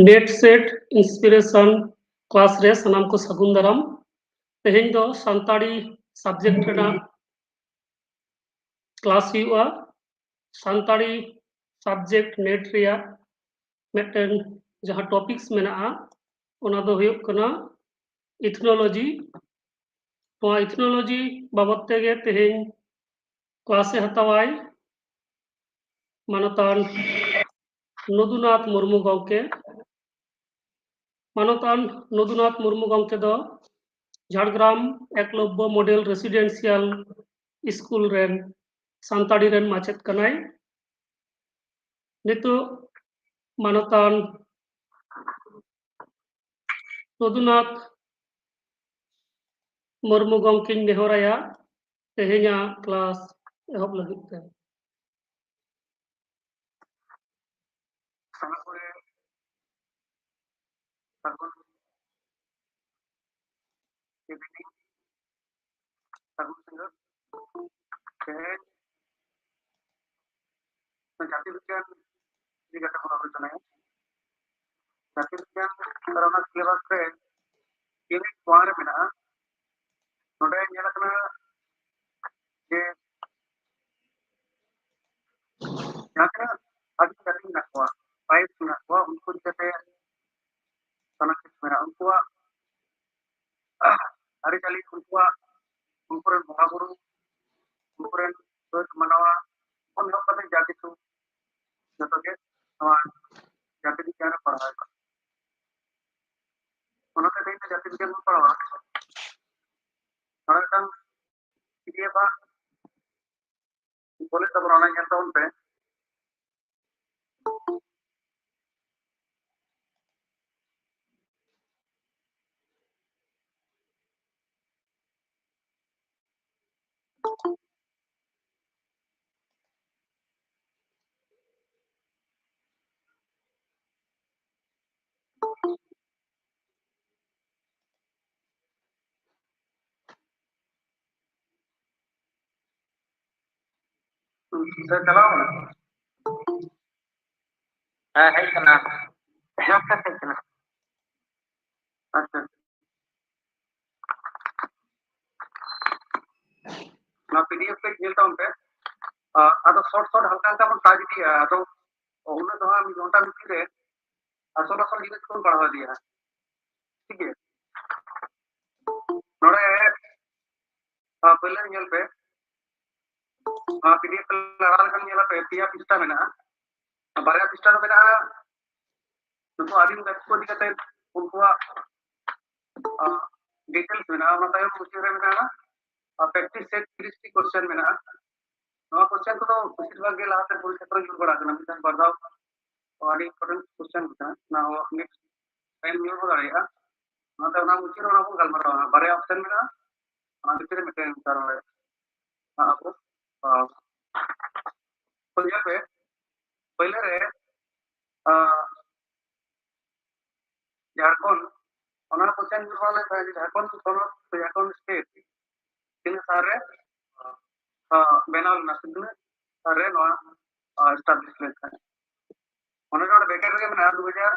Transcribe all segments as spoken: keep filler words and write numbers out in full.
NET SET inspiration class ᱨᱮ ᱥᱟᱱᱟᱢ ᱠᱚ ᱥᱟᱹᱜᱩᱱ ᱫᱟᱨᱟᱢ᱾ ᱛᱮᱦᱮᱧ ᱫᱚ ᱥᱟᱱᱛᱟᱲᱤ subject ᱨᱮᱱᱟᱜ class ᱦᱩᱭᱩᱜᱼᱟ᱾ ᱥᱟᱱᱛᱟᱲᱤ subject NET ᱨᱮᱭᱟᱜ ᱢᱤᱫᱴᱮᱱ ᱡᱟᱦᱟᱸ topics ᱢᱮᱱᱟᱜᱼᱟ, ᱚᱱᱟ ᱫᱚ ᱦᱩᱭᱩᱜ ᱠᱟᱱᱟ ethnology᱾ ᱱᱚᱣᱟ ethnology ᱵᱟᱵᱚᱫ ᱛᱮᱜᱮ ᱛᱮᱦᱮᱧ class ᱮ ᱦᱟᱛᱟᱣᱟᱭ ᱢᱟᱱᱚᱛᱟᱱ ᱱᱚᱫᱩᱱᱟᱛᱷ ᱢᱩᱨᱢᱩ ᱜᱚᱢᱠᱮ᱾ ᱢᱟᱱᱚᱛᱟᱱ ᱱᱚᱫᱩᱱᱟᱛᱷ ᱢᱩᱨᱢᱩ ᱜᱚᱢᱠᱮ ᱫᱚ ᱡᱷᱟᱲᱜᱨᱟᱢ ᱮᱠᱞᱚᱵᱽᱵᱚ ᱢᱚᱰᱮᱞ ᱨᱮᱥᱤᱰᱮᱱᱥᱤᱭᱟᱞ ᱥᱠᱩᱞ ᱨᱮᱱ ᱥᱟᱱᱛᱟᱲᱤ ᱨᱮᱱ ᱢᱟᱪᱮᱫ ᱠᱟᱱᱟᱭ᱾ ᱱᱤᱛᱚᱜ ᱢᱟᱱᱚᱛᱟᱱ ᱱᱚᱫᱩᱱᱟᱛᱷ ᱢᱩᱨᱢᱩ ᱜᱚᱢᱠᱮᱧ ᱱᱮᱦᱚᱨᱟᱭᱟ ᱛᱮᱦᱮᱧᱟᱜ class ᱮᱦᱚᱵ ᱞᱟᱹᱜᱤᱫ ᱛᱮ᱾ ᱥᱟᱱᱟᱢ ᱠᱚᱜᱮ ᱥᱟᱹᱜᱩᱱ evening, ᱥᱟᱹᱜᱩᱱ ᱥᱤᱸᱜᱟᱹᱲ᱾ ᱛᱮᱦᱮᱧ ᱡᱟᱹᱛᱤ ᱵᱤᱜᱽᱜᱟᱱ ᱤᱫᱤ ᱠᱟᱛᱮ ᱵᱚᱱ ᱟᱞᱳᱪᱚᱱᱟᱭᱟ᱾ ᱡᱟᱹᱛᱤ ᱵᱤᱜᱽᱜᱟᱱ ᱟᱨ ᱚᱱᱟ syllabus ᱨᱮ unit one ᱨᱮ ᱢᱮᱱᱟᱜᱼᱟ᱾ ᱱᱚᱰᱮ ᱧᱮᱞ ᱟᱠᱟᱱᱟ ᱡᱮ ᱡᱟᱦᱟᱸ ᱛᱤᱱᱟᱹᱜ ᱟᱹᱫᱤᱢ ᱡᱟᱹᱛᱤ ᱢᱮᱱᱟᱜ ᱠᱚᱣᱟ, tribes ᱢᱮᱱᱟᱜ ᱠᱚᱣᱟ, ᱩᱱᱠᱩ ᱤᱫᱤ ᱠᱟᱛᱮ ᱥᱟᱱᱟᱢ ᱠᱤᱪᱷᱩ ᱢᱮᱱᱟᱜᱼᱟ᱾ ᱩᱱᱠᱩᱣᱟᱜ ᱟᱹᱨᱤᱪᱟᱹᱞᱤ, ᱩᱱᱠᱩᱣᱟᱜ, ᱩᱱᱠᱩ ᱨᱮᱱ ᱵᱚᱸᱜᱟ ᱵᱩᱨᱩ, ᱩᱱᱠᱩ ᱨᱮᱱ ᱟᱹᱛ ᱢᱟᱱᱟᱣᱟ ᱠᱷᱚᱱ ᱮᱦᱚᱵ ᱠᱟᱛᱮ ᱡᱟ ᱠᱤᱪᱷᱩ ᱡᱚᱛᱚ ᱜᱮ ᱱᱚᱣᱟ ᱡᱟᱹᱛᱤ ᱵᱤᱜᱽᱜᱟᱱ ᱨᱮ ᱯᱟᱲᱦᱟᱣ ᱦᱩᱭᱩᱜᱼᱟ᱾ ᱚᱱᱟᱛᱮ ᱛᱮᱦᱮᱧ ᱫᱚ ᱡᱟᱹᱛᱤ ᱵᱤᱜᱽᱜᱟᱱ ᱵᱚᱱ ᱯᱟᱲᱦᱟᱣᱟ᱾ ᱱᱚᱰᱮ ᱢᱤᱫᱴᱟᱝ PDF ᱟᱜ ᱠᱚᱞᱮᱡᱽ ᱛᱟᱵᱚᱱ, ᱚᱱᱟ ᱧᱮᱞ ᱛᱟᱵᱚᱱ ᱯᱮ᱾ ᱥᱮ ᱪᱟᱞᱟᱣ ᱠᱟᱱᱟ? ᱦᱮᱸ, ᱦᱮᱡ ᱠᱟᱱᱟ᱾ ᱦᱮᱸ, ᱦᱮᱡ ᱠᱟᱱᱟ᱾ ᱟᱪᱪᱷᱟ᱾ ᱱᱚᱣᱟ ᱯᱤᱰᱤᱮᱯᱷ ᱯᱮᱡᱽ ᱧᱮᱞ ᱛᱟᱵᱚᱱ ᱯᱮ᱾ ᱟ, ᱟᱫᱚ ᱥᱚᱨᱴ ᱥᱚᱨᱴ ᱦᱟᱞᱠᱟ ᱦᱟᱞᱠᱟ ᱵᱚᱱ ᱴᱟᱪ ᱤᱫᱤᱭᱟ᱾ ᱟᱫᱚ ᱩᱱᱟᱹᱜ ᱫᱚ ᱦᱟᱸᱜ ᱢᱤᱫ ᱜᱷᱚᱱᱴᱟ ᱵᱷᱤᱛᱤᱨ ᱨᱮ ᱟᱥᱚᱞ ᱟᱥᱚᱞ ᱡᱤᱱᱤᱥ ᱠᱚᱵᱚᱱ ᱯᱟᱲᱦᱟᱣ ᱤᱫᱤᱭᱟ᱾ ᱴᱷᱤᱠ ᱜᱮᱭᱟ? ᱱᱚᱰᱮ, ᱟ, ᱯᱳᱭᱞᱳ ᱧᱮᱞ ᱯᱮ᱾ ᱱᱚᱣᱟ ᱯᱤᱰᱤᱮᱯᱷ ᱞᱟᱲᱟ ᱞᱮᱠᱷᱟᱱ ᱧᱮᱞ ᱟᱯᱮ, ᱯᱮᱭᱟ ᱯᱤᱥᱴᱟ ᱢᱮᱱᱟᱜᱼᱟ᱾ ᱵᱟᱨᱭᱟ ᱯᱤᱥᱴᱟ ᱫᱚ ᱢᱮᱱᱟᱜᱼᱟ ᱱᱩᱠᱩ ᱟᱹᱫᱤᱢ ᱡᱟᱹᱛᱤ ᱠᱚ ᱤᱫᱤ ᱠᱟᱛᱮ ᱩᱱᱠᱩᱣᱟᱜ, ᱟ, ᱰᱤᱴᱮᱞᱥ ᱢᱮᱱᱟᱜᱼᱟ᱾ ᱚᱱᱟ ᱛᱟᱭᱚᱢ ᱢᱩᱪᱟᱹᱫ ᱨᱮ ᱢᱮᱱᱟᱜᱼᱟ, ᱟ, ᱯᱨᱮᱠᱴᱤᱥ ᱥᱮᱴ ᱛᱤᱨᱤᱥ ᱴᱤ ᱠᱚᱥᱪᱮᱱ ᱢᱮᱱᱟᱜᱼᱟ᱾ ᱱᱚᱣᱟ ᱠᱚᱥᱪᱮᱱ ᱠᱚᱫᱚ ᱵᱮᱥᱤᱨ ᱵᱷᱟᱜᱽ ᱜᱮ ᱞᱟᱦᱟᱛᱮ ᱯᱚᱨᱤᱠᱠᱷᱟ ᱠᱚᱨᱮ ᱧᱩᱨ ᱵᱟᱲᱟ ᱟᱠᱟᱱᱟ, ᱢᱤᱫ ᱫᱷᱟᱣ ᱵᱟᱨ ᱫᱷᱟᱣ᱾ ᱛᱚ, ᱟᱹᱰᱤ ᱤᱢᱯᱚᱨᱴᱮᱱᱴ ᱠᱚᱥᱪᱮᱱ ᱠᱟᱱᱟ, ᱚᱱᱟ ᱦᱚᱸ ᱱᱮᱠᱥᱴ ᱴᱟᱭᱤᱢ ᱧᱩᱨ ᱦᱚᱸ ᱫᱟᱲᱮᱭᱟᱜᱼᱟ᱾ ᱚᱱᱟᱛᱮ ᱚᱱᱟ ᱢᱩᱪᱟᱹᱫ ᱨᱮ ᱚᱱᱟ ᱵᱚᱱ ᱜᱟᱞᱢᱟᱨᱟᱣᱟ᱾ ᱵᱟᱨᱭᱟ ᱚᱯᱥᱮᱱ ᱢᱮᱱᱟᱜᱼᱟ, ᱚᱱᱟ ᱵᱷᱤᱛᱨᱤ ᱨᱮ ᱢᱤᱫᱴᱮᱱ ᱮᱱᱥᱟᱨ ᱨᱚᱲ ᱦᱩᱭᱩᱜᱼᱟ᱾ ᱟᱵᱚ, ᱟ, ᱛᱚ, ᱧᱮᱞ ᱯᱮ, ᱯᱳᱭᱞᱳ ᱨᱮ, ᱟ, ᱡᱷᱟᱲᱠᱷᱚᱸᱰ, ᱚᱱᱟ ᱠᱚᱥᱪᱮᱱ ᱧᱩᱨ ᱵᱟᱲᱟ ᱞᱮᱱᱠᱷᱟᱱ ᱡᱷᱟᱲᱠᱷᱚᱸᱰ ᱯᱚᱱᱚᱛ ᱥᱮ ᱡᱷᱟᱲᱠᱷᱚᱸᱰ ᱥᱴᱮᱴ ᱛᱤᱱᱟᱹᱜ ᱥᱟᱞ ᱨᱮ, ᱟ, ᱵᱮᱱᱟᱣ ᱞᱮᱱᱟ ᱥᱮ ᱛᱤᱱᱟᱹᱜ ᱥᱟᱞ ᱨᱮ ᱱᱚᱣᱟ, ᱟ, ᱮᱥᱴᱟᱵᱞᱤᱥ ᱞᱮᱱ ᱛᱟᱦᱮᱸᱫ? ᱚᱱᱟ ᱱᱚᱰᱮ ᱵᱮᱠᱮᱴ ᱨᱮᱜᱮ ᱢᱮᱱᱟᱜᱼᱟ, ᱫᱩ ᱦᱟᱡᱟᱨ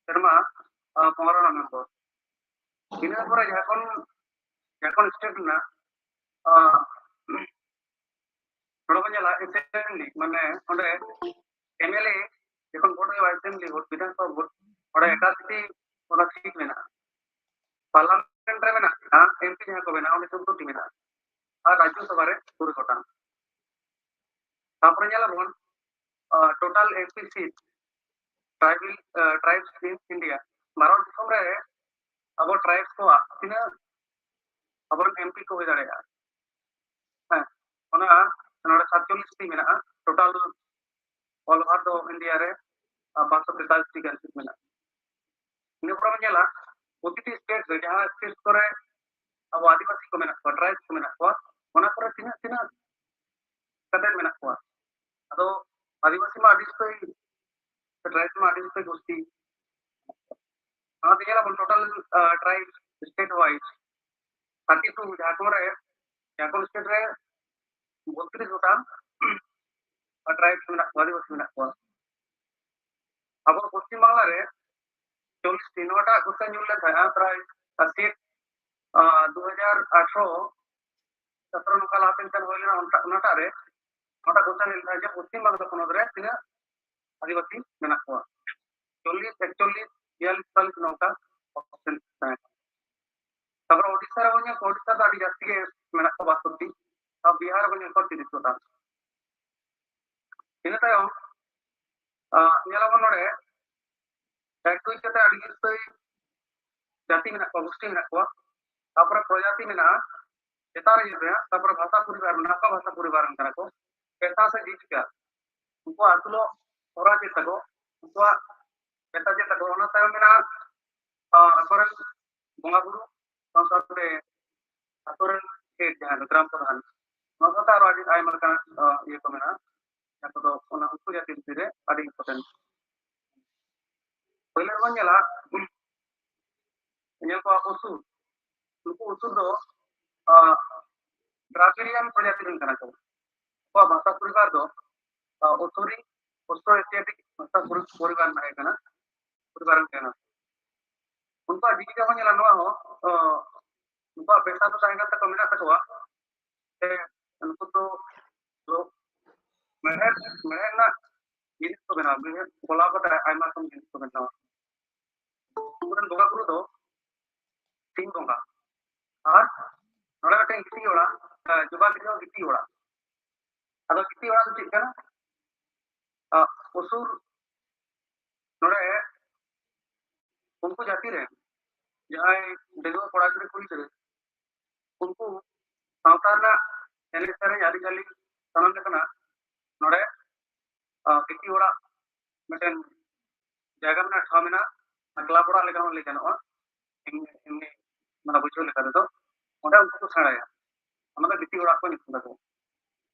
ᱥᱮᱨᱢᱟ, ᱟ, ᱯᱚᱱᱨᱚ ᱱᱚᱵᱷᱮᱢᱵᱚᱨ᱾ ᱤᱱᱟᱹ ᱯᱚᱨᱮ ᱡᱷᱟᱲᱠᱷᱚᱸᱰ, ᱡᱷᱟᱲᱠᱷᱚᱸᱰ ᱥᱴᱮᱴ ᱨᱮᱱᱟᱜ, ᱟ, ᱱᱚᱰᱮ ᱵᱚᱱ ᱧᱮᱞᱟ ᱮᱥᱮᱢᱵᱞᱤ, ᱢᱟᱱᱮ ᱚᱸᱰᱮ ᱮᱢᱮᱞᱮ ᱡᱚᱠᱷᱚᱱ ᱵᱷᱳᱴ ᱦᱩᱭᱩᱜᱼᱟ, ᱮᱥᱮᱢᱵᱞᱤ ᱵᱷᱳᱴ, ᱵᱤᱫᱷᱟᱱ ᱥᱚᱵᱷᱟ ᱵᱷᱳᱴ, ᱚᱸᱰᱮ ᱮᱠᱟᱥᱤ ᱚᱱᱟ ᱥᱤᱴ ᱢᱮᱱᱟᱜᱼᱟ᱾ ᱯᱟᱨᱞᱟᱢᱮᱱᱴ ᱨᱮ ᱢᱮᱱᱟᱜᱼᱟ, ᱮᱢᱯᱤ ᱡᱟᱦᱟᱸ ᱠᱚ ᱢᱮᱱᱟᱜᱼᱟ, ᱚᱸᱰᱮ ᱪᱳᱫᱫᱳ ᱴᱤ ᱢᱮᱱᱟᱜᱼᱟ᱾ ᱟᱨ ᱨᱟᱡᱽᱡᱚ ᱥᱚᱵᱷᱟ ᱨᱮ ᱠᱩᱲᱤ ᱜᱚᱴᱟᱝ᱾ ᱛᱟᱨᱯᱚᱨᱮ ᱧᱮᱞᱟᱵᱚᱱ, ᱟ, ᱴᱳᱴᱟᱞ ᱮᱢᱯᱤ ᱥᱤᱴ, ᱴᱨᱟᱭᱵᱟᱞ, ᱟ, ᱴᱨᱟᱭᱤᱵᱥ ᱤᱱ ᱤᱱᱰᱤᱭᱟ, ᱵᱷᱟᱨᱚᱛ ᱫᱤᱥᱚᱢ ᱨᱮ ᱟᱵᱚ ᱴᱨᱟᱭᱤᱵᱥ ᱠᱚᱣᱟᱜ ᱛᱤᱱᱟᱹᱜ ᱟᱵᱚᱨᱮᱱ ᱮᱢᱯᱤ ᱠᱚ ᱦᱩᱭ ᱫᱟᱲᱮᱭᱟᱜᱼᱟ? ᱦᱮᱸ, ᱚᱱᱟ ᱱᱚᱰᱮ ᱥᱟᱛᱪᱚᱞᱞᱤᱥ ᱴᱤ ᱢᱮᱱᱟᱜᱼᱟ, ᱴᱳᱴᱟᱞ ᱚᱞ ᱳᱵᱷᱟᱨ ᱫᱚ ᱤᱱᱰᱤᱭᱟ ᱨᱮ, ᱟ, ᱯᱟᱸᱪᱥᱚ ᱛᱮᱛᱟᱞᱤᱥ ᱴᱤ ᱜᱟᱱ ᱥᱤᱴ ᱢᱮᱱᱟᱜᱼᱟ᱾ ᱤᱱᱟᱹ ᱯᱚᱨᱮ ᱵᱚᱱ ᱧᱮᱞᱟ, ᱯᱨᱚᱛᱤᱴᱤ ᱥᱴᱮᱴ ᱨᱮ, ᱡᱟᱦᱟᱸ ᱥᱴᱮᱴ ᱠᱚᱨᱮ ᱟᱵᱚ ᱟᱹᱫᱤᱵᱟᱹᱥᱤ ᱠᱚ ᱢᱮᱱᱟᱜ ᱠᱚᱣᱟ, ᱴᱨᱟᱭᱤᱵᱽ ᱠᱚ ᱢᱮᱱᱟᱜ ᱠᱚᱣᱟ, ᱚᱱᱟ ᱠᱚᱨᱮ ᱛᱤᱱᱟᱹᱜ ᱛᱤᱱᱟᱹᱜ ᱠᱟᱛᱮ ᱢᱮᱱᱟᱜ ᱠᱚᱣᱟ? ᱟᱫᱚ ᱟᱹᱫᱤᱵᱟᱹᱥᱤ ᱢᱟ ᱟᱹᱰᱤ ᱩᱥᱛᱟᱹᱭ, ᱴᱨᱟᱭᱤᱵᱽ ᱢᱟ ᱟᱹᱰᱤ ᱩᱥᱛᱟᱹᱭ ᱜᱳᱥᱴᱤ᱾ ᱚᱱᱟᱛᱮ ᱧᱮᱞᱟᱵᱚᱱ ᱴᱳᱴᱟᱞ, ᱟ, tribe state wise thirty two, Jharkhand ᱨᱮ, ᱡᱷᱟᱲᱠᱷᱚᱸᱰ ᱥᱴᱮᱴ ᱨᱮ ᱵᱚᱛᱛᱨᱤᱥ ᱜᱚᱴᱟᱝ, ᱴᱨᱟᱭᱤᱵᱽ ᱢᱮᱱᱟᱜ ᱠᱚᱣᱟ, ᱟᱹᱫᱤᱵᱟᱹᱥᱤ ᱢᱮᱱᱟᱜ ᱠᱚᱣᱟ᱾ ᱟᱵᱚ ᱯᱚᱥᱪᱤᱢ ᱵᱟᱝᱞᱟ ᱨᱮ ᱪᱚᱞᱞᱤᱥ ᱴᱤ ᱱᱚᱣᱟᱴᱟᱜ ᱜᱷᱳᱥᱟᱞ ᱧᱩᱨ ᱞᱮᱱ ᱛᱟᱦᱮᱸᱫᱼᱟ ᱯᱨᱟᱭ ᱥᱮᱴ ᱫᱩ ᱦᱟᱡᱟᱨ ᱟᱴᱷᱨᱚ ᱥᱚᱛᱨᱚ ᱱᱚᱝᱠᱟ ᱞᱟᱦᱟ ᱛᱮ ᱢᱤᱫᱴᱟᱝ ᱦᱩᱭ ᱞᱮᱱᱟ, ᱚᱱᱴᱟ- ᱚᱱᱟᱴᱟᱜ ᱨᱮ ᱱᱚᱣᱟᱴᱟᱜ ᱜᱷᱳᱥᱟᱞ ᱧᱩᱨ ᱞᱮᱱ ᱛᱟᱦᱮᱸᱫ ᱡᱮ ᱯᱚᱥᱪᱤᱢ ᱵᱟᱝᱞᱟ ᱯᱚᱱᱚᱛ ᱨᱮ ᱛᱤᱱᱟᱹᱜ ᱟᱹᱫᱤᱵᱟᱹᱥᱤ ᱢᱮᱱᱟᱜ ᱠᱚᱣᱟ, ᱪᱚᱞᱞᱤᱥ, ᱮᱠᱪᱚᱞᱞᱤᱥ, ᱵᱤᱭᱟᱞᱞᱤᱥ, ᱪᱩᱣᱟᱞᱞᱤᱥ ᱱᱚᱝᱠᱟ percent ᱛᱟᱦᱮᱸ ᱠᱟᱱᱟ᱾ ᱛᱟᱨᱯᱚᱨᱮ ᱳᱰᱤᱥᱟ ᱨᱮᱵᱚᱱ ᱧᱮᱞ ᱠᱚᱣᱟ, ᱳᱰᱤᱥᱟ ᱫᱚ ᱟᱹᱰᱤ ᱡᱟᱹᱥᱛᱤ ᱜᱮ ᱢᱮᱱᱟᱜ ᱠᱚᱣᱟ, ᱵᱟᱥᱳᱴᱴᱤ, ᱟᱨ ᱵᱤᱦᱟᱨ ᱨᱮᱵᱚᱱ ᱧᱮᱞ ᱠᱚᱣᱟ ᱛᱤᱨᱤᱥ ᱜᱚᱴᱟᱝ᱾ ᱤᱱᱟᱹ ᱛᱟᱭᱚᱢ ᱟᱸ, ᱧᱮᱞᱟᱵᱚᱱ ᱱᱚᱰᱮ ᱮᱠ ᱫᱩᱭ ᱠᱟᱛᱮ ᱟᱹᱰᱤ ᱩᱥᱛᱟᱹᱭ ᱡᱟᱹᱛᱤ ᱢᱮᱱᱟᱜ ᱠᱚᱣᱟ, ᱜᱳᱥᱴᱤ ᱢᱮᱱᱟᱜ ᱠᱚᱣᱟ, ᱛᱟᱨᱯᱚᱨᱮ ᱯᱨᱚᱡᱟᱛᱤ ᱢᱮᱱᱟᱜᱼᱟ, ᱪᱮᱛᱟᱱ ᱨᱮ ᱧᱮᱞ ᱯᱮ ᱦᱟᱸᱜ, ᱛᱟᱨᱯᱚᱨᱮ ᱵᱷᱟᱥᱟ ᱯᱚᱨᱤᱵᱟᱨ ᱢᱮᱱᱟᱜᱼᱟ, ᱚᱠᱟ ᱵᱷᱟᱥᱟ ᱯᱚᱨᱤᱵᱟᱨ ᱨᱮᱱ ᱠᱟᱱᱟ ᱠᱚ, ᱯᱮᱥᱟ ᱥᱮ ᱡᱤᱵᱤᱠᱟ, ᱩᱱᱠᱩᱣᱟᱜ ᱟᱹᱥᱩᱞᱚᱜ ᱦᱚᱨᱟ ᱪᱮᱫ ᱛᱟᱠᱚ, ᱩᱱᱠᱩᱣᱟᱜ ᱯᱮᱥᱟ ᱪᱮᱫ ᱛᱟᱠᱚ, ᱚᱱᱟ ᱛᱟᱭᱚᱢ ᱢᱮᱱᱟᱜᱼᱟ ᱟᱸ, ᱟᱠᱚᱨᱮᱱ ᱵᱚᱸᱜᱟ ᱵᱩᱨᱩ, ᱥᱟᱶ ᱥᱟᱶᱛᱮ ᱟᱠᱚᱨᱮᱱ ᱦᱮᱰ ᱡᱟᱦᱟᱸᱭ ᱫᱚ ᱜᱨᱟᱢ ᱯᱨᱚᱫᱷᱟᱱ, ᱱᱚᱣᱟ ᱥᱟᱶᱛᱮ ᱟᱨᱚ ᱟᱹᱰᱤ ᱟᱭᱢᱟ ᱞᱮᱠᱟᱱᱟᱜ ᱟᱸ, ᱤᱭᱟᱹ ᱠᱚ ᱢᱮᱱᱟᱜᱼᱟ, ᱡᱟᱦᱟᱸ ᱠᱚᱫᱚ ᱚᱱᱟ ᱩᱱᱠᱩ ᱡᱟᱹᱛᱤ ᱵᱷᱤᱛᱤᱨ ᱨᱮ ᱟᱹᱰᱤ important᱾ ᱯᱳᱭᱞᱳ ᱨᱮᱵᱚᱱ ᱧᱮᱞᱟ, ᱧᱮᱞ ᱠᱚᱣᱟ ᱚᱥᱩᱨ᱾ ᱱᱩᱠᱩ ᱚᱥᱩᱨ ᱫᱚ ᱟᱸ, ᱫᱨᱟᱵᱤᱲᱤᱭᱟᱱ ᱯᱨᱚᱡᱟᱛᱤ ᱨᱮᱱ ᱠᱟᱱᱟ ᱠᱚ᱾ ᱩᱱᱠᱩᱣᱟᱜ ᱵᱷᱟᱥᱟ ᱯᱚᱨᱤᱵᱟᱨ ᱫᱚ ᱟᱸ, ᱚᱥᱩᱨᱤ, ᱚᱥᱴᱨᱳ ᱮᱥᱤᱭᱟᱴᱤᱠ ᱵᱷᱟᱥᱟ ᱯᱚᱨᱤ- ᱯᱚᱨᱤᱵᱟᱨ ᱨᱮᱱᱟᱜ ᱠᱟᱱᱟ, ᱯᱚᱨᱤᱵᱟᱨ ᱨᱮᱱ ᱠᱟᱱᱟ᱾ ᱩᱱᱠᱩᱣᱟᱜ ᱡᱤᱵᱤᱠᱟ ᱵᱚᱱ ᱧᱮᱞᱟ, ᱱᱚᱣᱟ ᱦᱚᱸ ᱟᱸ, ᱩᱱᱠᱩᱣᱟᱜ ᱯᱮᱥᱟ ᱫᱚ ᱛᱟᱦᱮᱸ ᱠᱟᱱ ᱛᱟᱠᱚᱣᱟ, ᱢᱮᱱᱟᱜ ᱛᱟᱠᱚᱣᱟ᱾ ᱥᱮ ᱱᱩᱠᱩ ᱫᱚ ᱫᱚ ᱢᱮᱲᱦᱮᱫ, ᱢᱮᱲᱦᱮᱫ ᱨᱮᱱᱟᱜ ᱡᱤᱱᱤᱥ ᱠᱚ ᱵᱮᱱᱟᱣᱟ, ᱢᱮᱲᱦᱮᱫ ᱜᱚᱞᱟᱣ ᱠᱟᱛᱮ ᱟᱭᱢᱟ ᱨᱚᱠᱚᱢ ᱡᱤᱱᱤᱥ ᱠᱚ ᱵᱮᱱᱟᱣᱟ᱾ ᱩᱱᱠᱩ ᱨᱮᱱ ᱵᱚᱸᱜᱟ ᱵᱩᱨᱩ ᱫᱚ ᱥᱤᱧ ᱵᱚᱸᱜᱟ᱾ ᱟᱨ ᱱᱚᱰᱮ ᱢᱤᱫᱴᱮᱱ ᱜᱤᱛᱤᱡ ᱚᱲᱟᱜ, ᱟᱸ, ᱡᱚᱵᱟ ᱜᱤᱫᱽᱨᱟᱹ ᱜᱤᱛᱤᱡ ᱚᱲᱟᱜ᱾ ᱟᱫᱚ ᱜᱤᱛᱤᱡ ᱚᱲᱟᱜ ᱫᱚ ᱪᱮᱫ ᱠᱟᱱᱟ? ᱟᱸ, ᱚᱥᱩᱨ ᱱᱚᱰᱮ ᱩᱱᱠᱩ ᱡᱟᱹᱛᱤ ᱨᱮᱱ ᱡᱟᱦᱟᱸᱭ ᱰᱟᱺᱜᱩᱣᱟᱹ ᱠᱚᱲᱟ ᱜᱤᱫᱽᱨᱟᱹ ᱠᱩᱲᱤ ᱜᱤᱫᱽᱨᱟᱹ, ᱩᱱᱠᱩ ᱥᱟᱶᱛᱟ ᱨᱮᱱᱟᱜ ᱮᱱᱮᱡ ᱥᱮᱨᱮᱧ ᱟᱹᱨᱤᱪᱟᱹᱞᱤ ᱥᱟᱱᱟᱢ ᱞᱮᱠᱟᱱᱟᱜ ᱱᱚᱰᱮ, ᱟᱸ, ᱜᱤᱛᱤᱡ ᱚᱲᱟᱜ ᱢᱤᱫᱴᱮᱱ ᱡᱟᱭᱜᱟ ᱢᱮᱱᱟᱜᱼᱟ, ᱴᱷᱟᱶ ᱢᱮᱱᱟᱜᱼᱟ, ᱠᱞᱟᱵᱽ ᱚᱲᱟᱜ ᱞᱮᱠᱟ ᱦᱚᱸ ᱞᱟᱹᱭ ᱜᱟᱱᱚᱜᱼᱟ᱾ ᱮᱢᱱᱤ, ᱮᱢᱱᱤ ᱢᱟᱱᱮ ᱵᱩᱡᱷᱟᱹᱣ ᱞᱮᱠᱟ ᱛᱮᱫᱚ ᱚᱸᱰᱮ ᱩᱱᱠᱩ ᱠᱚ ᱥᱮᱬᱟᱭᱟ, ᱚᱱᱟ ᱫᱚ ᱜᱤᱛᱤᱡ ᱚᱲᱟᱜ ᱠᱚ ᱧᱩᱛᱩᱢ ᱛᱟᱠᱚ᱾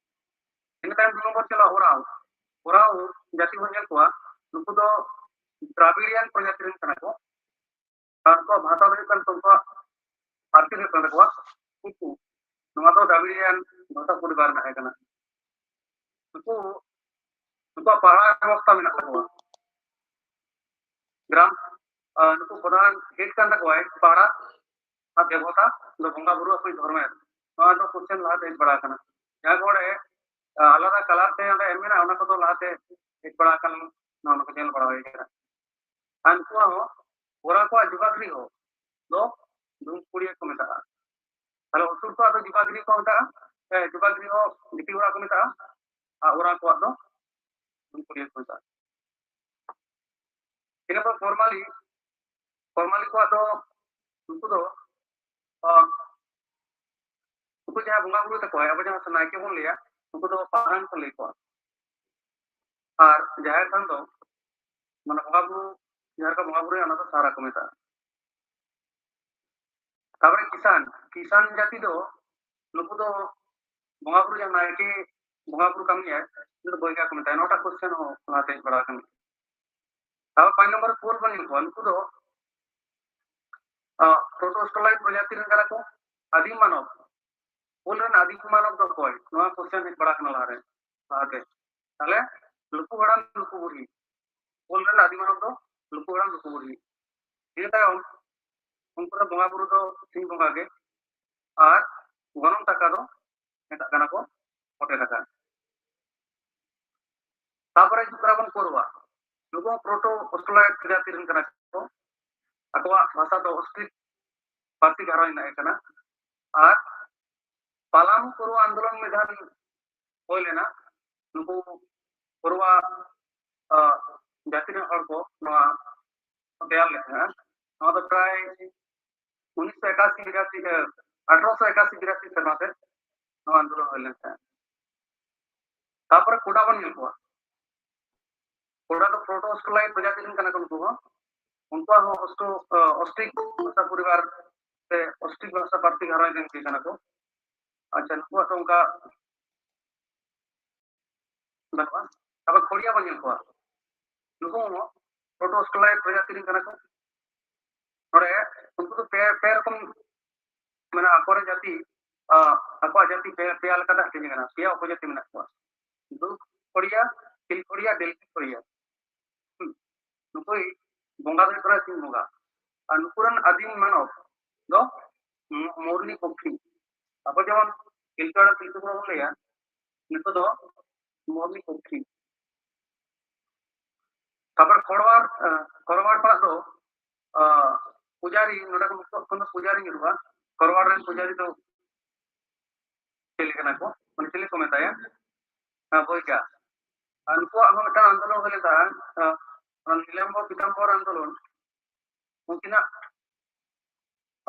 ᱤᱱᱟᱹ ᱛᱟᱭᱚᱢ ᱫᱩ ᱱᱚᱢᱵᱚᱨ ᱪᱟᱞᱟᱜᱼᱟ ᱳᱨᱟᱣ᱾ ᱳᱨᱟᱣ ᱡᱟᱹᱛᱤ ᱵᱚᱱ ᱧᱮᱞ ᱠᱚᱣᱟ, ᱱᱩᱠᱩ ᱫᱚ ᱫᱨᱟᱵᱤᱲᱤᱭᱟᱱ ᱯᱨᱚᱡᱟᱛᱤ ᱨᱮᱱ ᱠᱟᱱᱟ ᱠᱚ᱾ ᱟᱨ ᱩᱱᱠᱩᱣᱟᱜ ᱵᱷᱟᱥᱟ ᱫᱚ ᱦᱩᱭᱩᱜ ᱠᱟᱱᱟ, ᱩᱱᱠᱩᱣᱟᱜ ᱯᱟᱹᱨᱥᱤ ᱫᱚ ᱦᱩᱭᱩᱜ ᱠᱟᱱ ᱛᱟᱠᱚᱣᱟ ᱩᱠᱩ᱾ ᱱᱚᱣᱟ ᱫᱚ ᱫᱨᱟᱵᱤᱲᱤᱭᱟᱱ ᱵᱷᱟᱥᱟ ᱯᱚᱨᱤᱵᱟᱨ ᱨᱮᱱᱟᱜ ᱠᱟᱱᱟ᱾ ᱱᱩᱠᱩ ᱱᱩᱠᱩᱣᱟᱜ ᱯᱟᱦᱲᱟ ᱵᱮᱵᱚᱥᱛᱟ ᱢᱮᱱᱟᱜ ᱛᱟᱠᱚᱣᱟ᱾ ᱜᱨᱟᱢ, ᱟᱨ ᱱᱩᱠᱩ ᱯᱨᱚᱫᱷᱟᱱ ᱦᱮᱰ ᱠᱟᱱ ᱛᱟᱠᱚᱣᱟᱭ ᱯᱟᱦᱲᱟ ᱟᱨ ᱫᱮᱵᱚᱛᱟ ᱫᱚ ᱵᱚᱸᱜᱟ ᱵᱩᱨᱩ ᱟᱠᱚᱭᱤᱡ ᱫᱷᱚᱨᱢᱮᱥ᱾ ᱱᱚᱣᱟ ᱫᱚ ᱠᱚᱥᱪᱮᱱ ᱞᱟᱦᱟᱛᱮ ᱦᱮᱡ ᱵᱟᱲᱟ ᱟᱠᱟᱱᱟ᱾ ᱡᱟᱦᱟᱸ ᱠᱚ ᱚᱸᱰᱮ, ᱟ, ᱟᱞᱟᱫᱟ ᱠᱟᱞᱟᱨ ᱛᱮ ᱚᱸᱰᱮ ᱮᱢ ᱢᱮᱱᱟᱜᱼᱟ, ᱚᱱᱟ ᱠᱚᱫᱚ ᱞᱟᱦᱟᱛᱮ ᱦᱮᱡ ᱵᱟᱲᱟ ᱟᱠᱟᱱ, ᱱᱚᱣᱟ ᱠᱚ ᱧᱮᱞ ᱵᱟᱲᱟ ᱦᱩᱭ ᱟᱠᱟᱱᱟ᱾ ᱟᱨ ᱱᱩᱠᱩᱣᱟᱜ ᱦᱚᱸ ᱚᱨᱟ ᱠᱚᱣᱟᱜ ᱡᱚᱜᱟᱜᱽᱨᱤ ᱦᱚᱸ ᱫᱚ ᱫᱷᱩᱢᱠᱩᱲᱤᱭᱟᱹ ᱠᱚ ᱢᱮᱛᱟᱜᱼᱟ᱾ ᱛᱟᱦᱞᱮ ᱩᱥᱩᱞ ᱠᱚᱣᱟᱜ ᱫᱚ ᱡᱚᱜᱟᱜᱽᱨᱤ ᱠᱚ ᱢᱮᱛᱟᱜᱼᱟ, ᱮ, ᱡᱚᱜᱟᱜᱽᱨᱤ ᱦᱚᱸ ᱜᱤᱛᱤᱡ ᱚᱲᱟᱜ ᱠᱚ ᱢᱮᱛᱟᱜᱼᱟ, ᱟᱨ ᱚᱨᱟ ᱠᱚᱣᱟᱜ ᱫᱚ ᱫᱷᱩᱢᱠᱩᱲᱤᱭᱟᱹ ᱠᱚ ᱢᱮᱛᱟᱜᱼᱟ᱾ ᱤᱱᱟᱹ ᱯᱚᱨ ᱯᱷᱚᱨᱢᱟᱞᱤ, ᱯᱷᱚᱨᱢᱟᱞᱤ ᱠᱚᱣᱟᱜ ᱫᱚ, ᱩᱱᱠᱩ ᱫᱚ, ᱟ, ᱩᱱᱠᱩ ᱡᱟᱦᱟᱸ ᱵᱚᱸᱜᱟ ᱵᱩᱨᱩ ᱛᱟᱠᱚ, ᱟᱵᱚ ᱡᱟᱦᱟᱸ ᱱᱟᱭᱠᱮ ᱵᱚᱱ ᱞᱟᱹᱭᱟ, ᱩᱱᱠᱩ ᱫᱚ ᱯᱟᱨᱟᱱ ᱠᱚ ᱞᱟᱹᱭ ᱠᱚᱣᱟ᱾ ᱟᱨ ᱡᱟᱦᱮᱨ ᱛᱷᱟᱱ ᱫᱚ, ᱢᱟᱱᱮ ᱵᱚᱸᱜᱟ ᱵᱩᱨᱩ, ᱡᱟᱦᱟᱸ ᱨᱮᱠᱚ ᱵᱚᱸᱜᱟ ᱵᱩᱨᱩᱭᱟ, ᱚᱱᱟ ᱫᱚ ᱥᱟᱦᱟᱨᱟ ᱠᱚ ᱢᱮᱛᱟᱜᱼᱟ᱾ ᱛᱟᱨᱯᱚᱨᱮ ᱠᱤᱥᱟᱱ, ᱠᱤᱥᱟᱱ ᱡᱟᱹᱛᱤ ᱫᱚ, ᱱᱩᱠᱩ ᱫᱚ ᱵᱚᱸᱜᱟ ᱵᱩᱨᱩ ᱡᱟᱦᱟᱸ ᱱᱟᱭᱠᱮ ᱵᱚᱸᱜᱟ ᱵᱩᱨᱩ ᱠᱟᱹᱢᱤᱭᱟᱭ, ᱩᱱᱤ ᱫᱚ ᱵᱚᱭᱜᱟ ᱠᱚ ᱢᱮᱛᱟᱭᱟ᱾ ᱱᱚᱣᱟᱴᱟᱜ ᱠᱚᱥᱪᱮᱱ ᱦᱚᱸ ᱞᱟᱦᱟᱛᱮ ᱦᱮᱡ ᱵᱟᱲᱟ ᱟᱠᱟᱱᱟ᱾ ᱛᱟᱨᱯᱚᱨ ᱯᱟᱸᱪ ᱱᱚᱢᱵᱚᱨ ᱯᱳᱞ ᱵᱚᱱ ᱧᱮᱞ ᱠᱚᱣᱟ, ᱱᱩᱠᱩ ᱫᱚ, ᱟ, ᱯᱨᱳᱴᱳ ᱚᱥᱴᱨᱟᱞᱟᱭᱤᱴ ᱯᱨᱚᱡᱟᱛᱤ ᱨᱮᱱ ᱠᱟᱱᱟ ᱠᱚ, ᱟᱹᱫᱤᱢ ᱢᱟᱱᱚᱵ᱾ ᱯᱳᱞ ᱨᱮᱱ ᱟᱹᱫᱤᱢ ᱢᱟᱱᱚᱵ ᱫᱚ ᱚᱠᱚᱭ? ᱱᱚᱣᱟ ᱠᱚᱥᱪᱮᱱ ᱦᱮᱡ ᱵᱟᱲᱟ ᱟᱠᱟᱱᱟ ᱞᱟᱦᱟᱨᱮ, ᱞᱟᱦᱟᱛᱮ᱾ ᱛᱟᱦᱞᱮ ᱞᱩᱠᱩ ᱦᱟᱲᱟᱢ ᱞᱩᱠᱩ ᱵᱩᱲᱦᱤ, ᱯᱳᱞ ᱨᱮᱱ ᱟᱹᱫᱤᱢ ᱢᱟᱱᱚᱵ ᱫᱚ ᱞᱩᱠᱩ ᱦᱟᱲᱟᱢ ᱞᱩᱠᱩ ᱵᱩᱲᱦᱤ᱾ ᱤᱱᱟᱹ ᱛᱟᱭᱚᱢ ᱩᱱᱠᱩ ᱨᱮᱱ ᱵᱚᱸᱜᱟ ᱵᱩᱨᱩ ᱫᱚ ᱥᱤᱧ ᱵᱚᱸᱜᱟ ᱜᱮ, ᱟᱨ ᱜᱚᱱᱚᱝ ᱴᱟᱠᱟ ᱫᱚ ᱢᱮᱛᱟᱜ ᱠᱟᱱᱟ ᱠᱚ ᱠᱚᱴᱮ ᱴᱟᱠᱟ᱾ ᱛᱟᱨᱯᱚᱨᱮ ᱦᱤᱡᱩᱜ ᱠᱟᱱᱟ ᱵᱚᱱ ᱠᱳᱨᱣᱟ᱾ ᱱᱩᱠᱩ ᱦᱚᱸ ᱯᱨᱳᱴᱳ ᱚᱥᱴᱨᱟᱞᱟᱭᱤᱴ ᱯᱨᱚᱡᱟᱛᱤ ᱨᱮᱱ ᱠᱟᱱᱟ ᱠᱚ᱾ ᱟᱠᱚᱣᱟᱜ ᱵᱷᱟᱥᱟ ᱫᱚ ᱚᱥᱴᱨᱤᱠ ᱯᱟᱹᱨᱥᱤ ᱜᱷᱟᱨᱚᱸᱡᱽ ᱨᱮᱱᱟᱜ ᱜᱮ ᱠᱟᱱᱟ᱾ ᱟᱨ ᱯᱟᱞᱟᱢ ᱠᱳᱨᱣᱟ ᱟᱱᱫᱳᱞᱚᱱ ᱢᱤᱫ ᱫᱷᱟᱣ ᱦᱩᱭ ᱞᱮᱱᱟ᱾ ᱱᱩᱠᱩ ᱠᱳᱨᱣᱟ, ᱟ, ᱡᱟᱹᱛᱤ ᱨᱮᱱ ᱦᱚᱲ ᱠᱚ ᱱᱚᱣᱟ ᱛᱮᱭᱟᱨ ᱞᱮᱫ ᱛᱟᱦᱮᱸᱫ᱾ ᱱᱚᱣᱟ ᱫᱚ ᱯᱨᱟᱭ ᱩᱱᱤᱥᱥᱚ ᱮᱠᱟᱥᱤ ᱵᱤᱨᱟᱥᱤ, ᱮ, ᱟᱴᱷᱨᱚᱥᱚ ᱮᱠᱟᱥᱤ ᱵᱤᱨᱟᱥᱤ ᱥᱮᱨᱢᱟ ᱥᱮᱫ ᱱᱚᱣᱟ ᱟᱱᱫᱳᱞᱚᱱ ᱦᱩᱭ ᱞᱮᱱ ᱛᱟᱦᱮᱸᱫ᱾ ᱛᱟᱨᱯᱚᱨᱮ ᱠᱳᱰᱟ ᱵᱚᱱ ᱧᱮᱞ ᱠᱚᱣᱟ᱾ ᱠᱳᱰᱟ ᱫᱚ ᱯᱨᱳᱴᱳ ᱚᱥᱴᱨᱟᱞᱟᱭᱤᱴ ᱯᱨᱚᱡᱟᱛᱤ ᱨᱮᱱ ᱠᱟᱱᱟ ᱠᱚ ᱱᱩᱠᱩ ᱦᱚᱸ᱾ ᱩᱱᱠᱩᱣᱟᱜ ᱦᱚᱸ ᱚᱥᱴᱨᱳ-, ᱟ, ᱚᱥᱴᱨᱤᱠ ᱵᱷᱟᱥᱟ ᱯᱚᱨᱤᱵᱟᱨ ᱥᱮ ᱚᱥᱴᱨᱤᱠ ᱵᱷᱟᱥᱟ ᱯᱟᱹᱨᱥᱤ ᱜᱷᱟᱨᱚᱸᱡᱽ ᱨᱮᱱ ᱜᱮ ᱠᱟᱱᱟ ᱠᱚ᱾ ᱟᱪᱪᱷᱟ, ᱱᱩᱠᱩᱣᱟᱜ ᱫᱚ ᱚᱱᱠᱟ ᱵᱟᱹᱱᱩᱜᱼᱟ᱾ ᱟᱵᱟᱨ ᱠᱷᱚᱲᱤᱭᱟ ᱵᱚᱱ ᱧᱮᱞ ᱠᱚᱣᱟ, ᱱᱩᱠᱩ ᱦᱚᱸ ᱯᱨᱳᱴᱳ ᱚᱥᱴᱨᱟᱞᱟᱭᱤᱴ ᱯᱨᱚᱡᱟᱛᱤ ᱨᱮᱱ ᱠᱟᱱᱟ ᱠᱚ᱾ ᱱᱚᱰᱮ ᱩᱱᱠᱩ ᱫᱚ ᱯᱮ, ᱯᱮ ᱨᱚᱠᱚᱢ, ᱢᱟᱱᱮ ᱟᱠᱚᱨᱮᱱ ᱡᱟᱹᱛᱤ, ᱟ, ᱟᱠᱚᱣᱟᱜ ᱡᱟᱹᱛᱤ ᱯᱮ, ᱯᱮᱭᱟ ᱞᱮᱠᱟᱛᱮ ᱦᱟᱹᱴᱤᱧ ᱟᱠᱟᱱᱟ, ᱯᱮᱭᱟ ᱩᱯᱚᱡᱟᱹᱛᱤ ᱢᱮᱱᱟᱜ ᱠᱚᱣᱟ᱾ ᱫᱩᱠ ᱠᱷᱚᱲᱤᱭᱟ, ᱠᱷᱤᱞᱠᱷᱚᱲᱤᱭᱟ, ᱰᱮᱞᱠᱷᱤ ᱠᱷᱚᱲᱤᱭᱟ᱾ ᱦᱩᱸ᱾ ᱱᱩᱠᱩᱭ ᱵᱚᱸᱜᱟ ᱫᱚ ᱦᱩᱭᱩᱜ ᱠᱟᱱᱟ ᱥᱤᱧ ᱵᱚᱸᱜᱟ᱾ ᱟᱨ ᱱᱩᱠᱩ ᱨᱮᱱ ᱟᱹᱫᱤᱢ ᱢᱟᱱᱚᱵ ᱫᱚ ᱢᱚ-, ᱢᱚᱨᱱᱤ ᱯᱚᱠᱠᱷᱤ᱾ ᱟᱵᱚ ᱡᱮᱢᱚᱱ ᱯᱤᱞᱪᱩ ᱦᱟᱲᱟᱢ ᱯᱤᱞᱪᱩ ᱵᱩᱲᱦᱤ ᱵᱚᱱ ᱞᱟᱹᱭᱟ, ᱱᱩᱠᱩ ᱫᱚ ᱢᱚᱨᱱᱤ ᱯᱚᱠᱠᱷᱤ᱾ ᱛᱟᱨᱯᱚᱨ ᱠᱷᱚᱲᱣᱟᱲ, ᱟᱸ, ᱠᱷᱚᱲᱣᱟᱲ ᱯᱟᱲᱟᱜ ᱫᱚ, ᱟᱸ, ᱯᱩᱡᱟᱨᱤ, ᱱᱚᱰᱮ ᱠᱷᱚᱱ ᱫᱚ ᱯᱩᱡᱟᱨᱤ ᱧᱩᱨᱩᱜᱼᱟ᱾ ᱠᱷᱚᱲᱣᱟᱲ ᱨᱮᱱ ᱯᱩᱡᱟᱨᱤ ᱫᱚ ᱪᱤᱞᱤ ᱠᱟᱱᱟ ᱠᱚ? ᱢᱟᱱᱮ ᱪᱤᱞᱤ ᱠᱚ ᱢᱮᱛᱟᱭᱟ? ᱦᱮᱸ, ᱵᱳᱭᱜᱟ᱾ ᱟᱨ ᱱᱩᱠᱩᱣᱟᱜ ᱦᱚᱸ ᱢᱤᱫᱴᱟᱝ ᱟᱱᱫᱳᱞᱚᱱ ᱦᱩᱭ ᱞᱮᱱ ᱛᱟᱦᱮᱸᱫ, ᱟᱸ, ᱱᱤᱞᱟᱢᱵᱚᱨ ᱯᱤᱛᱟᱢᱵᱚᱨ ᱟᱱᱫᱳᱞᱚᱱ᱾ ᱩᱱᱠᱤᱱᱟᱜ,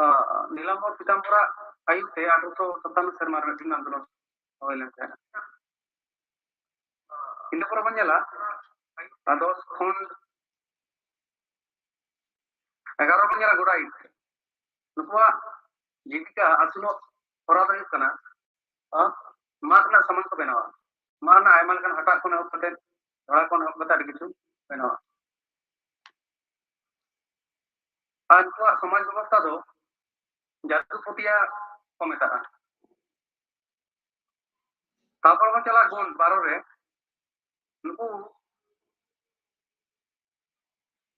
ᱟᱸ, ᱱᱤᱞᱟᱢᱵᱚᱨ ᱯᱤᱛᱟᱢᱵᱚᱨᱟᱜ ᱟᱭᱩᱨ ᱛᱮ ᱟᱴᱷᱨᱚᱥᱚ ᱥᱟᱛᱟᱱᱱᱚ ᱥᱮᱨᱢᱟ ᱨᱮ ᱢᱤᱫᱴᱤᱱ ᱟᱱᱫᱳᱞᱚᱱ ᱦᱩᱭ ᱞᱮᱱ ᱛᱟᱦᱮᱸᱫ᱾ ᱤᱱᱟᱹ ᱯᱚᱨᱮ ᱵᱚᱱ ᱧᱮᱞᱟ, ᱟᱨ ᱫᱚᱥ ᱠᱷᱚᱱ ᱮᱜᱟᱨᱚ ᱵᱚᱱ ᱧᱮᱞᱟ ᱜᱚᱰᱟᱭᱤᱛ᱾ ᱱᱩᱠᱩᱣᱟᱜ ᱡᱤᱵᱤᱠᱟ ᱟᱹᱥᱩᱞᱚᱜ ᱦᱚᱨᱟ ᱫᱚ ᱦᱩᱭᱩᱜ ᱠᱟᱱᱟ, ᱟᱸ, ᱢᱟᱫ ᱨᱮᱱᱟᱜ ᱥᱟᱢᱟᱱ ᱠᱚ ᱵᱮᱱᱟᱣᱟ᱾ ᱢᱟᱫ ᱨᱮᱱᱟᱜ ᱟᱭᱢᱟ ᱞᱮᱠᱟᱱ ᱦᱟᱴᱟᱜ ᱠᱷᱚᱱ ᱮᱦᱚᱵ ᱠᱟᱛᱮ, ᱡᱷᱚᱲᱟ ᱠᱷᱚᱱ ᱮᱦᱚᱵ ᱠᱟᱛᱮ ᱟᱹᱰᱤ ᱠᱤᱪᱷᱩ ᱵᱮᱱᱟᱣᱟ᱾ ᱟᱨ ᱱᱩᱠᱩᱣᱟᱜ ᱥᱚᱢᱟᱡᱽ ᱵᱮᱵᱚᱥᱛᱷᱟ ᱫᱚ ᱡᱟᱫᱩ ᱯᱟᱹᱛᱭᱟᱹ ᱠᱚ ᱢᱮᱛᱟᱜᱼᱟ᱾ ᱛᱟᱨᱯᱚᱨ ᱵᱚᱱ ᱪᱟᱞᱟᱜᱼᱟ ᱜᱳᱞ ᱵᱟᱨᱚ ᱨᱮ᱾ ᱱᱩᱠᱩ,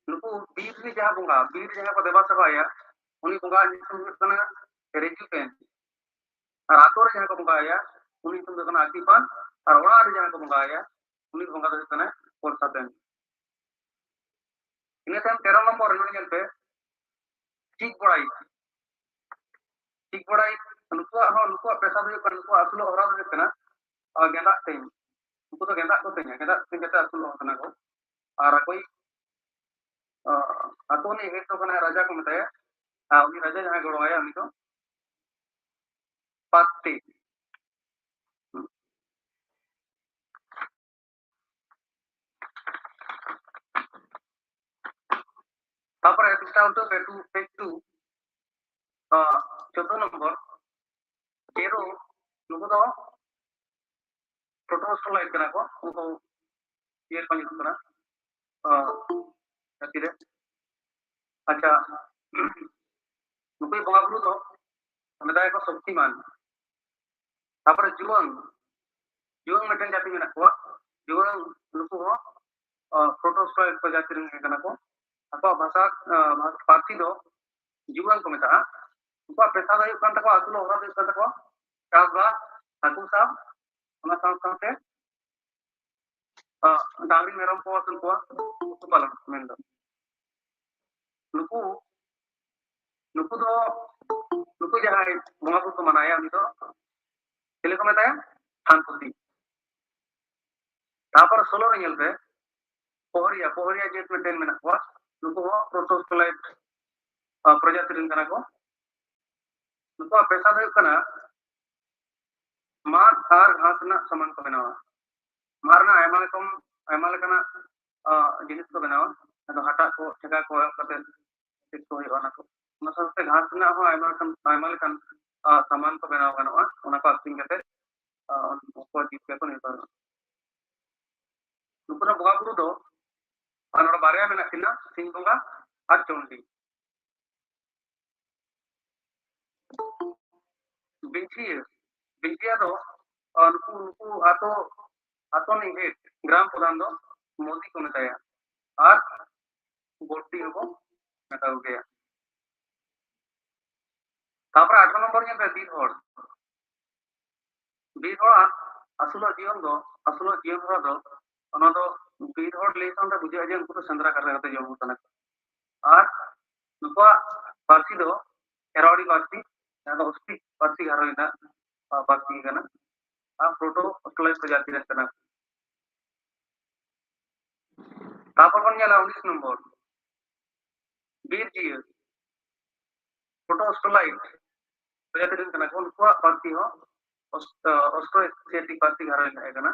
ᱱᱩᱠᱩ ᱵᱤᱨ ᱨᱮ ᱡᱟᱦᱟᱸ ᱵᱚᱸᱜᱟ, ᱵᱤᱨ ᱨᱮ ᱡᱟᱦᱟᱸ ᱠᱚ ᱫᱮᱵᱟ ᱥᱮᱵᱟᱭᱟ, ᱩᱱᱤ ᱵᱚᱸᱜᱟ ᱧᱩᱛᱩᱢ ᱦᱩᱭᱩᱜ ᱠᱟᱱᱟ ᱨᱮᱡᱩ ᱯᱮᱱ᱾ ᱟᱨ ᱟᱛᱳ ᱨᱮ ᱡᱟᱦᱟᱸ ᱠᱚ ᱵᱚᱸᱜᱟᱭᱟ, ᱩᱱᱤ ᱧᱩᱛᱩᱢ ᱫᱚ ᱠᱟᱱᱟ ᱟᱹᱠᱤᱯᱟᱱ᱾ ᱟᱨ ᱚᱲᱟᱜ ᱨᱮ ᱡᱟᱦᱟᱸ ᱠᱚ ᱵᱚᱸᱜᱟᱭᱟ, ᱩᱱᱤ ᱵᱚᱸᱜᱟ ᱫᱚ ᱦᱩᱭᱩᱜ ᱠᱟᱱᱟ ᱯᱚᱨᱥᱟ ᱯᱮᱱ᱾ ᱤᱱᱟᱹ ᱛᱟᱭᱚᱢ ᱛᱮᱨᱚ ᱱᱚᱢᱵᱚᱨ ᱨᱮ ᱱᱚᱰᱮ ᱧᱮᱞ ᱯᱮ, ᱪᱤᱠ ᱵᱚᱲᱟᱭᱤᱡ᱾ ᱪᱤᱠ ᱵᱚᱲᱟᱭᱤᱡ, ᱱᱩᱠᱩᱣᱟᱜ ᱦᱚᱸ, ᱱᱩᱠᱩᱣᱟᱜ ᱯᱮᱥᱟ ᱫᱚ ᱦᱩᱭᱩᱜ ᱠᱟᱱᱟ, ᱱᱩᱠᱩᱣᱟᱜ ᱟᱹᱥᱩᱞᱚᱜ ᱦᱚᱨᱟ ᱫᱚ ᱦᱩᱭᱩᱜ ᱠᱟᱱᱟ, ᱟᱨ ᱜᱮᱸᱫᱟᱜ ᱛᱮᱧ᱾ ᱩᱱᱠᱩ ᱫᱚ ᱜᱮᱸᱫᱟᱜ ᱠᱚ ᱛᱮᱧᱟ, ᱜᱮᱸᱫᱟᱜ ᱛᱮᱧ ᱠᱟᱛᱮ ᱟᱹᱥᱩᱞᱚᱜ ᱠᱟᱱᱟ ᱠᱚ᱾ ᱟᱨ ᱟᱠᱚᱭᱤᱡ, ᱟᱸ, ᱟᱛᱳ ᱨᱤᱱᱤᱡ ᱦᱮᱰ ᱫᱚ ᱠᱟᱱᱟᱭ ᱨᱟᱡᱟ ᱠᱚ ᱢᱮᱛᱟᱭᱟ, ᱟᱨ ᱩᱱᱤ ᱨᱟᱡᱟ ᱡᱟᱦᱟᱸᱭ ᱜᱚᱲᱚᱣᱟᱭᱟ ᱩᱱᱤ ᱫᱚ ᱯᱟᱛᱛᱮ᱾ ᱛᱟᱯᱚᱨᱮ ᱯᱮᱡᱽ ᱴᱩ, ᱯᱮᱡᱽ ᱴᱩ, ᱟᱸ, ᱪᱳᱫᱫᱳ ᱱᱚᱢᱵᱚᱨ, ᱪᱮᱨᱳ, ᱱᱩᱠᱩ ᱫᱚ ᱯᱨᱳᱴᱳᱥᱴ ᱞᱟᱭᱤᱱ ᱠᱟᱱᱟ ᱠᱚ, ᱩᱱᱠᱩ ᱤᱭᱟᱹ ᱠᱚ ᱧᱩᱛᱩᱢ ᱠᱟᱱᱟ, ᱟᱸ, ᱡᱟᱹᱛᱤ ᱨᱮ᱾ ᱟᱪᱪᱷᱟ, ᱱᱩᱠᱩ ᱵᱚᱸᱜᱟ ᱵᱩᱨᱩ ᱫᱚ ᱢᱮᱛᱟᱭᱟᱠᱚ ᱥᱚᱠᱛᱤᱢᱟᱱ᱾ ᱛᱟᱯᱚᱨᱮ ᱡᱩᱣᱟᱹᱝ, ᱡᱩᱣᱟᱹᱝ ᱢᱤᱫᱴᱮᱱ ᱡᱟᱹᱛᱤ ᱢᱮᱱᱟᱜ ᱠᱚᱣᱟ᱾ ᱡᱩᱣᱟᱹᱝ ᱱᱩᱠᱩ ᱦᱚᱸ ᱯᱨᱳᱴᱳᱥᱴᱳᱞᱟᱭᱤᱴ ᱯᱨᱚᱡᱟᱛᱤ ᱨᱮᱱ ᱜᱮ ᱠᱟᱱᱟ ᱠᱚ᱾ ᱟᱠᱚᱣᱟᱜ ᱵᱷᱟᱥᱟ, ᱟᱸ, ᱯᱟᱹᱨᱥᱤ ᱫᱚ ᱡᱩᱣᱟᱹᱱ ᱠᱚ ᱢᱮᱛᱟᱜᱼᱟ᱾ ᱩᱱᱠᱩᱣᱟᱜ ᱯᱮᱥᱟ ᱫᱚ ᱦᱩᱭᱩᱜ ᱠᱟᱱ ᱛᱟᱠᱚᱣᱟ, ᱟᱹᱥᱩᱞᱚᱜ ᱦᱚᱨᱟ ᱫᱚ ᱦᱩᱭᱩᱜ ᱠᱟᱱ ᱛᱟᱠᱚᱣᱟ ᱪᱟᱥᱵᱟᱥ, ᱦᱟᱹᱠᱩ ᱥᱟᱵ, ᱚᱱᱟ ᱥᱟᱶ ᱥᱟᱶᱛᱮ, ᱟᱸ, ᱰᱟᱝᱨᱤ ᱢᱮᱨᱚᱢ ᱠᱚ ᱟᱹᱥᱩᱞ ᱠᱚᱣᱟ, ᱯᱚᱥᱩ ᱯᱟᱞᱚᱱ ᱢᱮᱱᱫᱚ᱾ ᱱᱩᱠᱩ, ᱱᱩᱠᱩ ᱫᱚ, ᱱᱩᱠᱩ ᱡᱟᱦᱟᱸᱭ ᱵᱚᱸᱜᱟ ᱵᱩᱨᱩ ᱠᱚ ᱢᱟᱱᱟᱣᱮᱭᱟ, ᱩᱱᱤ ᱫᱚ ᱪᱤᱞᱤ ᱠᱚ ᱢᱮᱛᱟᱭᱟ? ᱛᱷᱟᱱᱯᱚᱛᱤ᱾ ᱛᱟᱨᱯᱚᱨ ᱥᱳᱞᱳ ᱨᱮ ᱧᱮᱞ ᱯᱮ, ᱯᱚᱦᱚᱨᱤᱭᱟ, ᱯᱚᱦᱚᱨᱤᱭᱟ ᱡᱟᱹᱛ ᱢᱤᱫᱴᱮᱱ ᱢᱮᱱᱟᱜ ᱠᱚᱣᱟ᱾ ᱱᱩᱠᱩ ᱦᱚᱸ ᱯᱨᱳᱴᱳᱥᱴᱳᱞᱟᱭᱤᱴ, ᱟᱸ, ᱯᱨᱚᱡᱟᱛᱤ ᱨᱮᱱ ᱠᱟᱱᱟ ᱠᱚ᱾ ᱱᱩᱠᱩᱣᱟᱜ ᱯᱮᱥᱟ ᱫᱚ ᱦᱩᱭᱩᱜ ᱠᱟᱱᱟ ᱢᱟᱫ ᱟᱨ ᱜᱷᱟᱥ ᱨᱮᱱᱟᱜ ᱥᱟᱢᱟᱱ ᱠᱚ ᱵᱮᱱᱟᱣᱟ᱾ ᱢᱟᱫ ᱨᱮᱱᱟᱜ ᱟᱭᱢᱟ ᱨᱚᱠᱚᱢ, ᱟᱭᱢᱟ ᱞᱮᱠᱟᱱᱟᱜ, ᱟᱸ, ᱡᱤᱱᱤᱥ ᱠᱚ ᱵᱮᱱᱟᱣᱟ᱾ ᱟᱫᱚ ᱦᱟᱴᱟᱜ ᱠᱚ, ᱴᱷᱮᱠᱟ ᱠᱚ ᱮᱦᱚᱵ ᱠᱟᱛᱮ ᱪᱮᱫ ᱠᱚ ᱦᱩᱭᱩᱜᱼᱟ ᱚᱱᱟ ᱠᱚ᱾ ᱚᱱᱟ ᱥᱟᱶᱛᱮ ᱜᱷᱟᱥ ᱨᱮᱱᱟᱜ ᱦᱚᱸ ᱟᱭᱢᱟ ᱞᱮᱠᱟᱱ, ᱟᱭᱢᱟ ᱞᱮᱠᱟᱱ, ᱟᱸ, ᱥᱟᱢᱟᱱ ᱠᱚ ᱵᱮᱱᱟᱣ ᱜᱟᱱᱚᱜᱼᱟ᱾ ᱚᱱᱟ ᱠᱚ ᱟᱹᱠᱷᱨᱤᱧ ᱠᱟᱛᱮ, ᱟᱸ, ᱩᱱᱠᱩᱣᱟᱜ ᱡᱤᱵᱤᱠᱟ ᱠᱚ ᱱᱤᱨᱵᱟᱦᱚᱜᱼᱟ᱾ ᱱᱩᱠᱩ ᱨᱮᱱ ᱵᱚᱸᱜᱟ ᱵᱩᱨᱩ ᱫᱚ, ᱟᱨ ᱱᱚᱰᱮ ᱵᱟᱨᱭᱟ ᱢᱮᱱᱟᱜ ᱠᱤᱱᱟ, ᱥᱤᱧ ᱵᱚᱸᱜᱟ ᱟᱨ ᱪᱚᱱᱰᱤ᱾ ᱵᱤᱧᱪᱤᱭᱟᱹ, ᱵᱤᱧᱪᱤᱭᱟᱹ ᱫᱚ, ᱟᱸ, ᱱᱩᱠᱩ, ᱱᱩᱠᱩ ᱟᱛᱳ, ᱟᱛᱳ ᱨᱤᱱᱤᱡ head, ᱜᱨᱟᱢ ᱯᱨᱚᱫᱷᱟᱱ ᱫᱚ ᱢᱳᱫᱤ ᱠᱚ ᱢᱮᱛᱟᱭᱟ᱾ ᱟᱨ ᱵᱚᱨᱛᱤ ᱦᱚᱸᱠᱚ ᱢᱮᱛᱟ ᱠᱚ ᱜᱮᱭᱟ᱾ ᱛᱟᱨᱯᱚᱨᱮ ᱟᱴᱷᱨᱚ ᱱᱚᱢᱵᱚᱨ ᱧᱮᱞ ᱯᱮ, ᱵᱤᱨ ᱦᱚᱲ᱾ ᱵᱤᱨ ᱦᱚᱲᱟᱜ ᱟᱹᱥᱩᱞᱚᱜ ᱡᱤᱭᱚᱱ ᱫᱚ, ᱟᱹᱥᱩᱞᱚᱜ ᱡᱤᱭᱚᱱ ᱦᱚᱨᱟ ᱫᱚ, ᱚᱱᱟ ᱫᱚ ᱵᱤᱨ ᱦᱚᱲ ᱞᱟᱹᱭ ᱠᱷᱟᱱ ᱫᱚ ᱵᱩᱡᱷᱟᱹᱜᱼᱟ ᱡᱮ ᱩᱱᱠᱩ ᱫᱚ ᱥᱮᱸᱫᱽᱨᱟ ᱠᱟᱨᱠᱟ ᱠᱟᱛᱮ ᱡᱚᱢ ᱠᱟᱱᱟ ᱠᱚ᱾ ᱟᱨ ᱱᱩᱠᱩᱣᱟᱜ ᱯᱟᱹᱨᱥᱤ ᱫᱚ ᱮᱨᱣᱟᱲᱤ ᱯᱟᱹᱨᱥᱤ, ᱡᱟᱦᱟᱸ ᱫᱚ ᱚᱥᱴᱨᱤᱠ ᱯᱟᱹᱨᱥᱤ ᱜᱷᱟᱨᱚᱸᱡᱽ ᱨᱮᱱᱟᱜ, ᱟᱸ, ᱯᱟᱹᱨᱥᱤ ᱠᱟᱱᱟ᱾ ᱟᱨ ᱯᱨᱳᱴᱳ ᱚᱥᱴᱨᱳᱞᱟᱭᱤᱴ ᱯᱨᱚᱡᱟᱛᱤ ᱨᱮᱱ ᱠᱟᱱᱟ ᱠᱚ᱾ ᱛᱟᱨᱯᱚᱨ ᱵᱚᱱ ᱧᱮᱞᱟ ᱩᱱᱤᱥ ᱱᱚᱢᱵᱚᱨ, ᱵᱤᱨ ᱡᱤᱭᱟᱹ᱾ ᱯᱨᱳᱴᱳ ᱚᱥᱴᱨᱳᱞᱟᱭᱤᱴ ᱯᱨᱚᱡᱟᱛᱤ ᱨᱮᱱ ᱠᱟᱱᱟ ᱠᱚ, ᱩᱱᱠᱩᱣᱟᱜ ᱯᱟᱹᱨᱥᱤ ᱦᱚᱸ ᱚᱥ-, ᱟᱸ, ᱚᱥᱴᱨᱳ ᱮᱥᱤᱭᱟᱴᱤᱠ ᱯᱟᱹᱨᱥᱤ ᱜᱷᱟᱨᱚᱸᱡᱽ ᱨᱮᱱᱟᱜ ᱠᱟᱱᱟ᱾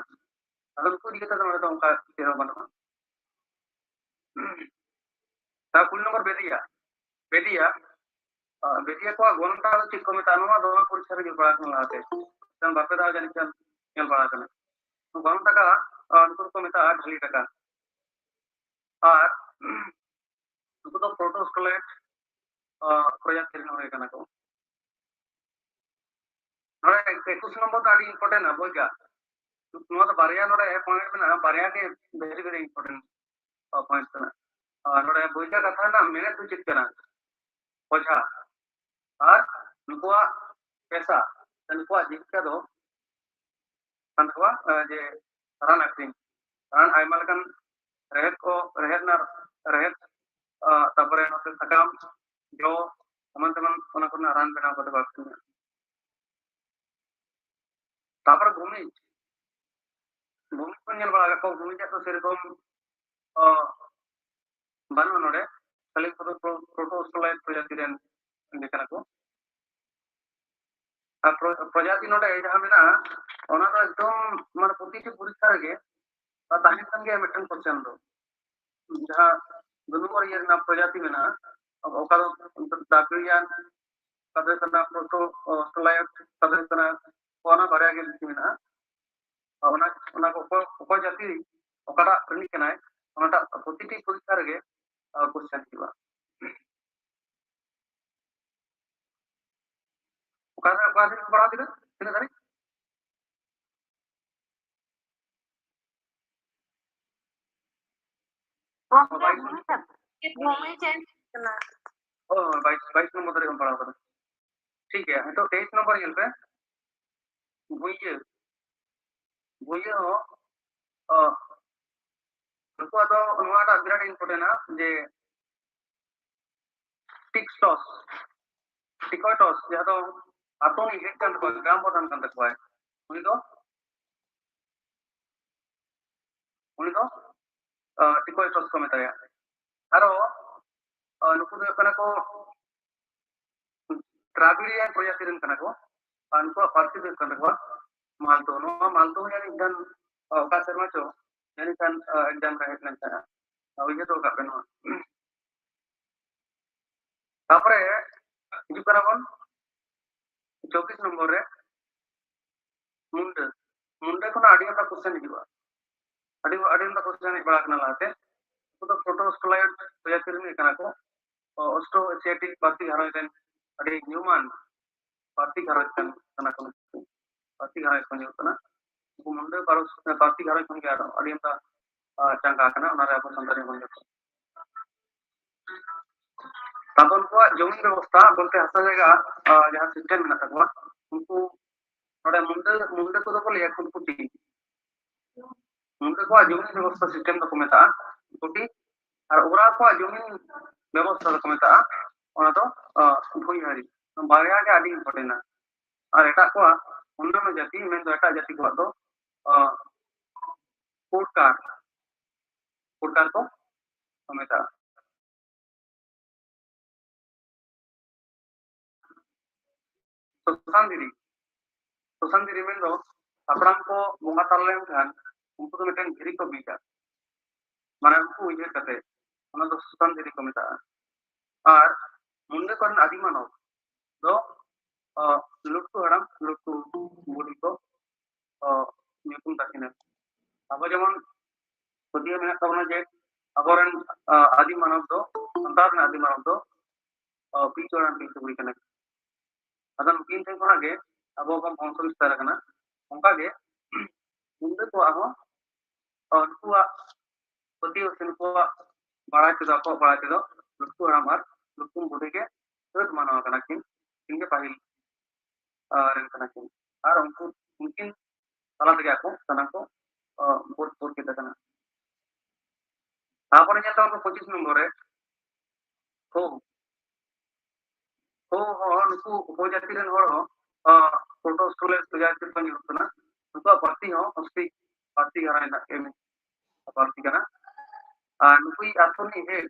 ᱟᱫᱚ ᱱᱩᱠᱩ ᱤᱫᱤ ᱠᱟᱛᱮ ᱫᱚ ᱱᱚᱰᱮ ᱫᱚ ᱚᱱᱠᱟ ᱪᱮᱫ ᱦᱚᱸ ᱵᱟᱹᱱᱩᱜᱼᱟ᱾ ᱛᱟ ᱠᱩᱲᱤ ᱱᱚᱢᱵᱚᱨ ᱵᱮᱫᱤᱭᱟ᱾ ᱵᱮᱫᱤᱭᱟ, ᱟᱸ, ᱵᱮᱫᱤᱭᱟ ᱠᱚᱣᱟᱜ ᱜᱚᱱᱚᱝ ᱴᱟᱠᱟ ᱫᱚ ᱪᱮᱫ ᱠᱚ ᱢᱮᱛᱟᱜᱼᱟ? ᱱᱚᱣᱟ ᱫᱚ ᱯᱚᱨᱤᱠᱠᱷᱟ ᱨᱮ ᱧᱮᱞ ᱵᱟᱲᱟ ᱟᱠᱟᱱᱟ ᱞᱟᱦᱟᱛᱮ, ᱢᱤᱫᱴᱟᱝ ᱵᱟᱨ ᱯᱮ ᱫᱷᱟᱣ ᱡᱟᱹᱱᱤᱡ ᱠᱷᱟᱱ ᱧᱮᱞ ᱵᱟᱲᱟ ᱟᱠᱟᱱᱟ᱾ ᱜᱚᱱᱚᱝ ᱴᱟᱠᱟ, ᱟᱸ, ᱱᱩᱠᱩ ᱫᱚᱠᱚ ᱢᱮᱛᱟᱜᱼᱟ ᱰᱷᱟᱹᱞᱤ ᱴᱟᱠᱟ᱾ ᱟᱨ ᱱᱩᱠᱩ ᱫᱚ ᱯᱨᱳᱴᱳᱥᱴᱳᱞᱟᱭᱤᱴ, ᱟᱸ, ᱯᱨᱚᱡᱟᱛᱤ ᱨᱮᱱ ᱦᱩᱭ ᱠᱟᱱᱟ ᱠᱚ᱾ ᱱᱚᱰᱮ ᱮᱠᱩᱥ ᱱᱚᱢᱵᱚᱨ ᱫᱚ ᱟᱹᱰᱤ important ᱟ, ᱵᱳᱭᱜᱟ᱾ ᱱᱚᱣᱟ ᱫᱚ ᱵᱟᱨᱭᱟ ᱱᱚᱰᱮ ᱯᱚᱭᱮᱱᱴ ᱢᱮᱱᱟᱜᱼᱟ, ᱵᱟᱨᱭᱟ ᱜᱮ ᱵᱷᱮᱨᱤ ᱵᱷᱮᱨᱤ ᱤᱢᱯᱚᱨᱴᱮᱱᱴ ᱯᱚᱭᱮᱱᱴ ᱠᱟᱱᱟ᱾ ᱟᱨ ᱱᱚᱰᱮ ᱵᱚᱭᱦᱟ ᱠᱟᱛᱷᱟ ᱨᱮᱱᱟᱜ ᱢᱮᱱᱮᱫ ᱫᱚ ᱪᱮᱫ ᱠᱟᱱᱟ? ᱵᱚᱭᱦᱟ ᱟᱨ ᱱᱩᱠᱩᱣᱟᱜ ᱯᱮᱥᱟ ᱥᱮ ᱱᱩᱠᱩᱣᱟᱜ ᱡᱤᱵᱤᱠᱟ ᱫᱚ ᱠᱟᱱ ᱛᱟᱠᱚᱣᱟ, ᱮ, ᱡᱮ ᱨᱟᱱ ᱟᱹᱠᱷᱨᱤᱧ, ᱨᱟᱱ ᱟᱭᱢᱟ ᱞᱮᱠᱟᱱ ᱨᱮᱦᱮᱫ ᱠᱚ, ᱨᱮᱦᱮᱫ ᱨᱮᱱᱟᱜ ᱨᱮᱦᱮᱫ, ᱟ, ᱛᱟᱨᱯᱚᱨᱮ ᱱᱚᱛᱮ ᱥᱟᱠᱟᱢ, ᱡᱚ, ᱮᱢᱟᱱ ᱛᱮᱢᱟᱱ ᱚᱱᱟ ᱠᱚᱨᱮᱱᱟᱜ ᱨᱟᱱ ᱵᱮᱱᱟᱣ ᱠᱟᱛᱮ ᱠᱚ ᱟᱹᱠᱷᱨᱤᱧᱟ᱾ ᱛᱟᱨᱯᱚᱨᱮ ᱵᱷᱩᱢᱤᱡ, ᱵᱷᱩᱢᱤᱡ ᱵᱚᱱ ᱧᱮᱞ ᱵᱟᱲᱟ ᱟᱠᱟᱫ ᱠᱚᱣᱟ, ᱵᱷᱩᱢᱤᱡᱟᱜ ᱫᱚ ᱥᱮᱨᱚᱠᱚᱢ, ᱚ, ᱵᱟᱹᱱᱩᱜᱼᱟ ᱱᱚᱰᱮ, ᱠᱷᱟᱹᱞᱤ ᱩᱱᱠᱩ ᱫᱚ ᱯᱨᱚ-, ᱯᱨᱚᱴᱳᱥᱴᱚᱞᱟᱭᱤᱴ ᱯᱨᱚᱡᱟᱛᱤ ᱨᱮᱱ ᱜᱮ ᱠᱟᱱᱟ ᱠᱚ᱾ ᱟᱨ ᱯᱨᱚ-, ᱯᱨᱚᱡᱟᱛᱤ ᱱᱚᱰᱮ ᱡᱟᱦᱟᱸ ᱢᱮᱱᱟᱜᱼᱟ, ᱚᱱᱟ ᱫᱚ ᱮᱠᱫᱚᱢ ᱢᱟᱱᱮ ᱯᱨᱚᱛᱤᱴᱤ ᱯᱚᱨᱤᱠᱠᱷᱟ ᱨᱮᱜᱮ ᱛᱟᱦᱮᱱ ᱠᱟᱱ ᱜᱮᱭᱟ ᱢᱤᱫᱴᱮᱱ ᱠᱚᱥᱪᱮᱱ ᱫᱚ᱾ ᱡᱟᱦᱟᱸ ᱫᱩ ᱱᱚᱢᱵᱚᱨ ᱤᱭᱟᱹ ᱨᱮᱱᱟᱜ ᱯᱨᱚᱡᱟᱛᱤ ᱢᱮᱱᱟᱜᱼᱟ, ᱚᱠᱟ ᱫᱚ ᱫᱟᱵᱨᱤᱭᱟᱱ, ᱚᱠᱟ ᱫᱚ ᱦᱩᱭᱩᱜ ᱠᱟᱱᱟ ᱯᱨᱚᱴᱳ-, ᱚ, ᱥᱴᱚᱞᱟᱭᱚᱴ, ᱚᱠᱟ ᱫᱚ ᱦᱩᱭᱩᱜ ᱠᱟᱱᱟ, ᱚᱱᱟ ᱵᱟᱨᱭᱟ ᱜᱮ ᱵᱮᱥᱤ ᱢᱮᱱᱟᱜᱼᱟ᱾ ᱚᱱᱟ, ᱚᱱᱟ ᱠᱚ ᱚᱠᱚᱭ, ᱚᱠᱚᱭ ᱡᱟᱹᱛᱤ ᱚᱠᱟᱴᱟᱜ ᱨᱤᱱᱤᱡ ᱠᱟᱱᱟᱭ, ᱚᱱᱟᱴᱟᱜ ᱯᱨᱚᱛᱤᱴᱤ ᱯᱚᱨᱤᱠᱠᱷᱟ ᱨᱮᱜᱮ, ᱟ, ᱠᱚᱥᱪᱮᱱ ᱦᱤᱡᱩᱜᱼᱟ᱾ ᱚᱠᱟ ᱨᱮ, ᱚᱠᱟ ᱫᱷᱟᱹᱨᱤᱡ ᱯᱮ ᱯᱟᱲᱦᱟᱣ ᱠᱮᱫᱟ? ᱛᱤᱱᱟᱹᱜ ᱫᱷᱟᱹᱨᱤᱡ? ᱜᱚᱢᱠᱮ, ᱵᱟᱭᱤᱥ? ᱵᱷᱩᱢᱤ ᱪᱮᱫ ᱠᱟᱱᱟ? ᱚ, ᱵᱟᱭᱤᱥ, ᱵᱟᱭᱤᱥ ᱱᱚᱢᱵᱚᱨ ᱫᱷᱟᱹᱨᱤᱡ ᱵᱚᱱ ᱯᱟᱲᱦᱟᱣ ᱠᱟᱫᱟ᱾ ᱴᱷᱤᱠ ᱜᱮᱭᱟ, ᱱᱤᱛᱚᱜ ᱛᱮᱭᱤᱥ ᱱᱚᱢᱵᱚᱨ ᱧᱮᱞ ᱯᱮ᱾ ᱵᱷᱩᱭᱟᱹ, ᱵᱷᱩᱭᱟᱹ ᱦᱚᱸ, ᱚ, ᱱᱩᱠᱩᱣᱟᱜ ᱫᱚ ᱱᱚᱣᱟᱴᱟᱜ ᱵᱤᱨᱟᱴ ᱤᱢᱯᱚᱨᱴᱮᱱᱴᱼᱟ ᱡᱮ ᱴᱤᱠᱥᱴᱚᱥ, ᱴᱤᱠᱚᱭᱴᱚᱥ, ᱡᱟᱦᱟᱸ ᱫᱚ ᱟᱛᱳ ᱨᱤᱱᱤᱡ ᱦᱮᱰ ᱠᱟᱱ ᱛᱟᱠᱚᱣᱟ, ᱜᱨᱟᱢ ᱯᱨᱚᱫᱷᱟᱱ ᱠᱟᱱ ᱛᱟᱠᱚᱣᱟᱭ, ᱩᱱᱤ ᱫᱚ, ᱩᱱᱤ ᱫᱚ, ᱟ, ᱴᱤᱠᱚᱭᱴᱚᱥ ᱠᱚ ᱢᱮᱛᱟᱭᱟ᱾ ᱟᱨᱚ, ᱟ, ᱱᱩᱠᱩ ᱫᱚ ᱦᱩᱭᱩᱜ ᱠᱟᱱᱟ ᱠᱚ ᱫᱨᱟᱵᱤᱲᱤᱭᱟᱱ ᱯᱨᱚᱡᱟᱛᱤ ᱨᱮᱱ ᱠᱟᱱᱟ ᱠᱚ᱾ ᱟᱨ ᱱᱩᱠᱩᱣᱟᱜ ᱯᱟᱹᱨᱥᱤ ᱫᱚ ᱦᱩᱭᱩᱜ ᱠᱟᱱ ᱛᱟᱠᱚᱣᱟ ᱢᱟᱞᱫᱳ᱾ ᱱᱚᱣᱟ ᱢᱟᱞᱫᱳ ᱦᱚᱸ ᱡᱟᱹᱱᱤᱡ ᱠᱷᱟᱱ, ᱟ, ᱚᱠᱟ ᱥᱮᱨᱢᱟ ᱪᱚ ᱡᱟᱹᱱᱤᱡ ᱠᱷᱟᱱ, ᱟ, ᱮᱠᱡᱟᱢ ᱨᱮ ᱦᱮᱡ ᱞᱮᱱ ᱛᱟᱦᱮᱸᱫᱼᱟ᱾ ᱟ, ᱩᱭᱦᱟᱹᱨ ᱫᱚᱦᱚ ᱠᱟᱜ ᱯᱮ ᱱᱚᱣᱟ᱾ ᱛᱟᱯᱚᱨᱮ ᱦᱤᱡᱩᱜ ᱠᱟᱱᱟ ᱵᱚᱱ ᱪᱚᱵᱵᱤᱥ ᱱᱚᱢᱵᱚᱨ ᱨᱮ, ᱢᱩᱱᱰᱟᱹ᱾ ᱢᱩᱱᱰᱟᱹ ᱠᱷᱚᱱᱟᱜ ᱟᱹᱰᱤ ᱟᱢᱫᱟ ᱠᱚᱥᱪᱮᱱ ᱦᱤᱡᱩᱜᱼᱟ, ᱟᱹᱰᱤ, ᱟᱹᱰᱤ ᱟᱢᱫᱟ ᱠᱚᱥᱪᱮᱱ ᱦᱮᱡ ᱵᱟᱲᱟ ᱟᱠᱟᱱᱟ ᱞᱟᱦᱟᱛᱮ᱾ ᱩᱱᱠᱩ ᱫᱚ ᱯᱨᱚᱴᱳᱥᱴᱚᱞᱟᱭᱚᱰ ᱯᱨᱚᱡᱟᱛᱤ ᱨᱮᱱ ᱜᱮ ᱠᱟᱱᱟ ᱠᱚ᱾ ᱚᱥᱴᱨᱳ ᱮᱥᱤᱭᱟᱴᱤᱠ ᱯᱟᱹᱨᱥᱤ ᱜᱷᱟᱨᱚᱸᱡᱽ ᱨᱮᱱ ᱟᱹᱰᱤ ᱧᱩᱢᱟᱱ ᱯᱟᱹᱨᱥᱤ ᱜᱷᱟᱨᱚᱸᱡᱽ ᱠᱟᱱ, ᱠᱟᱱᱟ ᱠᱚ ᱱᱩᱠᱩ᱾ ᱯᱟᱹᱨᱥᱤ ᱜᱷᱟᱨᱚᱸᱡᱽ ᱠᱚ ᱦᱩᱭᱩᱜ ᱠᱟᱱᱟ᱾ ᱩᱱᱠᱩ ᱢᱩᱱᱰᱟᱹ ᱯᱟᱹᱨᱥᱤ ᱜᱷᱟᱨᱚᱸᱡᱽ ᱠᱷᱚᱱ ᱜᱮ ᱟᱹᱰᱤ ᱟᱢᱫᱟ ᱪᱟᱸᱜᱟ ᱟᱠᱟᱱᱟ, ᱚᱱᱟᱨᱮ ᱟᱵᱚ ᱥᱟᱱᱛᱟᱲᱤ ᱵᱚᱱ ᱞᱮᱠᱷᱟ᱾ ᱛᱟᱵᱚᱱ ᱠᱚᱣᱟᱜ ᱡᱚᱢᱤ ᱵᱮᱵᱚᱥᱛᱷᱟ ᱵᱚᱞᱛᱮ ᱦᱟᱥᱟ ᱡᱟᱭᱜᱟ ᱡᱟᱦᱟᱸ ᱥᱤᱥᱴᱮᱢ ᱢᱮᱱᱟᱜ ᱛᱟᱠᱚᱣᱟ, ᱩᱱᱠᱩ ᱱᱚᱰᱮ ᱢᱩᱱᱰᱟᱹ ᱢᱩᱱᱰᱟᱹ ᱠᱚᱫᱚ ᱠᱚ ᱞᱟᱹᱭᱟ ᱠᱷᱩᱫᱠᱩᱴᱤ᱾ ᱢᱩᱱᱰᱟᱹ ᱠᱚᱣᱟᱜ ᱡᱚᱢᱤ ᱵᱮᱵᱚᱥᱛᱷᱟ ᱥᱤᱥᱴᱮᱢ ᱫᱚᱠᱚ ᱢᱮᱛᱟᱜᱼᱟ ᱠᱷᱩᱫᱠᱩᱴᱤ, ᱟᱨ ᱳᱨᱟ ᱠᱚᱣᱟᱜ ᱡᱚᱢᱤ ᱵᱮᱵᱚᱥᱛᱷᱟ ᱫᱚᱠᱚ ᱢᱮᱛᱟᱜᱼᱟ ᱚᱱᱟ ᱫᱚ ᱵᱷᱩᱭᱦᱟᱹᱨᱤ᱾ ᱵᱟᱨᱭᱟ ᱜᱮ ᱟᱹᱰᱤ ᱤᱢᱯᱚᱨᱴᱮᱱᱴᱼᱟ᱾ ᱟᱨ ᱮᱴᱟᱜ ᱠᱚᱣᱟᱜ, ᱚᱱᱱᱟᱱᱚ ᱡᱟᱹᱛᱤ ᱢᱮᱱᱫᱚ ᱮᱴᱟᱜ ᱡᱟᱹᱛᱤ ᱠᱚᱣᱟᱜ ᱫᱚ ᱯᱩᱨᱠᱟᱨ, ᱯᱩᱨᱠᱟᱨ ᱠᱚ ᱢᱮᱛᱟᱜᱼᱟ᱾ ᱥᱚᱥᱟᱱ ᱫᱷᱤᱨᱤ, ᱥᱚᱥᱟᱱ ᱫᱷᱤᱨᱤ ᱢᱮᱱᱫᱚ ᱦᱟᱯᱲᱟᱢ ᱠᱚ ᱵᱚᱸᱜᱟ ᱛᱟᱞᱟ ᱞᱮᱱᱠᱷᱟᱱ ᱩᱱᱠᱩ ᱫᱚ ᱢᱤᱫᱴᱮᱱ ᱫᱷᱤᱨᱤ ᱠᱚ ᱵᱤᱫᱟ, ᱢᱟᱱᱮ ᱩᱱᱠᱩ ᱩᱭᱦᱟᱹᱨ ᱠᱟᱛᱮ, ᱚᱱᱟ ᱫᱚ ᱥᱚᱥᱟᱱ ᱫᱷᱤᱨᱤ ᱠᱚ ᱢᱮᱛᱟᱜᱼᱟ᱾ ᱟᱨ ᱢᱩᱱᱰᱟᱹ ᱠᱚᱨᱮᱱ ᱟᱹᱫᱤ ᱢᱟᱱᱚᱵ ᱫᱚ ᱞᱩᱴᱠᱩ ᱦᱟᱲᱟᱢ ᱞᱩᱴᱠᱩ ᱵᱩᱰᱷᱤ ᱠᱚ ᱧᱩᱛᱩᱢ ᱛᱟᱹᱠᱤᱱᱟ᱾ ᱟᱵᱚ ᱡᱮᱢᱚᱱ ᱯᱟᱹᱛᱭᱟᱹᱣ ᱢᱮᱱᱟᱜ ᱛᱟᱵᱚᱱᱟ ᱡᱮ ᱟᱵᱚᱨᱮᱱ ᱟᱹᱫᱤ ᱢᱟᱱᱚᱵ ᱫᱚ, ᱥᱟᱱᱛᱟᱲ ᱨᱮᱱ ᱟᱹᱫᱤ ᱢᱟᱱᱚᱵ ᱫᱚ ᱯᱤᱞᱪᱩ ᱦᱟᱲᱟᱢ ᱯᱤᱞᱪᱩ ᱵᱩᱲᱦᱤ ᱠᱟᱱᱟ᱾ ᱟᱫᱚ ᱱᱩᱠᱤᱱ ᱴᱷᱮᱱ ᱠᱷᱚᱱᱟᱜ ᱜᱮ ᱟᱵᱚ ᱵᱚᱱ ᱵᱚᱝᱥᱚ ᱵᱤᱥᱛᱟᱨ ᱟᱠᱟᱱᱟ᱾ ᱚᱱᱠᱟᱜᱮ ᱢᱩᱱᱰᱟᱹ ᱠᱚᱣᱟᱜ ᱦᱚᱸ ᱱᱩᱠᱩᱣᱟᱜ ᱯᱟᱹᱛᱭᱟᱹᱣ ᱥᱮ ᱱᱩᱠᱩᱣᱟᱜ ᱵᱟᱲᱟᱭ ᱛᱮᱫᱚ, ᱟᱠᱚᱣᱟᱜ ᱵᱟᱲᱟᱭ ᱛᱮᱫᱚ ᱞᱩᱴᱠᱩ ᱦᱟᱲᱟᱢ ᱟᱨ ᱞᱩᱴᱠᱩ ᱵᱩᱰᱷᱤ ᱜᱮ ᱥᱟᱹᱛ ᱢᱟᱱᱟᱣ ᱠᱟᱱᱟ ᱠᱤᱱ, ᱩᱱᱠᱤᱱ ᱜᱮ ᱯᱟᱹᱦᱤᱞ ᱨᱮᱱ ᱠᱟᱱᱟ ᱠᱤᱱ᱾ ᱟᱨ ᱩᱱᱠᱩ, ᱩᱱᱠᱤᱱ ᱛᱟᱞᱟ ᱛᱮᱜᱮ ᱟᱠᱚ ᱥᱟᱱᱟᱢ ᱠᱚ ᱵᱳᱴ ᱵᱳᱴ ᱠᱮᱫ ᱠᱟᱱᱟ᱾ ᱛᱟᱨᱯᱚᱨᱮ ᱧᱮᱞ ᱛᱟᱵᱚᱱ ᱯᱮ ᱯᱚᱸᱪᱤᱥ ᱱᱚᱢᱵᱚᱨ ᱨᱮ ᱦᱳ ᱦᱳ ᱦᱚᱸ, ᱱᱩᱠᱩ ᱦᱳ ᱡᱟᱹᱛᱤ ᱨᱮᱱ ᱦᱚᱲ ᱦᱚᱸ ᱯᱨᱳᱴᱳ ᱥᱠᱩᱞ ᱨᱮ ᱥᱩᱡᱟ ᱪᱮᱫ ᱠᱚ ᱧᱩᱨᱩᱜ ᱠᱟᱱᱟ᱾ ᱱᱩᱠᱩᱣᱟᱜ ᱯᱟᱹᱨᱥᱤ ᱦᱚᱸ ᱚᱥᱴᱨᱤᱠ ᱯᱟᱹᱨᱥᱤ ᱜᱷᱟᱨᱟ ᱨᱮᱱᱟᱜ ᱜᱮ ᱯᱟᱹᱨᱥᱤ ᱠᱟᱱᱟ᱾ ᱟᱨ ᱱᱩᱠᱩᱭᱤᱡ ᱟᱛᱳ ᱨᱤᱱᱤᱡ ᱦᱮᱰ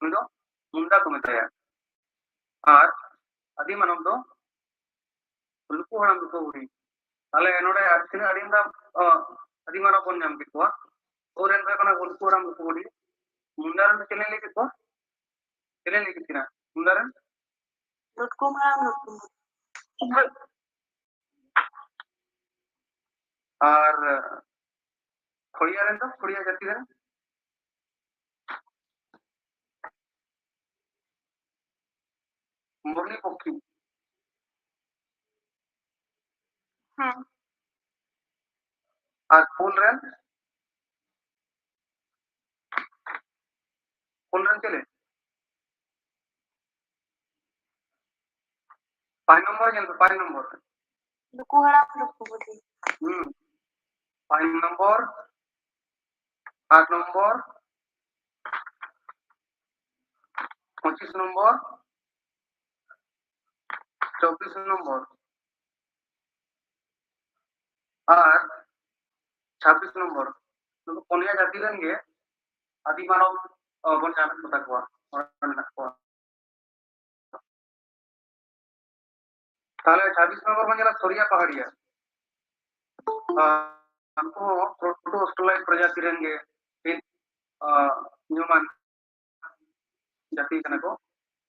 ᱩᱱᱤ ᱫᱚ ᱢᱩᱱᱰᱟ ᱠᱚ ᱢᱮᱛᱟᱭᱟ᱾ ᱟᱨ ᱟᱹᱫᱤ ᱢᱟᱱᱚᱵ ᱫᱚ ᱞᱩᱠᱩ ᱦᱟᱲᱟᱢ ᱞᱩᱠᱩ ᱵᱩᱲᱦᱤ᱾ ᱛᱟᱦᱞᱮ ᱱᱚᱰᱮ ᱟᱨ ᱛᱤᱱᱟᱹᱜ ᱟᱹᱫᱤ ᱢᱟᱱᱚᱵ, ᱟᱹᱫᱤ ᱢᱟᱱᱚᱵ ᱵᱚᱱ ᱧᱟᱢ ᱠᱮᱫ ᱠᱚᱣᱟ᱾ ᱳ ᱨᱮᱱ ᱫᱚ ᱦᱩᱭᱩᱜ ᱠᱟᱱᱟ ᱞᱩᱠᱩ ᱦᱟᱲᱟᱢ ᱞᱩᱠᱩ ᱵᱩᱲᱦᱤ᱾ ᱢᱩᱱᱰᱟ ᱨᱮᱱ ᱫᱚ ᱪᱮᱫ ᱞᱤᱧ ᱞᱟᱹᱭ ᱠᱮᱫ ᱠᱚᱣᱟ? ᱪᱮᱫ ᱞᱤᱧ ᱞᱟᱹᱭ ᱠᱮᱫ ᱠᱤᱱᱟ ᱢᱩᱱᱰᱟ ᱨᱮᱱ? ᱞᱩᱴᱠᱩ ᱦᱟᱲᱟᱢ ᱞᱩᱠᱩ ᱵᱩᱲᱦᱤ᱾ ᱟᱨ ᱠᱷᱚᱲᱤᱭᱟ ᱨᱮᱱ ᱫᱚ, ᱠᱷᱚᱲᱤᱭᱟ ᱡᱟᱹᱛᱤ ᱨᱮᱱ ᱢᱩᱨᱞᱤ ᱯᱚᱠᱠᱷᱤ᱾ ᱦᱮᱸ᱾ ᱟᱨ ᱯᱩᱱ ᱨᱮᱱ, ᱯᱩᱱ ᱨᱮᱱ ᱪᱮᱞᱮ? ᱯᱟᱸᱪ ᱱᱚᱢᱵᱚᱨ ᱧᱮᱞ ᱯᱮ, ᱯᱟᱸᱪ ᱱᱚᱢᱵᱚᱨ᱾ ᱱᱩᱠᱩ ᱦᱟᱲᱟᱢ ᱱᱩᱠᱩ ᱵᱩᱰᱷᱤ᱾ ᱦᱩᱸ᱾ ᱯᱟᱸᱪ ᱱᱚᱢᱵᱚᱨ, ᱟᱴ ᱱᱚᱢᱵᱚᱨ, ᱯᱚᱸᱪᱤᱥ ᱱᱚᱢᱵᱚᱨ, ᱪᱚᱵᱵᱤᱥ ᱱᱚᱢᱵᱚᱨ ᱟᱨ ᱪᱷᱟᱵᱵᱤᱥ ᱱᱚᱢᱵᱚᱨ᱾ ᱱᱩᱠᱩ ᱯᱩᱱᱭᱟ ᱡᱟᱹᱛᱤ ᱨᱮᱱ ᱜᱮ ᱟᱹᱫᱤ ᱢᱟᱱᱚᱵ, ᱚ, ᱵᱚᱱ ᱧᱟᱢᱮᱫ ᱠᱚ ᱛᱟᱠᱚᱣᱟ, ᱚᱸᱰᱮ ᱢᱮᱱᱟᱜ ᱠᱚᱣᱟ᱾ ᱛᱟᱦᱞᱮ ᱪᱷᱟᱵᱵᱤᱥ ᱱᱚᱢᱵᱚᱨ ᱵᱚᱱ ᱧᱮᱞᱟ ᱥᱚᱨᱤᱭᱟ ᱯᱟᱦᱟᱲᱤᱭᱟ᱾ ᱟᱨ ᱩᱱᱠᱩ ᱦᱚᱸ ᱯᱨᱳᱴᱳ ᱚᱥᱴᱨᱟᱞᱟᱭᱤᱰ ᱯᱨᱚᱡᱟᱛᱤ ᱨᱮᱱ ᱜᱮ ᱢᱤᱫ, ᱟ, ᱧᱩᱢᱟᱱ ᱡᱟᱹᱛᱤ ᱠᱟᱱᱟ ᱠᱚ᱾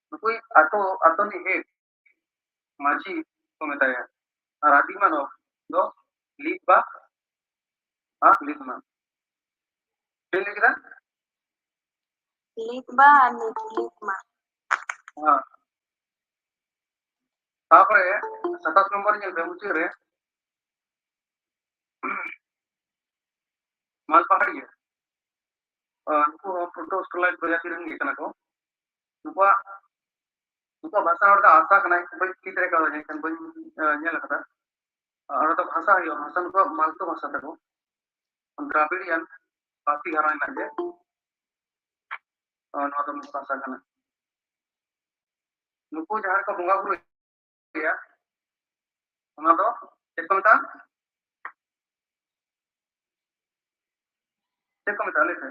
ᱱᱩᱠᱩᱭ ᱟᱛᱳ, ᱟᱛᱳ ᱨᱤᱱᱤᱡ ᱦᱮᱰ ᱢᱟᱹᱡᱷᱤ ᱠᱚ ᱢᱮᱛᱟᱭᱟ᱾ ᱟᱨ ᱟᱹᱫᱤ ᱢᱟᱱᱚᱵ ᱫᱚ ᱞᱤᱯ ᱵᱟ ᱟᱨ ᱞᱤᱯ ᱢᱟ᱾ ᱪᱮᱫ ᱤᱧ ᱞᱟᱹᱭ ᱠᱮᱫᱟ? ᱞᱤᱯ ᱵᱟ ᱟᱨ ᱞᱤᱯ, ᱞᱤᱯ ᱢᱟ᱾ ᱦᱮᱸ᱾ ᱛᱟᱯᱚᱨᱮ ᱥᱟᱛᱟᱥ ᱱᱚᱢᱵᱚᱨ ᱧᱮᱞ ᱯᱮ, ᱢᱩᱪᱟᱹᱫ ᱨᱮ ᱢᱟᱞ ᱯᱟᱦᱟᱲᱤᱭᱟᱹ᱾ ᱟᱨ ᱱᱩᱠᱩ ᱦᱚᱸ ᱯᱨᱳᱴᱳ ᱚᱥᱴᱨᱟᱞᱟᱭᱤᱰ ᱯᱨᱚᱡᱟᱛᱤ ᱨᱮᱱ ᱜᱮ ᱠᱟᱱᱟ ᱠᱚ᱾ ᱱᱩᱠᱩᱣᱟᱜ, ᱱᱩᱠᱩᱣᱟᱜ ᱵᱷᱟᱥᱟ ᱨᱚᱲ ᱫᱚ ᱟᱥᱟ ᱠᱟᱱᱟᱭ, ᱵᱟᱹᱧ ᱠᱩᱞᱤ ᱫᱟᱲᱮ ᱠᱟᱣᱫᱟ, ᱡᱟᱹᱱᱤᱡ ᱠᱷᱟᱱ ᱵᱟᱹᱧ, ᱮ, ᱧᱮᱞ ᱟᱠᱟᱫᱟ᱾ ᱟᱨ ᱚᱸᱰᱮ ᱫᱚ ᱵᱷᱟᱥᱟ ᱦᱩᱭᱩᱜᱼᱟ, ᱵᱷᱟᱥᱟ ᱱᱩᱠᱩᱣᱟᱜ ᱢᱟᱞᱛᱳ ᱵᱷᱟᱥᱟ ᱛᱟᱠᱚ, ᱫᱨᱟᱵᱤᱲᱤᱭᱟᱱ ᱯᱟᱹᱨᱥᱤ ᱜᱷᱟᱨᱚᱸᱡᱽ ᱨᱮᱱᱟᱜ ᱜᱮ, ᱮ, ᱱᱚᱣᱟ ᱫᱚ ᱢᱤᱫ ᱵᱷᱟᱥᱟ ᱠᱟᱱᱟ᱾ ᱱᱩᱠᱩ ᱡᱟᱦᱟᱸ ᱨᱮᱠᱚ ᱵᱚᱸᱜᱟ ᱵᱩᱨᱩᱭ ᱜᱮᱭᱟ, ᱚᱱᱟ ᱫᱚ ᱪᱮᱫ ᱠᱚ ᱢᱮᱛᱟᱜᱼᱟ? ᱪᱮᱫ ᱠᱚ ᱢᱮᱛᱟᱜᱼᱟ? ᱞᱟᱹᱭ ᱯᱮ᱾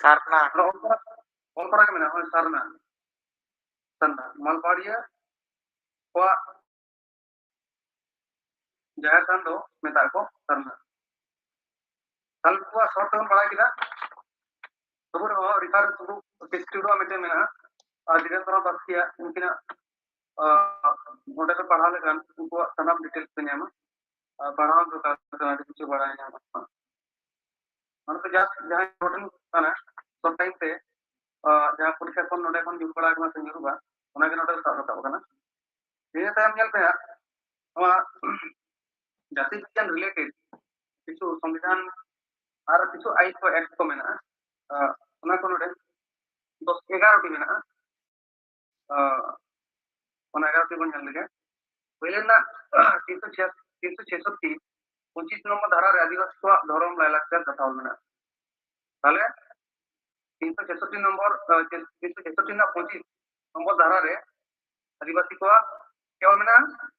ᱥᱟᱨᱱᱟ᱾ ᱚᱞ ᱠᱚᱨᱟ, ᱚᱞ ᱠᱚᱨᱟ ᱜᱮ ᱢᱮᱱᱟᱜᱼᱟ, ᱦᱳᱭ, ᱥᱟᱨᱱᱟ᱾ ᱥᱟᱨᱱᱟ᱾ ᱢᱟᱞᱯᱟᱦᱟᱲᱤᱭᱟᱹ ᱠᱚᱣᱟᱜ ᱡᱟᱦᱮᱨ ᱛᱷᱟᱱ ᱫᱚ ᱢᱮᱛᱟᱜ ᱠᱚ ᱥᱟᱨᱱᱟ᱾ ᱛᱟᱦᱞᱮ ᱱᱩᱠᱩᱣᱟᱜ ᱥᱚᱨᱴ ᱛᱮᱵᱚᱱ ᱵᱟᱲᱟᱭ ᱠᱮᱫᱟ᱾ ᱛᱚᱵᱩ ᱨᱮᱦᱚᱸ ᱨᱤᱯᱷᱟᱨ ᱥᱩᱫᱷᱩ ᱴᱮᱠᱥᱴ ᱨᱮ ᱢᱤᱫᱴᱮᱱ ᱢᱮᱱᱟᱜᱼᱟ, ᱟᱨ ᱫᱷᱤᱨᱮᱱᱫᱨᱚ ᱱᱟᱛᱷ ᱵᱟᱥᱠᱮᱭᱟᱜ ᱩᱱᱠᱤᱱᱟᱜ, ᱟᱸ, ᱚᱸᱰᱮ ᱯᱮ ᱯᱟᱲᱦᱟᱣ ᱞᱮᱠᱷᱟᱱ ᱩᱱᱠᱩᱣᱟᱜ ᱥᱟᱱᱟᱢ ᱰᱤᱴᱮᱞᱥ ᱯᱮ ᱧᱟᱢᱟ᱾ ᱟᱨ ᱯᱟᱲᱦᱟᱣ ᱫᱚᱨᱠᱟᱨ ᱠᱟᱱᱟ, ᱟᱹᱰᱤ ᱠᱤᱪᱷᱩ ᱵᱟᱲᱟᱭ ᱧᱟᱢᱚᱜᱼᱟ᱾ ᱚᱱᱟ ᱫᱚ ᱡᱟᱥᱴ ᱡᱟᱦᱟᱸ ᱤᱢᱯᱚᱨᱴᱮᱱᱴ ᱠᱟᱱᱟ, ᱥᱚᱨᱴ ᱴᱟᱭᱤᱢ ᱛᱮ, ᱟᱸ, ᱡᱟᱦᱟᱸ ᱯᱚᱨᱤᱠᱠᱷᱟ ᱠᱷᱚᱱ ᱱᱚᱰᱮ ᱠᱷᱚᱱ ᱧᱩᱨ ᱵᱟᱲᱟ ᱟᱠᱟᱱᱟ ᱥᱮ ᱧᱩᱨᱩᱜᱼᱟ, ᱚᱱᱟᱜᱮ ᱱᱚᱰᱮ ᱥᱟᱵ ᱨᱟᱠᱟᱵ ᱟᱠᱟᱱᱟ᱾ ᱤᱱᱟᱹ ᱛᱟᱭᱚᱢ ᱧᱮᱞ ᱯᱮ ᱦᱟᱸᱜ, ᱱᱚᱣᱟ ᱡᱟᱹᱛᱤ ᱵᱤᱜᱽᱜᱟᱱ ᱨᱤᱞᱮᱴᱮᱰ ᱠᱤᱪᱷᱩ ᱥᱚᱝᱵᱤᱫᱷᱟᱱ ᱟᱨ ᱠᱤᱪᱷᱩ ᱟᱭᱤᱱ ᱠᱚ, ᱮᱠᱴ ᱠᱚ ᱢᱮᱱᱟᱜᱼᱟ᱾ ᱟᱸ, ᱚᱱᱟ ᱠᱚ ᱱᱚᱰᱮ ᱫᱚᱥ ᱮᱜᱟᱨᱚ ᱴᱤ ᱢᱮᱱᱟᱜᱼᱟ᱾ ᱟᱸ, ᱚᱱᱟ ᱮᱜᱟᱨᱚ ᱴᱤ ᱵᱚᱱ ᱧᱮᱞ ᱞᱮᱜᱮ᱾ ᱯᱳᱭᱞᱳ ᱨᱮᱱᱟᱜ ᱛᱤᱱᱥᱚ ᱪᱷᱮᱭᱟᱥᱚᱴᱴᱤ, ᱯᱚᱸᱪᱤᱥ ᱱᱚᱢᱵᱚᱨ ᱫᱷᱟᱨᱟ ᱨᱮ ᱟᱹᱫᱤᱵᱟᱹᱥᱤ ᱠᱚᱣᱟᱜ ᱫᱷᱚᱨᱚᱢ ᱞᱟᱭᱼᱞᱟᱠᱪᱟᱨ ᱠᱟᱛᱷᱟ ᱚᱞ ᱢᱮᱱᱟᱜᱼᱟ᱾ ᱛᱟᱦᱞᱮ ᱛᱤᱱᱥᱚ ᱪᱷᱮᱥᱚᱴᱴᱤ ᱱᱚᱢᱵᱚᱨ, ᱟᱸ, ᱪᱮ-, ᱛᱤᱱᱥᱚ ᱪᱷᱮᱥᱚᱴᱴᱤ ᱨᱮᱱᱟᱜ ᱯᱚᱸᱪᱤᱥ ᱱᱚᱢᱵᱚᱨ ᱫᱷᱟᱨᱟ ᱨᱮ ᱟᱹᱫᱤᱵᱟᱹᱥᱤ ᱠᱚᱣᱟᱜ ᱪᱮᱫ ᱚᱞ ᱢᱮᱱᱟᱜᱼᱟ?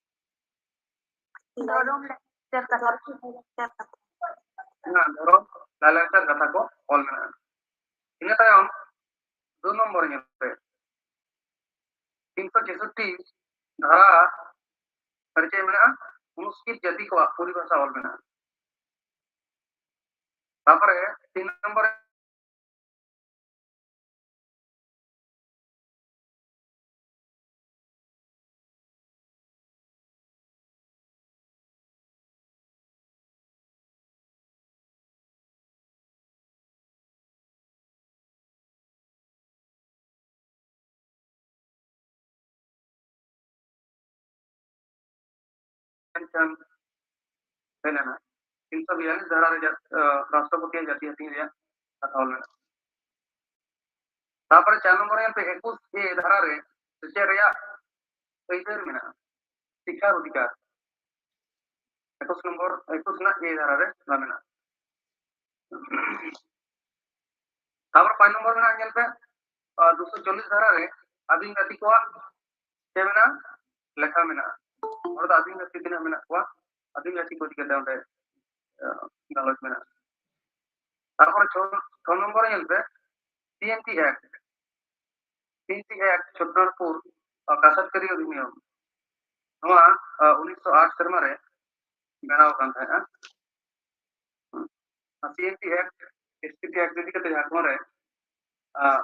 ᱫᱷᱚᱨᱚᱢ ᱞᱟᱠᱪᱟᱨ ᱠᱟᱛᱷᱟ, ᱞᱟᱠᱪᱟᱨ ᱠᱟᱛᱷᱟ᱾ ᱦᱮᱸ, ᱫᱷᱚᱨᱚᱢ ᱞᱟᱭᱼᱞᱟᱠᱪᱟᱨ ᱠᱟᱛᱷᱟ ᱠᱚ ᱚᱞ ᱢᱮᱱᱟᱜᱼᱟ᱾ ᱤᱱᱟᱹ ᱛᱟᱭᱚᱢ ᱫᱩ ᱱᱚᱢᱵᱚᱨ ᱧᱮᱞ ᱯᱮ, ᱛᱤᱱᱥᱚ ᱪᱷᱮᱥᱚᱴᱴᱤ ᱫᱷᱟᱨᱟ ᱨᱮ ᱪᱮᱫ ᱢᱮᱱᱟᱜᱼᱟ? ᱚᱱᱩᱥᱩᱪᱤᱛ ᱡᱟᱹᱛᱤ ᱠᱚᱣᱟᱜ ᱯᱚᱨᱤᱵᱷᱟᱥᱟ ᱚᱞ ᱢᱮᱱᱟᱜᱼᱟ᱾ ᱛᱟᱨᱯᱚᱨᱮ ᱛᱤᱱ ᱱᱚᱢᱵᱚᱨ ᱢᱮᱱᱠᱷᱟᱱ ᱦᱩᱭ ᱞᱮᱱᱟ ᱛᱤᱱᱥᱚ ᱵᱤᱭᱟᱞᱤᱥ ᱫᱷᱟᱨᱟ ᱨᱮ ᱡᱟ-, ᱟᱸ, ᱨᱟᱥᱴᱨᱚᱯᱚᱛᱤᱭᱟᱜ ᱡᱟᱹᱛᱤ ᱦᱟᱹᱴᱤᱧ ᱨᱮᱭᱟᱜ ᱠᱟᱛᱷᱟ ᱚᱞ ᱢᱮᱱᱟᱜᱼᱟ᱾ ᱛᱟᱨᱯᱚᱨᱮ ᱪᱟᱨ ᱱᱚᱢᱵᱚᱨ ᱧᱮᱞ ᱯᱮ, ᱮᱠᱩᱥ ᱮ ᱫᱷᱟᱨᱟ ᱨᱮ ᱥᱮᱪᱮᱫ ᱨᱮᱭᱟᱜ ᱟᱹᱭᱫᱟᱹᱨ ᱢᱮᱱᱟᱜᱼᱟ, ᱥᱤᱠᱠᱷᱟᱨ ᱚᱫᱷᱤᱠᱟᱨ᱾ ᱮᱠᱩᱥ ᱱᱚᱢᱵᱚᱨ, ᱮᱠᱩᱥ ᱨᱮᱱᱟᱜ ᱮ ᱫᱷᱟᱨᱟ ᱨᱮ ᱚᱱᱟ ᱢᱮᱱᱟᱜᱼᱟ᱾ ᱛᱟᱨᱯᱚᱨ ᱯᱟᱸᱪ ᱱᱚᱢᱵᱚᱨ ᱢᱮᱱᱟᱜᱼᱟ, ᱧᱮᱞ ᱯᱮ, ᱟᱸ, ᱫᱩᱥᱚ ᱪᱚᱞᱞᱤᱥ ᱫᱷᱟᱨᱟ ᱨᱮ ᱟᱹᱫᱤᱢ ᱡᱟᱹᱛᱤ ᱠᱚᱣᱟᱜ ᱪᱮᱫ ᱢᱮᱱᱟᱜᱼᱟ? ᱞᱮᱠᱷᱟ ᱢᱮᱱᱟᱜᱼᱟ᱾ ᱚᱸᱰᱮ ᱫᱚ ᱟᱹᱫᱤᱢ ᱡᱟᱹᱛᱤ ᱛᱤᱱᱟᱹᱜ ᱢᱮᱱᱟᱜ ᱠᱚᱣᱟ, ᱟᱹᱫᱤᱢ ᱡᱟᱹᱛᱤ ᱠᱚ ᱤᱫᱤ ᱠᱟᱛᱮ ᱚᱸᱰᱮ, ᱟᱸ, ᱜᱟᱞᱚᱪ ᱢᱮᱱᱟᱜᱼᱟ᱾ ᱛᱟᱨᱯᱚᱨᱮ ᱪᱷᱚ, ᱪᱷᱚ ᱱᱚᱢᱵᱚᱨ ᱧᱮᱞ ᱯᱮ, ᱥᱤ ᱮᱱ ᱴᱤ ᱮᱠᱴ, ᱥᱤ ᱮᱱ ᱴᱤ ᱮᱠᱴ ᱪᱷᱚᱛᱨᱚᱯᱩᱨ, ᱟᱸ, ᱠᱟᱥᱟᱛ ᱠᱟᱹᱨᱤ ᱚᱫᱷᱤᱱᱤᱭᱚᱢ, ᱱᱚᱣᱟ, ᱟᱸ, ᱩᱱᱤᱥᱥᱚ ᱟᱴ ᱥᱮᱨᱢᱟ ᱨᱮ ᱵᱮᱱᱟᱣ ᱟᱠᱟᱱ ᱛᱟᱦᱮᱸᱫᱼᱟ᱾ C N T act, S T act ᱤᱫᱤ ᱠᱟᱛᱮ ᱡᱷᱟᱲᱠᱷᱚᱸᱰ ᱨᱮ, ᱟᱸ,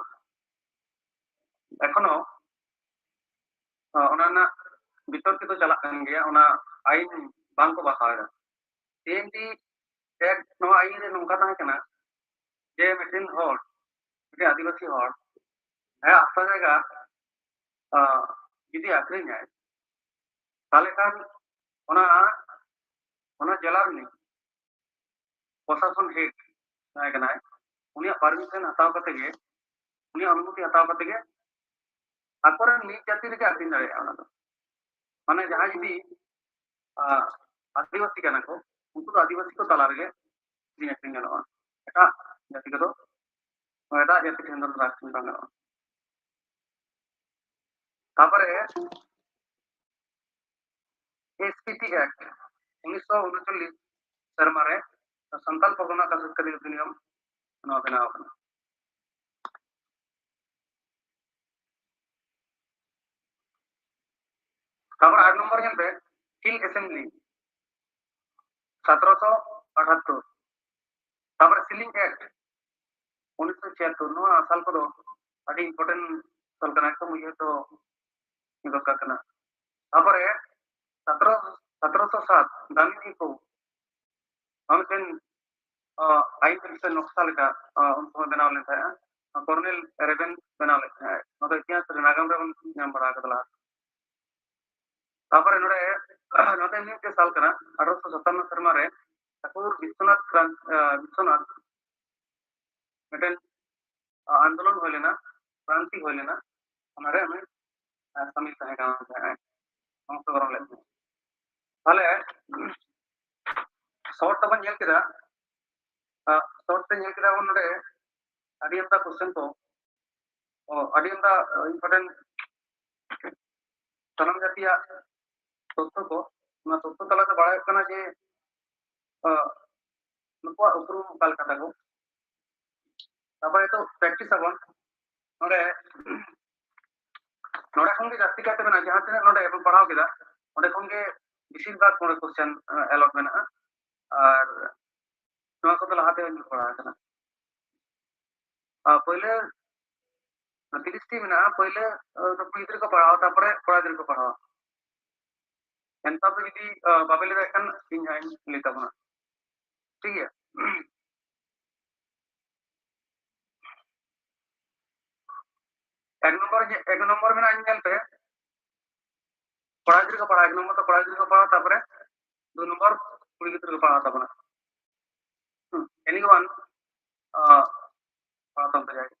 ᱮᱠᱷᱚᱱᱳ, ᱟᱸ, ᱚᱱᱟ ᱨᱮᱱᱟᱜ ᱵᱤᱛᱚᱨᱠᱤᱛ ᱪᱟᱞᱟᱜ ᱠᱟᱱ ᱜᱮᱭᱟ, ᱚᱱᱟ ᱟᱭᱤᱱ ᱵᱟᱝ ᱠᱚ ᱵᱟᱛᱟᱣ ᱮᱫᱟ᱾ ᱥᱤ ᱮᱱ ᱴᱤ ᱮᱠᱴ ᱱᱚᱣᱟ ᱟᱭᱤᱱ ᱨᱮ ᱱᱚᱝᱠᱟ ᱛᱟᱦᱮᱸ ᱠᱟᱱᱟ ᱡᱮ ᱢᱤᱫᱴᱮᱱ ᱦᱚᱲ, ᱢᱤᱫᱴᱮᱱ ᱟᱹᱫᱤᱵᱟᱹᱥᱤ ᱦᱚᱲ ᱟᱭᱟᱜ ᱦᱟᱥᱟ ᱡᱟᱭᱜᱟ, ᱟᱸ, ᱡᱩᱫᱤ ᱟᱹᱠᱷᱨᱤᱧᱟᱭ, ᱛᱟᱦᱞᱮ ᱠᱷᱟᱱ ᱚᱱᱟ ᱚᱱᱟ ᱡᱮᱞᱟ ᱨᱤᱱᱤᱡ ᱯᱨᱚᱥᱟᱥᱚᱱ ᱦᱮᱰ ᱡᱟᱦᱟᱸᱭ ᱠᱟᱱᱟᱭ, ᱩᱱᱤᱭᱟᱜ ᱯᱟᱨᱢᱤᱥᱚᱱ ᱦᱟᱛᱟᱣ ᱠᱟᱛᱮ ᱜᱮ, ᱩᱱᱤᱭᱟᱜ ᱚᱱᱩᱢᱚᱛᱤ ᱦᱟᱛᱟᱣ ᱠᱟᱛᱮ ᱜᱮ ᱟᱠᱚᱨᱮᱱ ᱢᱤᱫ ᱡᱟᱹᱛᱤ ᱨᱮᱜᱮ ᱟᱹᱠᱷᱨᱤᱧ ᱫᱟᱲᱮᱭᱟᱜᱼᱟ ᱚᱱᱟ ᱫᱚ᱾ ᱢᱟᱱᱮ ᱡᱟᱦᱟᱸᱭ ᱡᱩᱫᱤ ᱟᱸ, ᱟᱹᱫᱤᱵᱟᱹᱥᱤ ᱠᱟᱱᱟ ᱠᱚ, ᱩᱱᱠᱩ ᱫᱚ ᱟᱹᱫᱤᱵᱟᱹᱥᱤ ᱠᱚ ᱛᱟᱞᱟ ᱨᱮᱜᱮ ᱠᱤᱨᱤᱧ ᱟᱹᱠᱷᱨᱤᱧ ᱜᱟᱱᱚᱜᱼᱟ, ᱮᱴᱟᱜ ᱡᱟᱹᱛᱤ ᱠᱚᱫᱚ, ᱮᱴᱟᱜ ᱡᱟᱹᱛᱤ ᱴᱷᱮᱱ ᱫᱚ ᱟᱹᱠᱷᱨᱤᱧ ᱵᱟᱝ ᱜᱟᱱᱚᱜᱼᱟ᱾ ᱛᱟᱯᱚᱨᱮ ᱮᱥ ᱯᱤ ᱴᱤ ᱮᱠᱴ ᱩᱱᱤᱥᱥᱚ ᱩᱱᱩᱪᱚᱞᱞᱤᱥ ᱥᱮᱨᱢᱟ ᱨᱮ ᱥᱟᱱᱛᱟᱞ ᱯᱚᱨᱜᱚᱱᱟ ᱠᱟᱥᱤᱥ ᱠᱟᱹᱨᱤ ᱚᱫᱷᱤᱱᱤᱭᱚᱢ ᱱᱚᱣᱟ ᱵᱮᱱᱟᱣ ᱟᱠᱟᱱᱟ᱾ ᱛᱟᱯᱚᱨ ᱟᱴ ᱱᱚᱢᱵᱚᱨ ᱧᱮᱞ ᱯᱮ, ᱦᱤᱞ ᱮᱥᱮᱢᱵᱞᱤ, ᱥᱚᱛᱨᱚᱥᱚ ᱟᱴᱷᱟᱛᱛᱳᱨ᱾ ᱛᱟᱯᱚᱨᱮ ᱥᱤᱞᱤᱝ ᱮᱠᱴ, ᱩᱱᱤᱥᱥᱚ ᱪᱷᱤᱭᱟᱛᱛᱳᱨ᱾ ᱱᱚᱣᱟ ᱥᱟᱞ ᱠᱚᱫᱚ ᱟᱹᱰᱤ ᱤᱢᱯᱚᱨᱴᱮᱱᱴ ᱥᱟᱞ ᱠᱟᱱᱟ, ᱮᱠᱫᱚᱢ ᱩᱭᱦᱟᱹᱨ ᱫᱚ ᱫᱚᱨᱠᱟᱨ ᱠᱟᱱᱟ᱾ ᱛᱟᱯᱚᱨᱮ ᱥᱚᱛᱨᱚ, ᱥᱚᱛᱨᱚᱥᱚ ᱥᱟᱛ, ᱫᱟᱢᱤᱱᱤ ᱠᱳᱰ, ᱱᱚᱣᱟ ᱢᱤᱫᱴᱮᱱ ᱟᱭᱤᱱ ᱥᱮ ᱱᱚᱠᱥᱟ ᱞᱮᱠᱟ ᱩᱱ ᱥᱚᱢᱚᱭ ᱵᱮᱱᱟᱣ ᱞᱮᱱ ᱛᱟᱦᱮᱸᱜᱼᱟ᱾ ᱠᱚᱨᱱᱮᱞ ᱨᱮᱵᱮᱱ ᱵᱮᱱᱟᱣ ᱞᱮᱫ ᱛᱟᱦᱮᱸᱜ᱾ ᱱᱚᱣᱟ ᱫᱚ ᱤᱛᱤᱦᱟᱥ ᱨᱮ, ᱱᱟᱜᱟᱢ ᱨᱮ ᱵᱚᱱ ᱧᱟᱢ ᱵᱟᱲᱟ ᱟᱠᱟᱫᱟ ᱞᱟᱦᱟ᱾ ᱛᱟᱯᱚᱨᱮ ᱱᱚᱰᱮ, ᱱᱚᱰᱮ ᱢᱤᱫᱴᱮᱱ ᱥᱟᱞ ᱠᱟᱱᱟ, ᱟᱴᱷᱨᱚᱥᱚ ᱥᱟᱛᱟᱱᱱᱚ ᱥᱮᱨᱢᱟ ᱨᱮ ᱴᱷᱟᱹᱠᱩᱨ ᱵᱤᱥᱥᱚᱱᱟᱛᱷ ᱠᱨᱟᱱ-, ᱟᱸ, ᱵᱤᱥᱥᱚᱱᱟᱛᱷ ᱢᱤᱫᱴᱮᱱ, ᱟᱸ, ᱟᱱᱫᱳᱞᱚᱱ ᱦᱩᱭ ᱞᱮᱱᱟ, ᱠᱨᱟᱱᱛᱤ ᱦᱩᱭ ᱞᱮᱱᱟ, ᱚᱱᱟᱨᱮ ᱩᱱᱤ, ᱟᱸ, ᱥᱟᱢᱤᱞ ᱛᱟᱦᱮᱸ ᱠᱟᱱ ᱛᱟᱦᱮᱸᱫ, ᱚᱝᱥᱚᱜᱨᱚᱦᱚᱱ ᱞᱮᱫ ᱛᱟᱦᱮᱸᱫ᱾ ᱛᱟᱦᱞᱮ ᱥᱚᱨᱴ ᱛᱮᱵᱚᱱ ᱧᱮᱞ ᱠᱮᱫᱟ, ᱟᱸ, ᱥᱚᱨᱴ ᱛᱮ ᱧᱮᱞ ᱠᱮᱫᱟ ᱵᱚᱱ ᱱᱚᱰᱮ ᱟᱹᱰᱤ ᱟᱢᱫᱟ ᱠᱚᱥᱪᱮᱱ ᱠᱚ, ᱚ, ᱟᱹᱰᱤ ᱟᱢᱫᱟ ᱤᱢᱯᱚᱨᱴᱮᱱᱴ ᱥᱟᱱᱟᱢ ᱡᱟᱹᱛᱤᱭᱟᱜ ᱛᱚᱛᱛᱷᱚ ᱠᱚ, ᱚᱱᱟ ᱛᱚᱛᱛᱷᱚ ᱛᱟᱞᱟᱛᱮ ᱵᱟᱲᱟᱭᱚᱜ ᱠᱟᱱᱟ ᱡᱮ, ᱟᱸ, ᱱᱩᱠᱩᱣᱟᱜ ᱩᱯᱨᱩᱢ ᱚᱠᱟ ᱞᱮᱠᱟ ᱛᱟᱠᱚ᱾ ᱛᱟᱨᱯᱚᱨᱮ ᱱᱤᱛᱚᱜ ᱯᱨᱮᱠᱴᱤᱥ ᱟᱵᱚᱱ᱾ ᱱᱚᱰᱮ, ᱱᱚᱰᱮ ᱠᱷᱚᱱ ᱜᱮ ᱡᱟᱹᱥᱛᱤ ᱠᱟᱭᱛᱮ ᱢᱮᱱᱟᱜᱼᱟ, ᱡᱟᱦᱟᱸ ᱛᱤᱱᱟᱹᱜ ᱱᱚᱰᱮ ᱵᱚᱱ ᱯᱟᱲᱦᱟᱣ ᱠᱮᱫᱟ, ᱚᱸᱰᱮ ᱠᱷᱚᱱ ᱜᱮ ᱵᱮᱥᱤᱨ ᱵᱷᱟᱜᱽ ᱱᱚᱰᱮ ᱠᱚᱥᱪᱮᱱ ᱮᱞᱚᱴ ᱢᱮᱱᱟᱜᱼᱟ᱾ ᱟᱨ ᱱᱚᱣᱟ ᱠᱚᱫᱚ ᱞᱟᱦᱟᱛᱮ ᱧᱮᱞ ᱵᱟᱲᱟ ᱟᱠᱟᱱᱟ᱾ ᱟᱨ ᱯᱳᱭᱞᱳ ᱛᱤᱨᱤᱥ ᱴᱤ ᱢᱮᱱᱟᱜᱼᱟ, ᱯᱳᱭᱞᱳ, ᱟᱸ, ᱫᱚ ᱠᱩᱲᱤ ᱜᱤᱫᱽᱨᱟᱹ ᱠᱚ ᱯᱟᱲᱦᱟᱣᱟ, ᱛᱟᱨᱯᱚᱨᱮ ᱠᱚᱲᱟ ᱜᱤᱫᱽᱨᱟᱹ ᱠᱚ ᱯᱟᱲᱦᱟᱣᱟ᱾ ᱮᱱᱠᱷᱟᱱ ᱫᱚ ᱡᱩᱫᱤ, ᱟᱸ, ᱵᱟᱵᱮ ᱞᱟᱹᱭ ᱫᱟᱲᱮᱭᱟᱜ ᱠᱷᱟᱱ ᱤᱧ ᱦᱟᱸᱜ ᱤᱧ ᱞᱟᱹᱭ ᱛᱟᱵᱚᱱᱟ᱾ ᱴᱷᱤᱠ ᱜᱮᱭᱟ? ᱮᱠ ᱱᱚᱢᱵᱚᱨ, ᱮᱠ ᱱᱚᱢᱵᱚᱨ ᱢᱮᱱᱟᱜᱼᱟ, ᱧᱮᱞ ᱯᱮ, ᱠᱚᱲᱟ ᱜᱤᱫᱽᱨᱟᱹ ᱠᱚ ᱯᱟᱲᱦᱟᱣᱟ, ᱮᱠ ᱱᱚᱢᱵᱚᱨ ᱫᱚ ᱠᱚᱲᱟ ᱜᱤᱫᱽᱨᱟᱹ ᱠᱚ ᱯᱟᱲᱦᱟᱣᱟ, ᱛᱟᱨᱯᱚᱨᱮ ᱫᱩ ᱱᱚᱢᱵᱚᱨ ᱠᱩᱲᱤ ᱜᱤᱫᱽᱨᱟᱹ ᱠᱚ ᱯᱟᱲᱦᱟᱣ ᱛᱟᱵᱚᱱᱟ᱾ ᱦᱩᱸ, anyone, ᱟᱸ, ᱯᱟᱲᱦᱟᱣ ᱛᱟᱵᱚᱱ ᱯᱮ ᱡᱟᱦᱟᱸᱭ᱾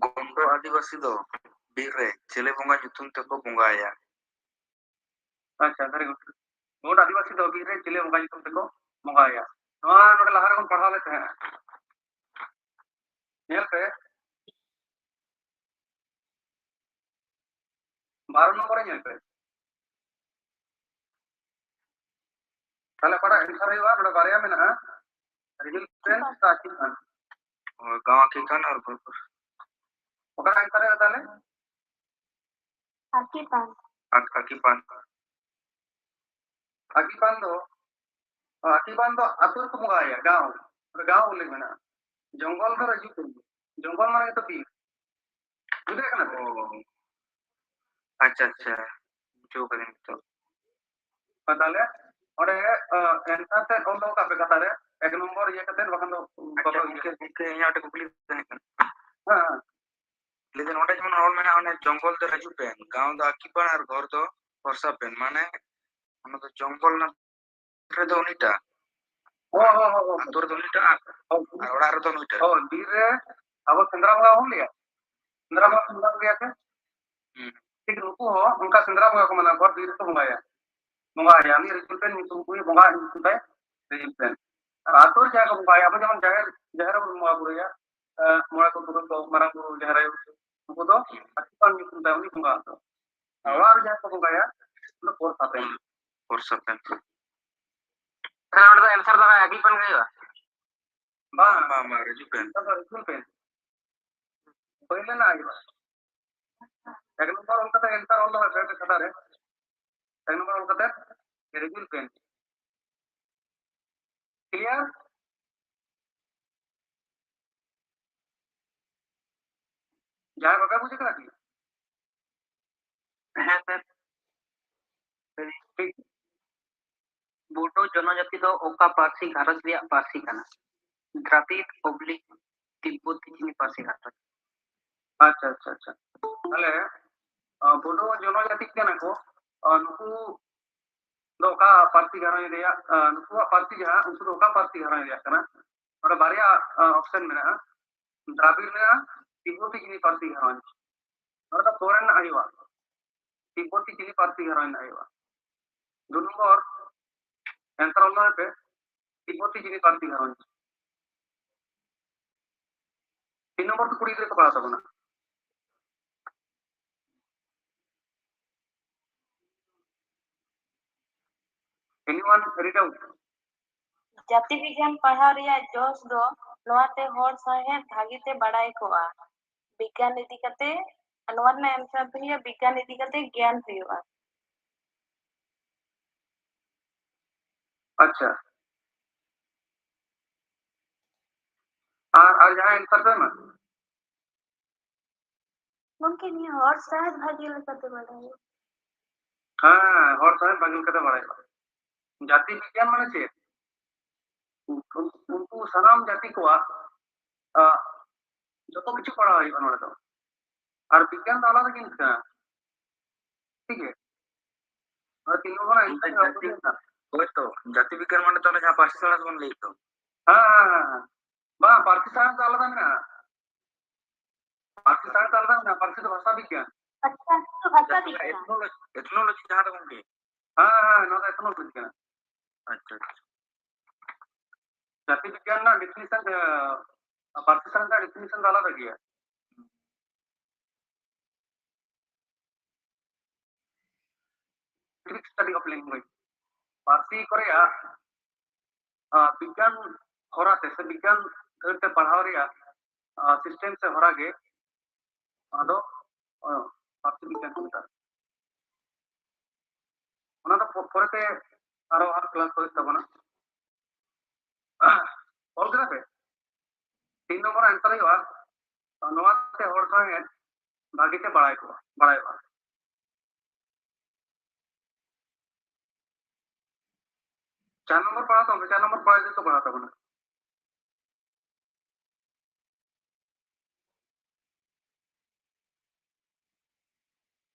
ᱜᱚᱱᱰᱚ ᱟᱹᱫᱤᱵᱟᱹᱥᱤ ᱫᱚ ᱵᱤᱨ ᱨᱮ ᱪᱤᱞᱤ ᱵᱚᱸᱜᱟ ᱧᱩᱛᱩᱢ ᱛᱮᱠᱚ ᱵᱚᱸᱜᱟᱭᱟ? ᱟᱪᱪᱷᱟ, very good. ᱜᱚᱱᱰᱚ ᱟᱹᱫᱤᱵᱟᱹᱥᱤ ᱫᱚ ᱵᱤᱨ ᱨᱮ ᱪᱤᱞᱤ ᱵᱚᱸᱜᱟ ᱧᱩᱛᱩᱢ ᱛᱮᱠᱚ ᱵᱚᱸᱜᱟᱭᱟ? ᱱᱚᱣᱟ ᱱᱚᱰᱮ ᱞᱟᱦᱟ ᱨᱮᱵᱚᱱ ᱯᱟᱲᱦᱟᱣ ᱞᱮᱫ ᱛᱟᱦᱮᱸᱫ᱾ ᱧᱮᱞ ᱯᱮ, ᱵᱟᱨᱚ ᱱᱚᱢᱵᱚᱨ ᱨᱮ ᱧᱮᱞ ᱯᱮ᱾ ᱛᱟᱦᱞᱮ ᱚᱠᱟᱴᱟᱜ answer ᱦᱩᱭᱩᱜᱼᱟ? ᱱᱚᱰᱮ ᱵᱟᱨᱭᱟ ᱢᱮᱱᱟᱜᱼᱟ, ᱨᱤᱡᱩᱞ ᱯᱮᱱ ᱥᱮ ᱟᱹᱠᱤᱞ ᱯᱟᱱ᱾ ᱦᱳᱭ, ᱜᱟᱶ ᱟᱹᱠᱤᱞ ᱯᱟᱱ ᱟᱨ ᱜᱚᱞᱯᱚ᱾ ᱚᱠᱟᱴᱟᱜ answer ᱦᱩᱭᱩᱜᱼᱟ ᱛᱟᱦᱞᱮ? ᱟᱹᱠᱤᱞ ᱯᱟᱱ᱾ ᱟᱹᱠᱤᱞ ᱯᱟᱱ᱾ ᱟᱹᱠᱤᱞ ᱯᱟᱱ ᱫᱚ, ᱟᱹᱠᱤᱞ ᱯᱟᱱ ᱫᱚ ᱟᱹᱛᱩ ᱨᱮᱠᱚ ᱵᱚᱸᱜᱟᱭᱟ, ᱜᱟᱶ᱾ ᱚᱸᱰᱮ ᱜᱟᱶ ᱩᱞᱞᱮᱠᱷ ᱢᱮᱱᱟᱜᱼᱟ᱾ ᱡᱚᱝᱜᱚᱞ ᱫᱚ ᱨᱟᱹᱡᱩ ᱠᱟᱱ ᱜᱮᱭᱟ᱾ ᱡᱚᱝᱜᱚᱞ ᱢᱟᱱᱮ ᱜᱮᱛᱚ ᱵᱤᱨ᱾ ᱵᱩᱡᱷᱟᱹᱣ ᱠᱟᱱᱟ ᱯᱮ? ᱚ᱾ ᱟᱪᱪᱷᱟ, ᱟᱪᱪᱷᱟ᱾ ᱵᱩᱡᱷᱟᱹᱣ ᱠᱟᱹᱫᱟᱹᱧ ᱱᱤᱛᱚᱜ᱾ ᱦᱮᱸ, ᱛᱟᱦᱞᱮ ᱚᱸᱰᱮ, ᱟᱸ, answer ᱛᱮᱫ ᱚᱞ ᱫᱚᱦᱚ ᱠᱟᱜ ᱯᱮ ᱠᱷᱟᱛᱟ ᱨᱮ, ᱮᱠ ᱱᱚᱢᱵᱚᱨ ᱤᱭᱟᱹ ᱠᱟᱛᱮᱫ, ᱵᱟᱠᱷᱟᱱ ᱫᱚ ᱟᱪᱪᱷᱟ, ᱵᱟᱠᱚ ᱜᱚᱢᱠᱮ, ᱤᱭᱟᱹ᱾ ᱜᱚᱢᱠᱮ, ᱤᱧᱟᱹᱜ ᱢᱤᱫᱴᱮᱱ ᱠᱩᱠᱞᱤ ᱛᱟᱦᱮᱸ ᱠᱟᱱᱟ᱾ ᱦᱮᱸ, ᱦᱮᱸ᱾ ᱞᱟᱹᱭ ᱫᱟᱹᱧ, ᱚᱸᱰᱮ ᱡᱮᱢᱚᱱ ᱚᱞ ᱢᱮᱱᱟᱜᱼᱟ, ᱚᱱᱮ ᱡᱚᱝᱜᱚᱞ ᱫᱚ ᱨᱟᱹᱡᱩ ᱯᱮᱱ, ᱜᱟᱶ ᱫᱚ ᱟᱹᱠᱤᱞ ᱯᱟᱱ ᱟᱨ ᱜᱷᱚᱨ ᱫᱚ ᱵᱷᱚᱨᱥᱟ ᱯᱮᱱ, ᱢᱟᱱᱮ ᱚᱱᱟ ᱫᱚ ᱡᱚᱝᱜᱚᱞ ᱨᱮᱱᱟᱜ ᱨᱮᱫᱚ ᱩᱱᱤᱴᱟᱜ᱾ ᱦᱳᱭ, ᱦᱳᱭ, ᱦᱳᱭ, ᱦᱳᱭ᱾ ᱟᱹᱛᱩ ᱨᱮᱫᱚ ᱩᱱᱤᱴᱟᱜ ᱟᱨ ᱦᱳᱭ᱾ ᱚᱲᱟᱜ ᱨᱮᱫᱚ ᱱᱩᱭᱴᱟᱜ᱾ ᱦᱳᱭ, ᱵᱤᱨ ᱨᱮ ᱟᱵᱚ ᱥᱮᱸᱫᱽᱨᱟ ᱵᱚᱸᱜᱟ ᱵᱟᱵᱚᱱ ᱞᱟᱹᱭᱟ? ᱥᱮᱸᱫᱽᱨᱟ ᱵᱚᱸᱜᱟ ᱵᱚᱱ ᱵᱚᱸᱜᱟ ᱜᱮᱭᱟ ᱥᱮ? ᱦᱩᱸ᱾ ᱴᱷᱤᱠ ᱱᱩᱠᱩ ᱦᱚᱸ ᱚᱱᱠᱟ ᱥᱮᱸᱫᱽᱨᱟ ᱵᱚᱸᱜᱟ ᱠᱚ ᱢᱮᱱᱟᱜ ᱠᱚᱣᱟ, ᱵᱤᱨ ᱨᱮᱠᱚ ᱵᱚᱸᱜᱟᱭᱟ᱾ ᱵᱚᱸᱜᱟᱭᱟ, ᱩᱱᱤ ᱨᱤᱡᱩᱞ ᱯᱮᱱ ᱧᱩᱛᱩᱢ, ᱩᱱᱤ ᱵᱚᱸᱜᱟ ᱧᱩᱛᱩᱢ ᱛᱟᱭ ᱨᱤᱡᱩᱞ ᱯᱮᱱ᱾ ᱟᱨ ᱟᱹᱛᱩ ᱨᱮ ᱡᱟᱦᱟᱸᱭ ᱠᱚ ᱵᱚᱸᱜᱟᱭᱟ, ᱟᱵᱚ ᱡᱮᱢᱚᱱ ᱡᱟᱦᱮᱨ, ᱡᱟᱦᱮᱨ ᱨᱮᱵᱚᱱ ᱵᱚᱸᱜᱟ ᱵᱩᱨᱩᱭᱟ, ᱮᱸ, ᱢᱚᱬᱮ ᱠᱚ ᱛᱩᱨᱩᱭ ᱠᱚ, ᱢᱟᱨᱟᱝ ᱵᱩᱨᱩ, ᱡᱟᱦᱮᱨ ᱟᱭᱳ, ᱩᱱᱠᱩ ᱫᱚ ᱟᱹᱠᱤᱞ ᱯᱟᱱ ᱧᱩᱛᱩᱢ ᱛᱟᱭ, ᱩᱱᱤ ᱵᱚᱸᱜᱟ ᱫᱚ᱾ ᱟᱨ ᱚᱲᱟᱜ ᱨᱮ ᱡᱟᱦᱟᱸᱭ ᱠᱚ ᱵᱚᱸᱜᱟᱭᱟ, ᱩᱱᱠᱩ ᱫᱚ ᱯᱚᱨᱥᱟ ᱯᱮᱱ᱾ ᱯᱚᱨᱥᱟ ᱯᱮᱱ᱾ ᱦᱮᱸ, ᱚᱸᱰᱮ ᱫᱚ answer ᱫᱚ ᱟᱹᱠᱤᱞ ᱯᱟᱱ ᱜᱮ ᱦᱩᱭᱩᱜᱼᱟ? ᱵᱟᱝ, ᱵᱟᱝ, ᱵᱟᱝ, ᱨᱤᱡᱩᱞ ᱯᱮᱱ᱾ Answer ᱫᱚ ᱨᱤᱡᱩᱞ ᱯᱮᱱ᱾ ᱯᱟᱹᱭᱞᱟᱹ ᱨᱮᱱᱟᱜ ᱦᱩᱭᱩᱜᱼᱟ᱾ ᱮᱠ ᱱᱚᱢᱵᱚᱨ ᱚᱞ ᱠᱟᱛᱮ answer ᱚᱞ ᱫᱚᱦᱚᱭ ᱯᱮ ᱠᱷᱟᱛᱟ ᱨᱮ᱾ ᱮᱠ ᱱᱚᱢᱵᱚᱨ ᱚᱞ ᱠᱟᱛᱮ ᱨᱤᱡᱩᱞ ᱯᱮᱱ᱾ Clear? ᱡᱟᱦᱟᱸᱭ ᱵᱟᱯᱮ ᱵᱩᱡᱽ ᱠᱟᱱᱟ ᱠᱤ? ᱦᱮᱸ, ᱥᱟᱨ᱾ ᱴᱷᱤᱠ᱾ ᱵᱳᱰᱳ ᱡᱚᱱᱚᱡᱟᱹᱛᱤ ᱫᱚ ᱚᱠᱟ ᱯᱟᱹᱨᱥᱤ ᱜᱷᱟᱨᱚᱸᱡᱽ ᱨᱮᱭᱟᱜ ᱯᱟᱹᱨᱥᱤ ᱠᱟᱱᱟ? ᱫᱨᱟᱵᱤᱲ ᱚᱵᱽᱞᱤᱠ ᱛᱤᱵᱵᱚᱛᱤ ᱪᱤᱱᱤ ᱯᱟᱹᱨᱥᱤ ᱜᱷᱟᱨᱚᱸᱡᱽ᱾ ᱟᱪᱪᱷᱟ, ᱟᱪᱪᱷᱟ, ᱟᱪᱪᱷᱟ᱾ ᱛᱟᱦᱞᱮ, ᱟᱸ, ᱵᱳᱰᱳ ᱡᱚᱱᱚᱡᱟᱹᱛᱤ ᱠᱟᱱᱟ ᱠᱚ, ᱟᱨ ᱱᱩᱠᱩ ᱫᱚ ᱚᱠᱟ ᱯᱟᱹᱨᱥᱤ ᱜᱷᱟᱨᱚᱸᱡᱽ ᱨᱮᱭᱟᱜ, ᱟᱨ ᱱᱩᱠᱩᱣᱟᱜ ᱯᱟᱹᱨᱥᱤ ᱡᱟᱦᱟᱸ, ᱩᱱᱠᱩ ᱫᱚ ᱚᱠᱟ ᱯᱟᱹᱨᱥᱤ ᱜᱷᱟᱨᱚᱸᱡᱽ ᱨᱮᱭᱟᱜ ᱠᱟᱱᱟ? ᱱᱚᱰᱮ ᱵᱟᱨᱭᱟ, ᱟᱨ, option ᱢᱮᱱᱟᱜᱼᱟ, ᱫᱨᱟᱵᱤᱲ ᱢᱮᱱᱟᱜᱼᱟ, ᱛᱤᱵᱵᱚᱛᱤ ᱪᱤᱱᱤ ᱯᱟᱹᱨᱥᱤ ᱜᱷᱟᱨᱚᱸᱡᱽ᱾ ᱱᱚᱰᱮ ᱫᱚ ᱯᱚᱨᱮ ᱨᱮᱱᱟᱜ ᱦᱩᱭᱩᱜᱼᱟ, ᱛᱤᱵᱵᱚᱛᱤ ᱪᱤᱱᱤ ᱯᱟᱹᱨᱥᱤ ᱜᱷᱟᱨᱚᱸᱡᱽ ᱨᱮᱱᱟᱜ ᱦᱩᱭᱩᱜᱼᱟ᱾ ᱫᱩ ᱱᱚᱢᱵᱚᱨ answer ᱚᱞ ᱯᱮ, ᱛᱤᱵᱵᱚᱛᱤ ᱪᱤᱱᱤ ᱯᱟᱹᱨᱥᱤ ᱜᱷᱟᱨᱚᱸᱡᱽ᱾ ᱛᱤᱱ ᱱᱚᱢᱵᱚᱨ ᱫᱚ ᱠᱩᱲᱤ ᱜᱤᱫᱽᱨᱟᱹ ᱠᱚ ᱯᱟᱲᱦᱟᱣ ᱛᱟᱵᱚᱱᱟ᱾ Anyone read out? ᱡᱟᱹᱛᱤ ᱵᱤᱜᱽᱜᱟᱱ ᱯᱟᱲᱦᱟᱣ ᱨᱮᱭᱟᱜ ᱡᱚᱥ ᱫᱚ ᱱᱚᱣᱟᱛᱮ ᱦᱚᱲ ᱥᱟᱶᱦᱮᱫ ᱵᱷᱟᱹᱜᱤ ᱛᱮ ᱵᱟᱲᱟᱭ ᱠᱚᱜᱼᱟ᱾ ᱵᱤᱜᱽᱜᱟᱱ ᱤᱫᱤ ᱠᱟᱛᱮ, ᱱᱚᱣᱟ ᱨᱮᱱᱟᱜ answer ᱫᱚ ᱦᱩᱭᱩᱜᱼᱟ, ᱵᱤᱜᱽᱜᱟᱱ ᱤᱫᱤ ᱠᱟᱛᱮ ᱜᱮᱭᱟᱱ ᱦᱩᱭᱩᱜᱼᱟ᱾ ᱟᱪᱪᱷᱟ᱾ ᱟᱨ, ᱟᱨ ᱡᱟᱦᱟᱸᱭ answer ᱯᱮ ᱮᱢᱟ? ᱜᱚᱢᱠᱮ, ᱱᱤᱭᱟᱹ ᱦᱚᱲ ᱥᱟᱶᱦᱮᱫ ᱵᱷᱟᱹᱜᱤ ᱞᱮᱠᱟᱛᱮ ᱵᱟᱰᱟᱭ᱾ ᱦᱮᱸ, ᱦᱚᱲ ᱥᱟᱶᱦᱮᱫ ᱵᱷᱟᱹᱜᱤ ᱞᱮᱠᱟᱛᱮ ᱵᱟᱲᱟᱭᱚᱜᱼᱟ᱾ ᱡᱟᱹᱛᱤ ᱵᱤᱜᱽᱜᱟᱱ ᱢᱟᱱᱮ ᱪᱮᱫ? ᱩᱱ-, ᱩᱱᱠᱩ ᱥᱟᱱᱟᱢ ᱡᱟᱹᱛᱤ ᱠᱚᱣᱟᱜ, ᱟ, ᱡᱚᱛᱚ ᱠᱤᱪᱷᱩ ᱯᱟᱲᱦᱟᱣ ᱦᱩᱭᱩᱜᱼᱟ ᱱᱚᱰᱮ ᱫᱚ᱾ ᱟᱨ ᱵᱤᱜᱽᱜᱟᱱ ᱫᱚ ᱟᱞᱟᱫᱟ ᱡᱤᱱᱤᱥ ᱠᱟᱱᱟ᱾ ᱴᱷᱤᱠ ᱜᱮᱭᱟ? ᱟᱨ ᱛᱤᱱ ᱱᱚᱢᱵᱚᱨ ᱨᱮᱱᱟᱜ answer ᱫᱚ ᱡᱟᱹᱛᱤ, ᱦᱳᱭᱛᱚ, ᱡᱟᱹᱛᱤ ᱵᱤᱜᱽᱜᱟᱱ ᱢᱟᱱᱮ ᱛᱚ ᱚᱱᱮ ᱡᱟᱦᱟᱸ ᱯᱟᱹᱨᱥᱤ ᱥᱟᱬᱮᱥ ᱵᱚᱱ ᱞᱟᱹᱭᱮᱫ ᱫᱚ᱾ ᱦᱮᱸ, ᱦᱮᱸ, ᱦᱮᱸ᱾ ᱵᱟᱝ, ᱯᱟᱹᱨᱥᱤ ᱥᱟᱬᱮᱥ ᱫᱚ ᱟᱞᱟᱫᱟ ᱢᱮᱱᱟᱜᱼᱟ᱾ ᱯᱟᱹᱨᱥᱤ ᱥᱟᱬᱮᱥ ᱫᱚ ᱟᱞᱟᱫᱟ ᱢᱮᱱᱟᱜᱼᱟ, ᱯᱟᱹᱨᱥᱤ ᱫᱚ ᱵᱷᱟᱥᱟ ᱵᱤᱜᱽᱜᱟᱱ᱾ ᱟᱪᱪᱷᱟ, ᱯᱟᱹᱨᱥᱤ ᱫᱚ ᱵᱷᱟᱥᱟ ᱵᱤᱜᱽᱜᱟᱱ᱾ Ethnology, ethnology ᱡᱟᱦᱟᱸ ᱫᱚ ᱜᱚᱢᱠᱮ᱾ ᱦᱮᱸ, ᱦᱮᱸ, ᱱᱚᱣᱟ ᱫᱚ ethnology ᱠᱟᱱᱟ᱾ ᱟᱪᱪᱷᱟ, ᱟᱪᱪᱷᱟ᱾ ᱡᱟᱹᱛᱤ ᱵᱤᱜᱽᱜᱟᱱ ᱨᱮᱱᱟᱜ definition, ᱮ, ᱯᱟᱹᱨᱥᱤ ᱥᱟᱬᱮᱥ ᱨᱮᱱᱟᱜ definition ᱫᱚ ᱟᱞᱟᱫᱟ ᱜᱮᱭᱟ᱾ Study of language, ᱯᱟᱹᱨᱥᱤ ᱠᱚᱨᱮᱭᱟᱜ, ᱟ, ᱵᱤᱜᱽᱜᱟᱱ ᱦᱚᱨᱟᱛᱮ ᱥᱮ ᱵᱤᱜᱽᱜᱟᱱ ᱫᱷᱟᱹᱨ ᱛᱮ ᱯᱟᱲᱦᱟᱣ ᱨᱮᱭᱟᱜ, ᱟ, system ᱥᱮ ᱦᱚᱨᱟ ᱜᱮ ᱚᱱᱟ ᱫᱚ, ᱟ, ᱯᱟᱹᱨᱥᱤ ᱵᱤᱜᱽᱜᱟᱱ ᱠᱚ ᱢᱮᱛᱟᱜᱼᱟ᱾ ᱚᱱᱟ ᱫᱚ ᱯᱚ-, ᱯᱚᱨᱮᱛᱮ ᱟᱨᱚ ᱟᱨ class ᱠᱚ ᱦᱩᱭᱩᱜ ᱛᱟᱵᱚᱱᱟ᱾ ᱚᱞ ᱠᱮᱫᱟ ᱯᱮ? ᱛᱤᱱ ᱱᱚᱢᱵᱚᱨ answer ᱦᱩᱭᱩᱜᱼᱟ, ᱱᱚᱣᱟ ᱛᱮ ᱦᱚᱲ ᱥᱟᱶᱦᱮᱫ ᱵᱷᱟᱹᱜᱤ ᱛᱮ ᱵᱟᱲᱟᱭ ᱠᱚᱜᱼᱟ, ᱵᱟᱲᱟᱭᱚᱜᱼᱟ᱾ ᱪᱟᱨ ᱱᱚᱢᱵᱚᱨ ᱯᱟᱲᱦᱟᱣ ᱛᱟᱵᱚᱱ ᱯᱮ, ᱪᱟᱨ ᱱᱚᱢᱵᱚᱨ ᱯᱟᱲᱦᱟᱣ ᱡᱚᱛᱚ ᱯᱟᱲᱦᱟᱣ ᱛᱟᱵᱚᱱᱟ᱾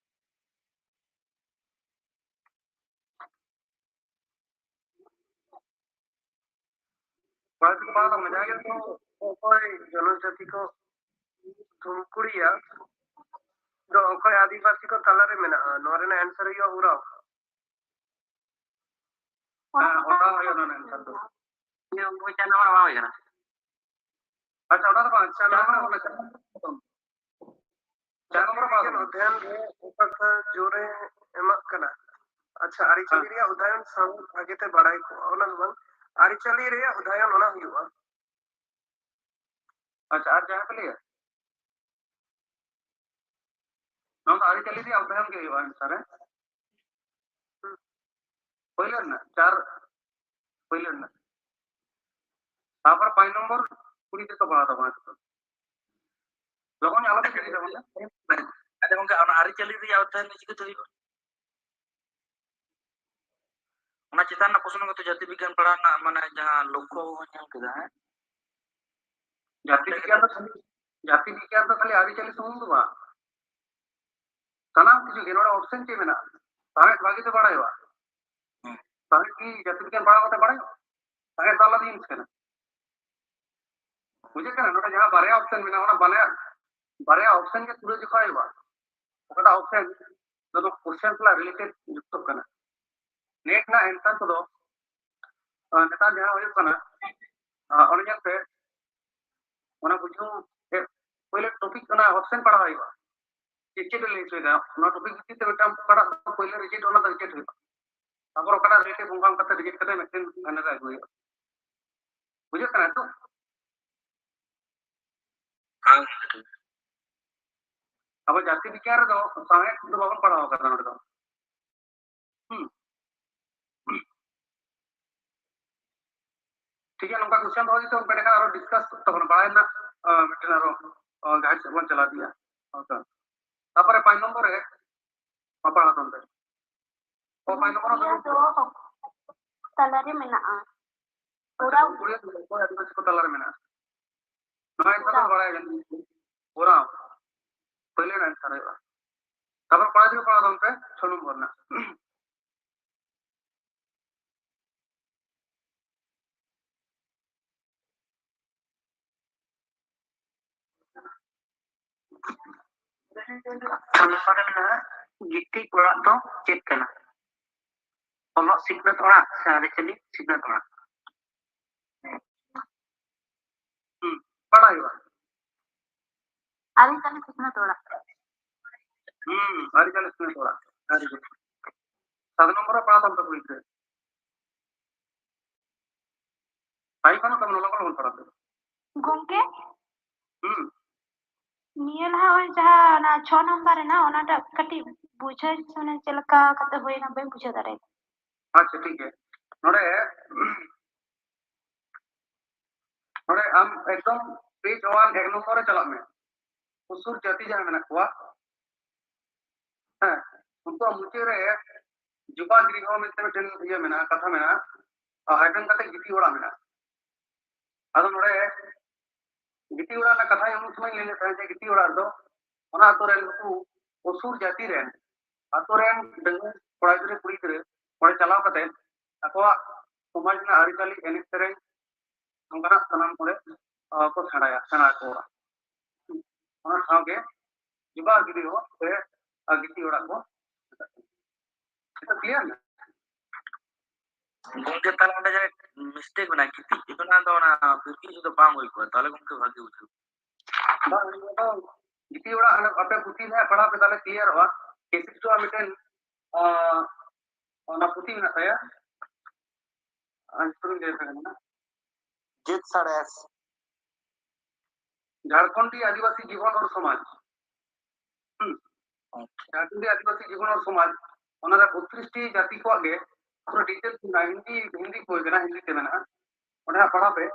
ᱵᱟᱹᱲᱛᱤ ᱠᱚ ᱯᱟᱲᱦᱟᱣ ᱛᱟᱵᱚᱱᱟ, ᱡᱟᱦᱟᱸᱭ ᱜᱮ ᱚᱠᱚᱭ ᱡᱚᱱᱚᱡᱟᱛᱤ ᱠᱚ ᱫᱷᱩᱢᱠᱩᱲᱤᱭᱟ ᱫᱚ ᱚᱠᱚᱭ ᱟᱹᱫᱤᱵᱟᱹᱥᱤ ᱠᱚ ᱛᱟᱞᱟᱨᱮ ᱢᱮᱱᱟᱜᱼᱟ, ᱱᱚᱣᱟ ᱨᱮᱱᱟᱜ answer ᱦᱩᱭᱩᱜᱼᱟ ᱳᱨᱟᱣ᱾ ᱦᱮᱸ, ᱚᱱᱟ ᱦᱩᱭᱩᱜᱼᱟ ᱚᱱᱟ answer ᱫᱚ᱾ ᱤᱧᱟᱹᱜ ᱵᱳᱭ ᱪᱟᱨ ᱱᱟᱢᱵᱟᱨ ᱵᱟᱝ ᱦᱩᱭ ᱠᱟᱱᱟ᱾ ᱟᱪᱪᱷᱟ, ᱚᱱᱟ ᱫᱚ ᱵᱟᱝ, ᱪᱟᱨ ᱱᱟᱢᱵᱟᱨ, ᱚᱱᱟ ᱪᱟᱨ ᱱᱟᱢᱵᱟᱨ ᱫᱚ ᱵᱟᱝ᱾ ᱪᱟᱨ ᱱᱟᱢᱵᱟᱨ ᱵᱟᱝ ᱦᱩᱭ ᱠᱟᱱᱟ᱾ ᱚᱫᱷᱭᱟᱱ ᱨᱮ ᱚᱠᱟ ᱠᱷᱚᱱ ᱡᱳᱨᱮ ᱮᱢᱟᱜ ᱠᱟᱱᱟ? ᱟᱪᱪᱷᱟ, ᱟᱹᱨᱤᱪᱟᱹᱞᱤ ᱦᱮᱸ᱾ ᱨᱮᱭᱟᱜ ᱚᱫᱷᱭᱟᱱ ᱥᱟᱶ ᱵᱷᱟᱜᱮ ᱛᱮ ᱵᱟᱲᱟᱭ ᱠᱚᱜᱼᱟ, ᱚᱱᱟ ᱫᱚ ᱵᱟᱝ, ᱟᱹᱨᱤᱪᱟᱹᱞᱤ ᱨᱮᱭᱟᱜ ᱚᱫᱷᱭᱟᱱ ᱚᱱᱟ ᱦᱩᱭᱩᱜᱼᱟ᱾ ᱟᱪᱪᱷᱟ, ᱟᱨ ᱡᱟᱦᱟᱸ ᱯᱮ ᱞᱟᱹᱭᱟ? ᱱᱚᱣᱟ ᱫᱚ ᱟᱹᱨᱤᱪᱟᱹᱞᱤ ᱨᱮᱭᱟᱜ ᱚᱫᱷᱭᱚᱱ ᱜᱮ ᱦᱩᱭᱩᱜᱼᱟ answer ᱨᱮ᱾ ᱯᱳᱭᱞᱳ ᱨᱮᱱᱟᱜ, ᱪᱟᱨ, ᱯᱳᱭᱞᱳ ᱨᱮᱱᱟᱜ᱾ ᱛᱟᱨᱯᱚᱨ ᱯᱟᱸᱪ ᱱᱚᱢᱵᱚᱨ ᱠᱩᱲᱤ ᱛᱮᱫᱚ ᱵᱟᱲᱟ ᱛᱟᱵᱚᱱᱟ ᱱᱤᱛᱚᱜ᱾ ᱞᱚᱜᱚᱱ ᱧᱚᱜ ᱟᱞᱚ ᱯᱮ ᱜᱤᱰᱤ ᱛᱟᱵᱚᱱᱟ᱾ ᱟᱪᱪᱷᱟ ᱜᱚᱝᱠᱮ, ᱚᱱᱟ ᱟᱹᱨᱤᱪᱟᱹᱞᱤ ᱨᱮᱭᱟᱜ ᱚᱫᱷᱭᱚᱱ ᱫᱚ ᱪᱤᱠᱟᱹᱛᱮ ᱦᱩᱭᱩᱜᱼᱟ? ᱚᱱᱟ ᱪᱮᱛᱟᱱ ᱨᱮᱱᱟᱜ ᱯᱨᱚᱥᱱᱚ ᱜᱮᱛᱚ ᱡᱟᱹᱛᱤ ᱵᱤᱜᱽᱜᱟᱱ ᱯᱟᱲᱦᱟᱣ ᱨᱮᱱᱟᱜ ᱢᱟᱱᱮ ᱡᱟᱦᱟᱸ ᱞᱚᱠᱠᱷᱚ ᱵᱚᱱ ᱧᱮᱞ ᱠᱮᱫᱟ, ᱦᱮᱸ? ᱡᱟᱹᱛᱤ ᱵᱤᱜᱽᱜᱟᱱ ᱫᱚ ᱠᱷᱟᱹᱞᱤ, ᱡᱟᱹᱛᱤ ᱵᱤᱜᱽᱜᱟᱱ ᱫᱚ ᱠᱷᱟᱹᱞᱤ ᱟᱹᱨᱤᱪᱟᱹᱞᱤ ᱥᱩᱢᱩᱝ ᱫᱚ ᱵᱟᱝ, ᱥᱟᱱᱟᱢ ᱠᱤᱪᱷᱩ ᱜᱮ᱾ ᱱᱚᱰᱮ option ᱪᱮᱫ ᱢᱮᱱᱟᱜᱼᱟ? ᱥᱟᱶᱦᱮᱫ ᱵᱷᱟᱹᱜᱤ ᱛᱮ ᱵᱟᱲᱟᱭᱚᱜᱼᱟ᱾ ᱦᱩᱸ᱾ ᱥᱟᱶᱦᱮᱫ ᱠᱤ ᱡᱟᱹᱛᱤ ᱵᱤᱜᱽᱜᱟᱱ ᱯᱟᱲᱦᱟᱣ ᱠᱟᱛᱮ ᱵᱟᱲᱟᱭᱚᱜᱼᱟ? ᱥᱟᱶᱦᱮᱫ ᱫᱚ ᱟᱞᱟᱫᱟ ᱡᱤᱱᱤᱥ ᱠᱟᱱᱟ᱾ ᱵᱩᱡᱷᱟᱹᱜ ᱠᱟᱱᱟ? ᱱᱚᱰᱮ ᱡᱟᱦᱟᱸ ᱵᱟᱨᱭᱟ option ᱢᱮᱱᱟᱜᱼᱟ, ᱚᱱᱟ ᱵᱟᱱᱟᱨ, ᱵᱟᱨᱭᱟ option ᱜᱮ ᱛᱩᱞᱟᱹ ᱡᱚᱠᱷᱟ ᱦᱩᱭᱩᱜᱼᱟ᱾ ᱚᱠᱟᱴᱟᱜ option ᱫᱚ question ᱥᱟᱞᱟᱜ related ᱡᱩᱠᱛᱚᱜ ᱠᱟᱱᱟ᱾ NET ᱨᱮᱱᱟᱜ answer ᱠᱚᱫᱚ, ᱟᱨ ᱱᱮᱛᱟᱨ ᱡᱟᱦᱟᱸ ᱦᱩᱭᱩᱜ ᱠᱟᱱᱟ, ᱟᱨ ᱚᱱᱮ ᱧᱮᱞ ᱯᱮ, ᱚᱱᱟ ᱵᱩᱡᱷᱟᱹᱣ ᱛᱮ ᱯᱳᱭᱞᱳ topic ᱚᱱᱟ option ᱯᱟᱲᱦᱟᱣ ᱦᱩᱭᱩᱜᱼᱟ᱾ ᱪᱮᱫ, ᱪᱮᱫ ᱮ ᱞᱟᱹᱭ ᱦᱚᱪᱚᱭᱮᱫᱟ? ᱚᱱᱟ topic ᱵᱷᱤᱛᱤᱨ ᱛᱮ ᱢᱤᱫᱴᱟᱝ ᱚᱠᱟᱴᱟᱜ ᱫᱚ ᱯᱳᱭᱞᱳ reject, ᱚᱱᱟ ᱫᱚ reject ᱦᱩᱭᱩᱜᱼᱟ᱾ ᱛᱟᱨᱯᱚᱨ ᱚᱠᱟᱴᱟᱜ related ᱚᱱᱠᱟ ᱚᱱᱠᱟᱛᱮ reject ᱠᱟᱛᱮ ᱢᱤᱫᱴᱮᱱ ᱜᱷᱟᱱᱮ ᱨᱮ ᱟᱹᱜᱩ ᱦᱩᱭᱩᱜᱼᱟ᱾ ᱵᱩᱡᱷᱟᱹᱜ ᱠᱟᱱᱟ ᱱᱤᱛᱚᱜ? ᱦᱮᱸ, ᱜᱚᱝᱠᱮ, ᱴᱷᱤᱠ᱾ ᱟᱵᱚ ᱡᱟᱹᱛᱤ ᱵᱤᱜᱽᱜᱟᱱ ᱨᱮᱫᱚ ᱥᱟᱶᱦᱮᱫ ᱫᱚ ᱵᱟᱵᱚᱱ ᱯᱟᱲᱦᱟᱣ ᱟᱠᱟᱫᱟ ᱱᱚᱰᱮ ᱫᱚ᱾ ᱦᱩᱸ᱾ ᱴᱷᱤᱠ ᱜᱮᱭᱟ, ᱱᱚᱝᱠᱟ question ᱫᱚᱦᱚ ᱤᱫᱤ ᱛᱟᱵᱚᱱ ᱯᱮ, ᱮᱸᱰᱮᱠᱷᱟᱱ ᱟᱨᱚ discuss ᱛᱟᱵᱚᱱ ᱵᱟᱲᱟᱭ ᱨᱮᱱᱟᱜ, ᱟᱸ, ᱢᱤᱫᱴᱮᱱ ᱟᱨᱚ, ᱟᱸ, ᱜᱟᱹᱦᱤᱨ ᱥᱮᱫ ᱵᱚᱱ ᱪᱟᱞᱟᱣ ᱤᱫᱤᱜᱼᱟ᱾ ᱦᱮᱸ ᱥᱮ? ᱛᱟᱨᱯᱚᱨᱮ ᱯᱟᱸᱪ ᱱᱚᱢᱵᱚᱨ ᱨᱮ, ᱢᱟ ᱯᱟᱲᱦᱟᱣ ᱛᱟᱵᱚᱱ ᱯᱮ᱾ ᱚ, ᱯᱟᱸᱪ ᱱᱚᱢᱵᱚᱨ ᱨᱮ ᱱᱤᱭᱟᱹ ᱫᱚ ᱛᱟᱞᱟᱨᱮ ᱢᱮᱱᱟᱜᱼᱟ᱾ ᱟᱪᱪᱷᱟ, ᱳᱨᱟᱣ᱾ ᱚᱠᱚᱭ ᱟᱹᱫᱤᱵᱟᱹᱥᱤ ᱠᱚ ᱛᱟᱞᱟᱨᱮ ᱢᱮᱱᱟᱜᱼᱟ? ᱱᱚᱣᱟ answer ᱫᱚ ᱳᱨᱟᱣ᱾ ᱵᱟᱲᱟᱭ ᱜᱮ᱾ ᱳᱨᱟᱣ᱾ ᱯᱳᱭᱞᱳ ᱨᱮᱱᱟᱜ answer ᱦᱩᱭᱩᱜᱼᱟ᱾ ᱛᱟᱨᱯᱚᱨ ᱠᱚᱲᱟ ᱜᱤᱫᱽᱨᱟᱹ ᱯᱟᱲᱦᱟᱣ ᱛᱟᱵᱚᱱ ᱯᱮ, ᱪᱷᱚ ᱱᱚᱢᱵᱚᱨ ᱨᱮᱱᱟᱜ᱾ ᱯᱷᱳᱱ ᱱᱟᱢᱵᱟᱨ ᱨᱮ ᱢᱮᱱᱟᱜᱼᱟ, ᱜᱤᱛᱤᱡ ᱚᱲᱟᱜ ᱫᱚ ᱪᱮᱫ ᱠᱟᱱᱟ? ᱚᱞᱚᱜ ᱥᱤᱠᱷᱱᱟᱹᱛ ᱚᱲᱟᱜ ᱥᱮ ᱟᱹᱨᱤᱪᱟᱹᱞᱤ ᱥᱤᱠᱷᱱᱟᱹᱛ ᱚᱲᱟᱜ? ᱦᱩᱸ, ᱵᱟᱲᱟᱭᱚᱜᱼᱟ᱾ ᱟᱹᱨᱤᱪᱟᱹᱞᱤ ᱥᱤᱠᱷᱱᱟᱹᱛ ᱚᱲᱟᱜ᱾ ᱦᱩᱸ, ᱟᱹᱨᱤᱪᱟᱹᱞᱤ ᱥᱤᱠᱷᱱᱟᱹᱛ ᱚᱲᱟᱜ᱾ ᱟᱹᱨᱤᱪᱟᱹᱞᱤ᱾ ᱥᱟᱛ ᱱᱚᱢᱵᱚᱨ ᱨᱮ ᱯᱟᱲᱦᱟᱣ ᱛᱟᱢ ᱛᱟᱠᱚ ᱜᱤᱫᱽᱨᱟᱹ᱾ ᱴᱟᱭᱤᱢ ᱵᱟᱹᱱᱩᱜ ᱛᱟᱵᱚᱱᱟ, ᱞᱚᱜᱚᱱ ᱞᱚᱜᱚᱱ ᱯᱟᱲᱦᱟᱣ ᱯᱮ᱾ ᱜᱚᱝᱠᱮ? ᱦᱩᱸ᱾ ᱱᱤᱭᱟᱹ ᱞᱟᱦᱟ ᱳᱭ ᱡᱟᱦᱟᱸ ᱚᱱᱟ ᱪᱷᱚ ᱱᱟᱢᱵᱟᱨ ᱨᱮᱱᱟᱜ, ᱚᱱᱟᱴᱟᱜ ᱠᱟᱹᱴᱤᱡ ᱵᱩᱡᱷᱟᱹᱣ, ᱢᱟᱱᱮ ᱪᱮᱫ ᱞᱮᱠᱟ ᱠᱟᱛᱮ ᱦᱩᱭᱱᱟ, ᱵᱟᱹᱧ ᱵᱩᱡᱷᱟᱹᱣ ᱫᱟᱲᱮᱭᱟᱫᱟ᱾ ᱟᱪᱪᱷᱟ, ᱴᱷᱤᱠ ᱜᱮᱭᱟ᱾ ᱱᱚᱰᱮ, ᱱᱚᱰᱮ ᱟᱢ ᱮᱠᱫᱚᱢ page one, ᱮᱠ ᱱᱚᱢᱵᱚᱨ ᱨᱮ ᱪᱟᱞᱟᱜ ᱢᱮ᱾ ᱩᱥᱩᱨ ᱡᱟᱹᱛᱤ ᱡᱟᱦᱟᱸ ᱢᱮᱱᱟᱜ ᱠᱚᱣᱟ, ᱦᱮᱸ, ᱩᱱᱠᱩᱣᱟᱜ ᱢᱩᱪᱟᱹᱫ ᱨᱮ ᱡᱩᱵᱟ ᱜᱨᱤᱦᱚ ᱢᱮᱱᱛᱮ ᱢᱤᱫᱴᱮᱱ ᱤᱭᱟᱹ ᱢᱮᱱᱟᱜᱼᱟ, ᱠᱟᱛᱷᱟ ᱢᱮᱱᱟᱜᱼᱟ, ᱟᱨ hyphen ᱠᱟᱛᱮ ᱜᱤᱛᱤᱡ ᱚᱲᱟᱜ ᱢᱮᱱᱟᱜᱼᱟ᱾ ᱟᱫᱚ ᱱᱚᱰᱮ ᱜᱤᱛᱤᱡ ᱚᱲᱟᱜ ᱨᱮᱱᱟᱜ ᱠᱟᱛᱷᱟ ᱩᱱ ᱥᱚᱢᱚᱭ ᱞᱟᱹᱭ ᱞᱮᱫ ᱛᱟᱦᱮᱸᱫ ᱡᱮ ᱜᱤᱛᱤᱡ ᱚᱲᱟᱜ ᱨᱮᱫᱚ ᱚᱱᱟ ᱟᱛᱳ ᱨᱮᱱ ᱱᱩᱠᱩ ᱚᱥᱩᱨ ᱡᱟᱹᱛᱤ ᱨᱮᱱ ᱟᱛᱳ ᱨᱮᱱ ᱰᱟᱺᱜᱩᱣᱟᱹ ᱠᱚᱲᱟ ᱜᱤᱫᱽᱨᱟᱹ ᱠᱩᱲᱤ ᱜᱤᱫᱽᱨᱟᱹ ᱚᱸᱰᱮ ᱪᱟᱞᱟᱣ ᱠᱟᱛᱮ ᱟᱠᱚᱣᱟᱜ ᱥᱚᱢᱟᱡᱽ ᱨᱮᱱᱟᱜ ᱟᱹᱨᱤᱪᱟᱹᱞᱤ, ᱮᱱᱮᱡ ᱥᱮᱨᱮᱧ, ᱱᱚᱝᱠᱟᱱᱟᱜ ᱥᱟᱱᱟᱢ ᱚᱸᱰᱮ, ᱟᱸ, ᱠᱚ ᱥᱮᱬᱟᱭᱟ, ᱥᱮᱬᱟ ᱟᱠᱚᱣᱟ᱾ ᱚᱱᱟ ᱥᱟᱶᱜᱮ ᱡᱩᱵᱟ ᱜᱤᱫᱽᱨᱟᱹ ᱦᱚᱸ ᱥᱮ, ᱟᱸ, ᱜᱤᱛᱤᱡ ᱚᱲᱟᱜ ᱠᱚ ᱢᱮᱛᱟᱜ ᱠᱟᱱᱟ᱾ ᱱᱤᱛᱚᱜ clear ᱱᱟ? ᱜᱚᱝᱠᱮ, ᱛᱟᱦᱞᱮ ᱚᱸᱰᱮ ᱡᱟᱹᱱᱤᱡ mistake ᱢᱮᱱᱟᱜᱼᱟ, ᱜᱤᱛᱤᱡ ᱚᱱᱟ ᱫᱚ, ᱚᱱᱟ ᱵᱤᱨᱜᱤᱡ ᱫᱚ ᱵᱟᱝ ᱦᱩᱭ ᱠᱚᱜᱼᱟ, ᱛᱟᱦᱞᱮ ᱜᱚᱝᱠᱮ ᱵᱷᱟᱜᱤ ᱵᱩᱡᱷᱟᱹᱣ᱾ ᱵᱟᱝ, ᱚᱱᱟ ᱫᱚ ᱜᱤᱛᱤᱡ ᱚᱲᱟᱜ, ᱚᱱᱟ ᱟᱯᱮ ᱯᱩᱛᱷᱤ ᱨᱮ ᱯᱟᱲᱦᱟᱣ ᱯᱮ, ᱛᱟᱦᱞᱮ clearᱚᱜᱼᱟ᱾ ᱠᱮᱥᱤᱯ ᱫᱚ ᱢᱤᱫᱴᱮᱱ, ᱟᱸ, ᱚᱱᱟ ᱯᱩᱛᱷᱤ ᱢᱮᱱᱟᱜ ᱛᱟᱭᱟ, ᱟᱸ, ᱧᱩᱛᱩᱢ ᱤᱧ ᱞᱟᱹᱭ ᱟᱯᱮ ᱠᱟᱱᱟ᱾ ᱡᱟᱹᱛ ᱥᱟᱬᱮᱥ᱾ ᱡᱷᱟᱲᱠᱷᱚᱸᱰᱤ ᱟᱹᱫᱤᱵᱟᱹᱥᱤ ᱡᱤᱵᱚᱱ ᱟᱨ ᱥᱚᱢᱟᱡᱽ᱾ ᱦᱩᱸ᱾ ᱟᱪᱪᱷᱟ᱾ ᱡᱷᱟᱲᱠᱷᱚᱸᱰᱤ ᱟᱹᱫᱤᱵᱟᱹᱥᱤ ᱡᱤᱵᱚᱱ ᱟᱨ ᱥᱚᱢᱟᱡᱽ, ᱚᱱᱟ ᱨᱮ ᱵᱚᱛᱨᱤᱥ ᱴᱤ ᱡᱟᱹᱛᱤ ᱠᱚᱣᱟᱜ ᱜᱮ ᱯᱩᱨᱟᱹ details ᱢᱮᱱᱟᱜᱼᱟ, ᱦᱤᱱᱫᱤ, ᱦᱤᱱᱫᱤ ᱵᱳᱭ ᱠᱟᱱᱟ, ᱦᱤᱱᱫᱤ ᱛᱮ ᱢᱮᱱᱟᱜᱼᱟ, ᱚᱸᱰᱮ ᱦᱟᱸᱜ ᱯᱟᱲᱦᱟᱣ ᱯᱮ,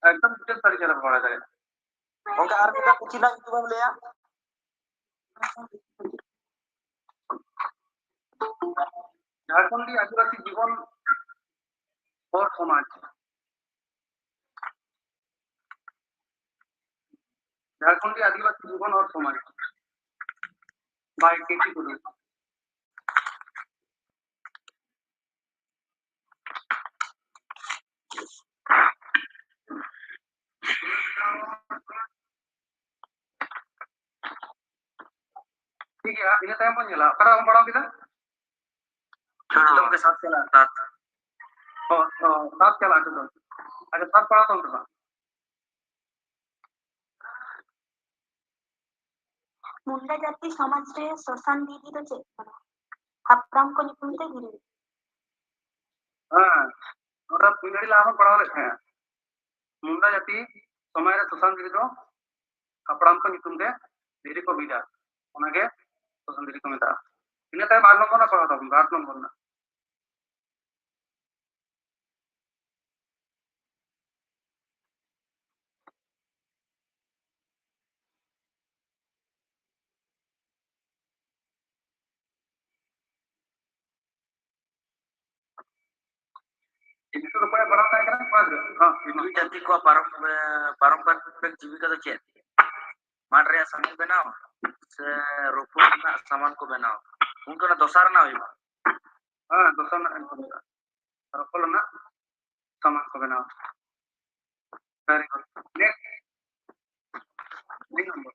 ᱮᱠᱫᱚᱢ details ᱟᱹᱰᱤ ᱪᱮᱦᱨᱟ ᱯᱮ ᱵᱟᱲᱟᱭ ᱫᱟᱲᱮᱭᱟᱜᱼᱟ᱾ ᱜᱚᱝᱠᱮ, ᱟᱨ ᱢᱤᱫᱴᱟᱝ ᱯᱩᱛᱷᱤ ᱨᱮᱱᱟᱜ ᱧᱩᱛᱩᱢ ᱮᱢ ᱞᱟᱹᱭᱟ? ᱡᱷᱟᱲᱠᱷᱚᱸᱰᱤ ᱟᱹᱫᱤᱵᱟᱹᱥᱤ ᱡᱤᱵᱚᱱ ᱟᱨ ᱥᱚᱢᱟᱡᱽ, ᱡᱷᱟᱲᱠᱷᱚᱸᱰᱤ ᱟᱹᱫᱤᱵᱟᱹᱥᱤ ᱡᱤᱵᱚᱱ ᱟᱨ ᱥᱚᱢᱟᱡᱽ, by ᱠᱮ ᱥᱤ ᱴᱩᱰᱩ᱾ ᱤᱱᱟᱹ ᱛᱟᱭᱚᱢ ᱵᱚᱱ ᱧᱮᱞᱟ, ᱚᱠᱟᱴᱟᱜ ᱵᱚᱱ ᱯᱟᱲᱦᱟᱣ ᱠᱮᱫᱟ? ᱦᱮᱸ᱾ ᱡᱚᱛᱚ ᱜᱮ ᱥᱟᱛ ᱪᱟᱞᱟᱜᱼᱟ, ᱥᱟᱛ᱾ ᱚ, ᱚ, ᱥᱟᱛ ᱪᱟᱞᱟᱜᱼᱟ ᱱᱤᱛᱚᱜ ᱫᱚ᱾ ᱟᱪᱪᱷᱟ, ᱥᱟᱛ ᱯᱟᱲᱦᱟᱣ ᱛᱟᱵᱚᱱ ᱯᱮ ᱢᱟ᱾ ᱢᱩᱱᱰᱟ ᱡᱟᱹᱛᱤ ᱥᱚᱢᱟᱡᱽ ᱨᱮ ᱥᱚᱥᱟᱱ ᱵᱤᱫᱷᱤ ᱫᱚ ᱪᱮᱫ ᱠᱟᱱᱟ? ᱦᱟᱯᱲᱟᱢ ᱠᱚ ᱧᱩᱛᱩᱢ ᱛᱮ ᱫᱷᱤᱨᱤ᱾ ᱦᱮᱸ, ᱱᱚᱰᱮ ᱢᱤᱫ ᱜᱷᱟᱹᱲᱤ ᱞᱟᱦᱟ ᱵᱚᱱ ᱯᱟᱲᱦᱟᱣ ᱞᱮᱫ ᱛᱟᱦᱮᱸᱫ᱾ ᱢᱩᱱᱰᱟ ᱡᱟᱹᱛᱤ ᱥᱚᱢᱟᱡᱽ ᱨᱮ ᱥᱚᱥᱟᱱ ᱵᱤᱫᱷᱤ ᱫᱚ ᱦᱟᱯᱲᱟᱢ ᱠᱚ ᱧᱩᱛᱩᱢ ᱛᱮ ᱫᱷᱤᱨᱤ ᱠᱚ ᱵᱤᱫᱟ, ᱚᱱᱟᱜᱮ ᱥᱚᱥᱟᱱ ᱫᱷᱤᱨᱤ ᱠᱚ ᱢᱮᱛᱟᱜᱼᱟ᱾ ᱤᱱᱟᱹ ᱛᱟᱭᱚᱢ ᱟᱴ ᱱᱚᱢᱵᱚᱨ ᱨᱮᱱᱟᱜ ᱯᱟᱲᱦᱟᱣ ᱛᱟᱵᱚᱱ ᱯᱮ, ᱟᱴ ᱱᱚᱢᱵᱚᱨ ᱨᱮᱱᱟᱜ᱾ ᱦᱤᱱᱫᱩ ᱫᱚ ᱚᱠᱚᱭᱟᱜ ᱯᱟᱨᱚᱢ ᱛᱟᱦᱮᱸ ᱠᱟᱱᱟ? ᱠᱚᱲᱟ ᱜᱤᱫᱽᱨᱟᱹ᱾ ᱦᱮᱸ, ᱦᱤᱱᱫᱩ ᱡᱟᱹᱛᱤ ᱠᱚᱣᱟᱜ ᱯᱟᱨᱚᱢ-, ᱯᱟᱨᱚᱢᱯᱚᱨᱤᱠ ᱡᱤᱵᱤᱠᱟ ᱫᱚ ᱪᱮᱫ? ᱢᱟᱴ ᱨᱮᱭᱟᱜ ᱥᱟᱢᱟᱱ ᱵᱮᱱᱟᱣ ᱥᱮ ᱨᱚᱯᱚᱲ ᱨᱮᱱᱟᱜ ᱥᱟᱢᱟᱱ ᱠᱚ ᱵᱮᱱᱟᱣ? ᱩᱱᱠᱩ ᱚᱱᱟ ᱫᱚᱥᱟᱨ ᱨᱮᱱᱟᱜ ᱦᱩᱭᱩᱜᱼᱟ᱾ ᱦᱮᱸ, ᱫᱚᱥᱟᱨ ᱨᱮᱱᱟᱜ ᱦᱩᱭᱩᱜᱼᱟ᱾ ᱨᱚᱯᱚᱲ ᱨᱮᱱᱟᱜ ᱥᱟᱢᱟᱱ ᱠᱚ ᱵᱮᱱᱟᱣ᱾ Very good. Next. ᱫᱩᱭ ᱱᱚᱢᱵᱚᱨ᱾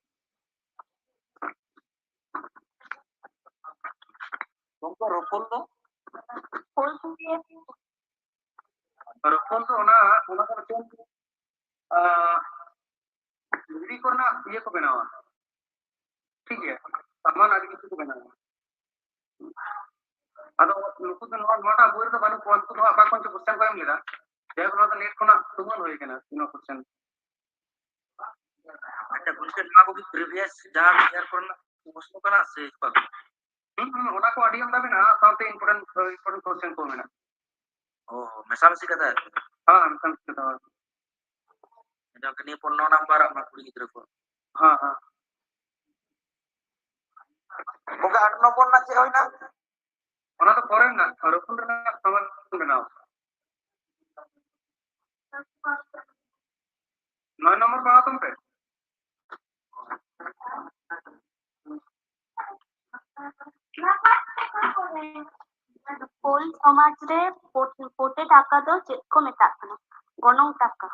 ᱜᱚᱢᱠᱮ, ᱨᱚᱯᱚᱞ ᱫᱚ? ᱨᱚᱯᱚᱞ ᱫᱚ ᱚᱱᱟ, ᱚᱱᱟ ᱫᱚ ᱢᱤᱫᱴᱮᱱ, ᱟᱸ, ᱞᱩᱜᱽᱲᱤ ᱠᱚᱨᱮᱱᱟᱜ ᱤᱭᱟᱹ ᱠᱚ ᱵᱮᱱᱟᱣᱟ᱾ ᱴᱷᱤᱠ ᱜᱮᱭᱟ, ᱥᱟᱢᱟᱱ ᱟᱹᱰᱤ ᱠᱤᱪᱷᱩ ᱠᱚ ᱵᱮᱱᱟᱣᱟ᱾ ᱟᱫᱚ ᱱᱩᱠᱩ ᱫᱚ ᱱᱚᱣᱟ, ᱱᱚᱣᱟᱴᱟᱜ ᱵᱳᱭ ᱨᱮᱫᱚ ᱵᱟᱹᱱᱩᱜ ᱠᱚᱣᱟ, ᱩᱱᱠᱩ ᱫᱚ ᱦᱟᱸᱜ ᱚᱠᱟ ᱠᱷᱚᱱ ᱪᱚ question ᱠᱚ ᱮᱢ ᱞᱮᱫᱟ᱾ ᱡᱟᱭᱦᱳᱠ, ᱱᱚᱣᱟ ᱫᱚ NET ᱠᱷᱚᱱᱟᱜ ᱛᱩᱢᱟᱹᱞ ᱦᱩᱭ ᱠᱟᱱᱟ, ᱱᱚᱣᱟ question᱾ ᱟᱪᱪᱷᱟ ᱜᱚᱢᱠᱮ, ᱱᱚᱣᱟ ᱠᱚᱜᱮ previous ᱡᱟᱦᱟᱸ year ᱠᱚᱨᱮᱱᱟᱜ ᱯᱨᱚᱥᱱᱚ ᱠᱟᱱᱟ ᱥᱮ ᱚᱠᱟ? ᱦᱩᱸ, ᱦᱩᱸ, ᱚᱱᱟ ᱠᱚ ᱟᱹᱰᱤ ᱟᱢᱫᱟ ᱢᱮᱱᱟᱜᱼᱟ, ᱥᱟᱶᱛᱮ important, important question ᱠᱚ ᱢᱮᱱᱟᱜᱼᱟ᱾ ᱚ, ᱢᱮᱥᱟᱢᱤᱥᱤ ᱠᱟᱛᱮ? ᱦᱮᱸ, ᱢᱮᱥᱟᱢᱤᱥᱤ ᱠᱟᱛᱮ᱾ ᱡᱟᱠ, ᱱᱤᱭᱟᱹ ᱯᱚᱨ ᱱᱚ ᱱᱟᱢᱵᱟᱨ ᱟᱜ ᱢᱟ ᱠᱩᱲᱤ ᱜᱤᱫᱽᱨᱟᱹ ᱠᱚ᱾ ᱦᱮᱸ, ᱦᱮᱸ᱾ ᱜᱚᱢᱠᱮ, ᱟᱴ ᱱᱚᱢᱵᱚᱨ ᱨᱮᱱᱟᱜ ᱪᱮᱫ ᱦᱩᱭᱱᱟ? ᱚᱱᱟ ᱫᱚ ᱯᱚᱨᱮ ᱨᱮᱱᱟᱜ, ᱨᱚᱯᱚᱞ ᱨᱮᱱᱟᱜ ᱥᱟᱢᱟᱱ ᱵᱮᱱᱟᱣ᱾ ᱱᱚᱭ ᱱᱚᱢᱵᱚᱨ ᱯᱟᱲᱦᱟᱣ ᱛᱟᱢ ᱯᱮ᱾ ᱠᱳᱞ ᱥᱚᱢᱟᱡᱽ ᱨᱮ ᱯᱳ-, ᱯᱳᱴᱮ ᱴᱟᱠᱟ ᱫᱚ ᱪᱮᱫ ᱠᱚ ᱢᱮᱛᱟᱜ ᱠᱟᱱᱟ? ᱜᱚᱱᱚᱝ ᱴᱟᱠᱟ᱾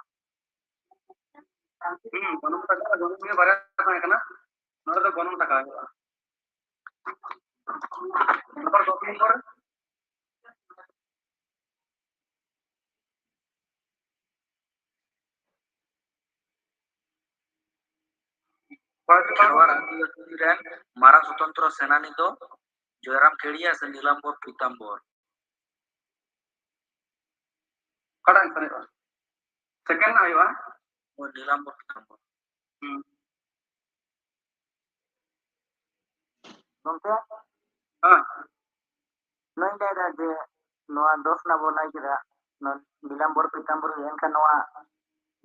ᱦᱩᱸ, ᱜᱚᱱᱚᱝ ᱴᱟᱠᱟ, ᱜᱚᱱᱚᱝ ᱱᱤᱭᱮ ᱵᱟᱨᱭᱟ ᱛᱟᱦᱮᱸ ᱠᱟᱱᱟ᱾ ᱱᱚᱰᱮ ᱫᱚ ᱜᱚᱱᱚᱝ ᱴᱟᱠᱟ ᱦᱩᱭᱩᱜᱼᱟ᱾ ᱱᱚᱢᱵᱚᱨ ᱫᱚᱥ ᱱᱚᱢᱵᱚᱨ᱾ ᱠᱷᱮᱨᱣᱟᱲ ᱟᱹᱫᱤᱵᱟᱹᱥᱤ ᱨᱮᱱ ᱢᱟᱨᱟᱝ ᱥᱚᱛᱚᱱᱛᱨᱚ ᱥᱮᱱᱟᱱᱤ ᱫᱚ ᱡᱚᱭᱨᱟᱢ ᱠᱷᱮᱲᱤᱭᱟ ᱥᱮ ᱱᱤᱞᱟᱢᱵᱚᱨ ᱯᱤᱛᱟᱢᱵᱚᱨ? ᱚᱠᱟᱴᱟᱜ answer ᱦᱩᱭᱩᱜᱼᱟ? Second ᱨᱮᱱᱟᱜ ᱦᱩᱭᱩᱜᱼᱟ? ᱦᱳᱭ, ᱱᱤᱞᱟᱢᱵᱚᱨ ᱯᱤᱛᱟᱢᱵᱚᱨ᱾ ᱦᱩᱸ᱾ ᱜᱚᱢᱠᱮ? ᱦᱮᱸ᱾ ᱱᱚᱣᱟᱧ ᱞᱟᱹᱭᱫᱟ ᱡᱮ ᱱᱚᱣᱟ ᱫᱚᱥ ᱨᱮᱱᱟᱜ ᱵᱚᱱ ᱞᱟᱹᱭ ᱠᱮᱫᱟ, ᱱᱚᱣᱟ ᱱᱤᱞᱟᱢᱵᱚᱨ ᱯᱤᱛᱟᱢᱵᱚᱨ ᱦᱩᱭ, ᱮᱱᱠᱷᱟᱱ ᱱᱚᱣᱟ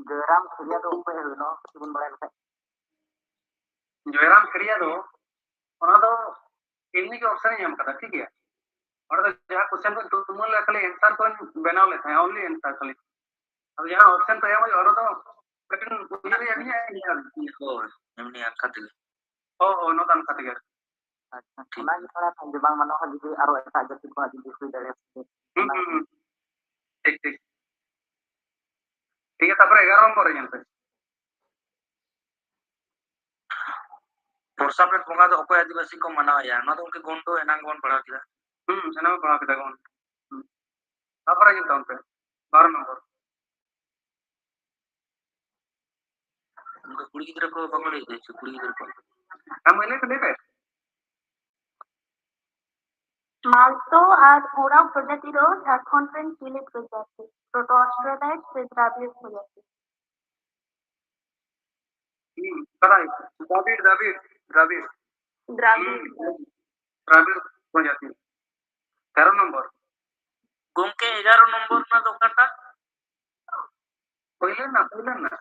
ᱡᱚᱭᱨᱟᱢ ᱠᱷᱮᱲᱤᱭᱟ ᱫᱚ ᱚᱠᱚᱭ ᱦᱩᱭ, ᱱᱚᱣᱟ ᱠᱟᱹᱴᱤᱡ ᱵᱚᱱ ᱵᱟᱲᱟᱭ ᱞᱮᱠᱷᱟᱡ? ᱡᱚᱭᱨᱟᱢ ᱠᱷᱮᱲᱤᱭᱟ ᱫᱚ, ᱚᱱᱟ ᱫᱚ ᱮᱢᱱᱤ ᱜᱮ option ᱤᱧ ᱮᱢ ᱠᱟᱫᱟ, ᱴᱷᱤᱠ ᱜᱮᱭᱟ? ᱚᱸᱰᱮ ᱫᱚ ᱡᱟᱦᱟᱸ question ᱠᱚᱧ ᱛᱩᱢᱟᱹᱞ ᱞᱮᱫ, ᱠᱷᱟᱹᱞᱤ answer ᱠᱚᱧ ᱵᱮᱱᱟᱣ ᱞᱮᱫ ᱛᱟᱦᱮᱸᱫ, only answer ᱠᱷᱟᱹᱞᱤ᱾ ᱟᱫᱚ ᱡᱟᱦᱟᱸ option ᱠᱚ ᱮᱢ ᱦᱩᱭᱩᱜᱼᱟ, ᱚᱸᱰᱮ ᱫᱚ ᱠᱟᱹᱴᱤᱡ ᱩᱭᱦᱟᱹᱨ ᱨᱮᱭᱟᱜ ᱢᱮᱱᱟᱜᱼᱟ, ᱦᱳᱭ, ᱮᱢᱱᱤ ᱟᱸᱠᱟ ᱛᱮᱜᱮ᱾ ᱦᱳᱭ, ᱦᱳᱭ, ᱱᱚᱝᱠᱟ ᱟᱸᱠᱟ ᱛᱮᱜᱮ᱾ ᱟᱪᱪᱷᱟ, ᱴᱷᱤᱠ᱾ ᱚᱱᱟᱜᱮ ᱛᱷᱚᱲᱟ ᱥᱟᱸᱜᱮ ᱵᱟᱝ ᱢᱟᱱᱟᱣᱟ, ᱡᱩᱫᱤ ᱟᱨᱚ ᱮᱴᱟᱜ ᱡᱟᱹᱛᱤ ᱠᱚᱣᱟᱜ ᱡᱩᱫᱤ ᱦᱩᱭ ᱫᱟᱲᱮᱭᱟᱜᱼᱟ᱾ ᱦᱩᱸ, ᱦᱩᱸ, ᱦᱩᱸ᱾ ᱴᱷᱤᱠ, ᱴᱷᱤᱠ᱾ ᱴᱷᱤᱠ ᱜᱮᱭᱟ, ᱛᱟᱨᱯᱚᱨᱮ ᱮᱜᱟᱨᱚ ᱱᱚᱢᱵᱚᱨ ᱨᱮ ᱧᱮᱞ ᱯᱮ᱾ ᱯᱚᱨᱥᱟᱯᱮᱴ ᱵᱚᱸᱜᱟ ᱫᱚ ᱚᱠᱚᱭ ᱟᱹᱫᱤᱵᱟᱹᱥᱤ ᱠᱚ ᱢᱟᱱᱟᱣᱮᱭᱟ? ᱱᱚᱣᱟ ᱫᱚ ᱜᱚᱢᱠᱮ ᱜᱚᱱᱰᱚ ᱮᱱᱟᱝ ᱵᱚᱱ ᱯᱟᱲᱦᱟᱣ ᱠᱮᱫᱟ᱾ ᱦᱩᱸ, ᱮᱱᱟᱝ ᱵᱚᱱ ᱯᱟᱲᱦᱟᱣ ᱠᱮᱫᱟ ᱜᱚᱱᱰᱚ᱾ ᱦᱩᱸ᱾ ᱛᱟᱨᱯᱚᱨᱮ ᱧᱮᱞ ᱛᱟᱵᱚᱱ ᱯᱮ, ᱵᱟᱨᱚ ᱱᱚᱢᱵᱚᱨ᱾ ᱩᱱᱠᱩ ᱠᱩᱲᱤ ᱜᱤᱫᱽᱨᱟᱹ ᱠᱚ ᱵᱟᱠᱚ ᱞᱟᱹᱭ ᱫᱟ, ᱠᱩᱲᱤ ᱜᱤᱫᱽᱨᱟᱹ ᱠᱚ᱾ ᱟᱢ ᱢᱟᱹᱭ ᱞᱟᱹᱭ ᱯᱮ, ᱞᱟᱹᱭ ᱯᱮ᱾ ᱢᱟᱞᱛᱳ ᱟᱨ ᱳᱨᱟᱸᱣ ᱯᱨᱚᱡᱟᱛᱤ ᱫᱚ ᱡᱷᱟᱲᱠᱷᱚᱸᱰ ᱨᱮᱱ ᱥᱤᱞᱮᱴ ᱯᱨᱚᱡᱟᱛᱤ, ᱯᱨᱳᱴᱳ ᱚᱥᱴᱨᱮᱞᱟᱭᱤᱴ ᱥᱮ ᱫᱨᱟᱵᱤᱲ ᱯᱨᱚᱡᱟᱛᱤ᱾ ᱦᱩᱸ, ᱵᱟᱰᱟᱭ᱾ ᱫᱨᱟᱵᱤᱲ, ᱫᱨᱟᱵᱤᱲ, ᱫᱨᱟᱵᱤᱲ᱾ ᱫᱨᱟᱵᱤᱲ᱾ ᱦᱩᱸ, ᱫᱨᱟᱵᱤᱲ ᱯᱨᱚᱡᱟᱛᱤ᱾ ᱛᱮᱨᱚ ᱱᱚᱢᱵᱚᱨ᱾ ᱜᱚᱢᱠᱮ, ᱮᱜᱟᱨᱚ ᱱᱚᱢᱵᱚᱨ ᱨᱮᱱᱟᱜ ᱫᱚ ᱚᱠᱟᱴᱟᱜ? ᱯᱳᱭᱞᱳ ᱨᱮᱱᱟᱜ, ᱯᱳᱭᱞᱳ ᱨᱮᱱᱟᱜ᱾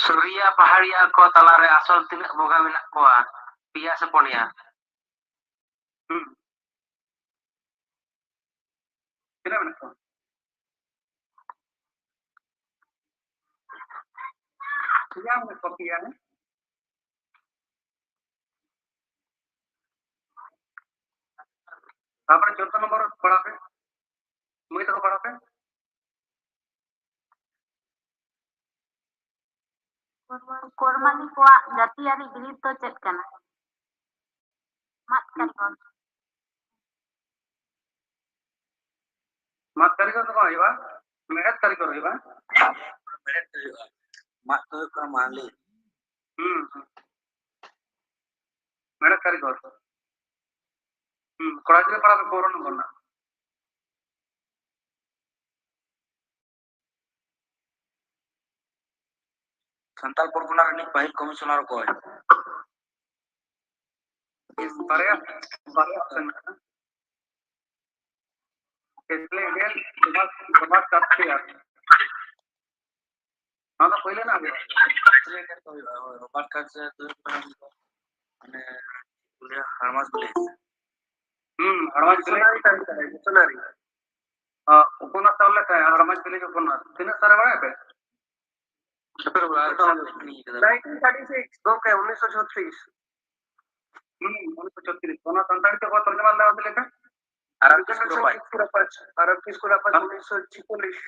ᱥᱩᱨᱤᱭᱟ ᱯᱟᱦᱟᱲᱤᱭᱟ ᱠᱚ ᱛᱟᱞᱟᱨᱮ ᱟᱥᱚᱞ ᱛᱤᱱᱟᱹᱜ ᱵᱚᱸᱜᱟ ᱢᱮᱱᱟᱜ ᱠᱚᱣᱟ? ᱯᱮᱭᱟ ᱥᱮ ᱯᱩᱱᱭᱟ? ᱦᱩᱸ᱾ ᱛᱤᱱᱟᱹᱜ ᱢᱮᱱᱟᱜ ᱠᱚᱣᱟ? ᱯᱮᱭᱟ ᱢᱮᱱᱟᱜ ᱠᱚᱣᱟ, ᱯᱮᱭᱟ, ᱦᱮᱸ? ᱛᱟᱨᱯᱚᱨᱮ ᱪᱳᱫᱫᱳ ᱱᱚᱢᱵᱚᱨ ᱯᱟᱲᱦᱟᱣ ᱯᱮ᱾ ᱢᱟᱹᱭ ᱛᱟᱠᱚ ᱯᱟᱲᱦᱟᱣ ᱯᱮ᱾ ᱠᱚᱨᱢᱟᱱᱤ ᱠᱚᱣᱟᱜ ᱡᱟᱹᱛᱤᱭᱟᱹᱨᱤ ᱵᱤᱨᱤᱫ ᱫᱚ ᱪᱮᱫ ᱠᱟᱱᱟ? ᱢᱟᱫ ᱠᱟᱹᱨᱤᱜᱚᱨ᱾ ᱢᱟᱫ ᱠᱟᱹᱨᱤᱜᱚᱨ ᱫᱚ ᱵᱟᱝ ᱦᱩᱭᱩᱜᱼᱟ, ᱢᱮᱲᱦᱮᱫ ᱠᱟᱹᱨᱤᱜᱚᱨ ᱦᱩᱭᱩᱜᱼᱟ᱾ ᱢᱮᱲᱦᱮᱫ ᱫᱚ ᱦᱩᱭᱩᱜᱼᱟ, ᱢᱟᱫ ᱫᱚ ᱦᱩᱭᱩᱜ ᱠᱟᱱᱟ ᱢᱟᱦᱞᱮ᱾ ᱦᱩᱸ, ᱦᱩᱸ᱾ ᱢᱮᱲᱦᱮᱫ ᱠᱟᱹᱨᱤᱜᱚᱨ᱾ ᱦᱩᱸ, ᱠᱚᱲᱟ ᱜᱤᱫᱽᱨᱟᱹ ᱯᱟᱲᱟ ᱫᱚ ᱯᱚᱱᱨᱚ ᱱᱚᱢᱵᱚᱨ ᱨᱮᱱᱟᱜ᱾ ᱥᱟᱱᱛᱟᱲ ᱯᱚᱨᱜᱚᱱᱟ ᱨᱤᱱᱤᱡ ᱯᱟᱹᱦᱤᱞ ᱠᱚᱢᱤᱥᱚᱱᱟᱨ ᱚᱠᱚᱭ? ᱵᱟᱨᱭᱟ, ᱵᱟᱨᱭᱟ ᱚᱯᱥᱮᱱ ᱢᱮᱱᱟᱜᱼᱟ᱾ ᱠᱮᱛᱷᱞᱤᱠ ᱜᱮᱞ, ᱨᱚᱵᱟᱨᱴ, ᱨᱚᱵᱟᱨᱴ ᱠᱟᱨᱥᱤᱭᱟᱨ᱾ ᱱᱚᱣᱟ ᱫᱚ ᱯᱳᱭᱞᱳ ᱨᱮᱱᱟᱜ ᱦᱩᱭᱩᱜᱼᱟ᱾ ᱠᱮᱛᱷᱞᱤᱠ ᱜᱮᱞ ᱠᱚ ᱦᱩᱭᱩᱜᱼᱟ, ᱦᱳᱭ, ᱨᱚᱵᱟᱨᱴ ᱠᱟᱨᱥᱤᱭᱟᱨ ᱫᱚ ᱦᱩᱭᱩᱜ ᱠᱟᱱᱟ ᱩᱱᱤ ᱫᱚ, ᱢᱟᱱᱮ, ᱪᱮᱫ ᱠᱚ ᱞᱟᱹᱭᱟ, ᱦᱟᱲᱢᱟᱥ ᱵᱷᱤᱞᱮᱡᱽ᱾ ᱦᱩᱸ, ᱦᱟᱲᱢᱟᱥ ᱵᱷᱤᱞᱮᱡᱽ᱾ ᱢᱤᱥᱚᱱᱟᱨᱤ ᱠᱟᱱᱟᱭ, ᱢᱤᱥᱚᱱᱟᱨᱤ᱾ ᱦᱚᱸ, ᱩᱯᱚᱱᱱᱟᱥ ᱚᱞ ᱞᱮᱫ ᱛᱟᱦᱮᱸᱫ, ᱦᱟᱲᱢᱟᱥ ᱵᱷᱤᱞᱮᱡᱽ ᱩᱯᱚᱱᱱᱟᱥ᱾ ᱛᱤᱱᱟᱹᱜ ᱥᱟᱞ ᱨᱮ ᱵᱟᱲᱟᱭ ᱯᱮ? ᱥᱮᱴᱮᱨ ᱵᱟᱲᱟ ᱟᱠᱟᱫ ᱞᱤᱧ ᱠᱟᱫᱟ᱾ Nineteen thirty six, ᱜᱚᱢᱠᱮ, ᱩᱱᱤᱥᱥᱚ ᱪᱷᱚᱛᱨᱤᱥ᱾ ᱦᱩᱸ, ᱩᱱᱤᱥᱥᱚ ᱪᱷᱚᱛᱨᱤᱥ᱾ ᱚᱱᱟ ᱥᱟᱱᱛᱟᱲᱤ ᱛᱮ ᱚᱠᱚᱭ ᱛᱚᱨᱡᱚᱢᱟ ᱞᱮᱫᱟ ᱚᱱᱛᱮ ᱞᱮᱠᱟ? ᱟᱨ ᱟᱨ ᱠᱤᱥᱠᱩ ᱨᱟᱯᱟᱡᱽ᱾ ᱠᱤᱥᱠᱩ ᱨᱟᱯᱟᱡᱽ, ᱟᱨ ᱠᱤᱥᱠᱩ ᱨᱟᱯᱟᱡᱽ, ᱦᱮᱸ᱾ ᱩᱱᱤᱥᱥᱚ ᱪᱷᱤᱭᱟᱞᱤᱥ᱾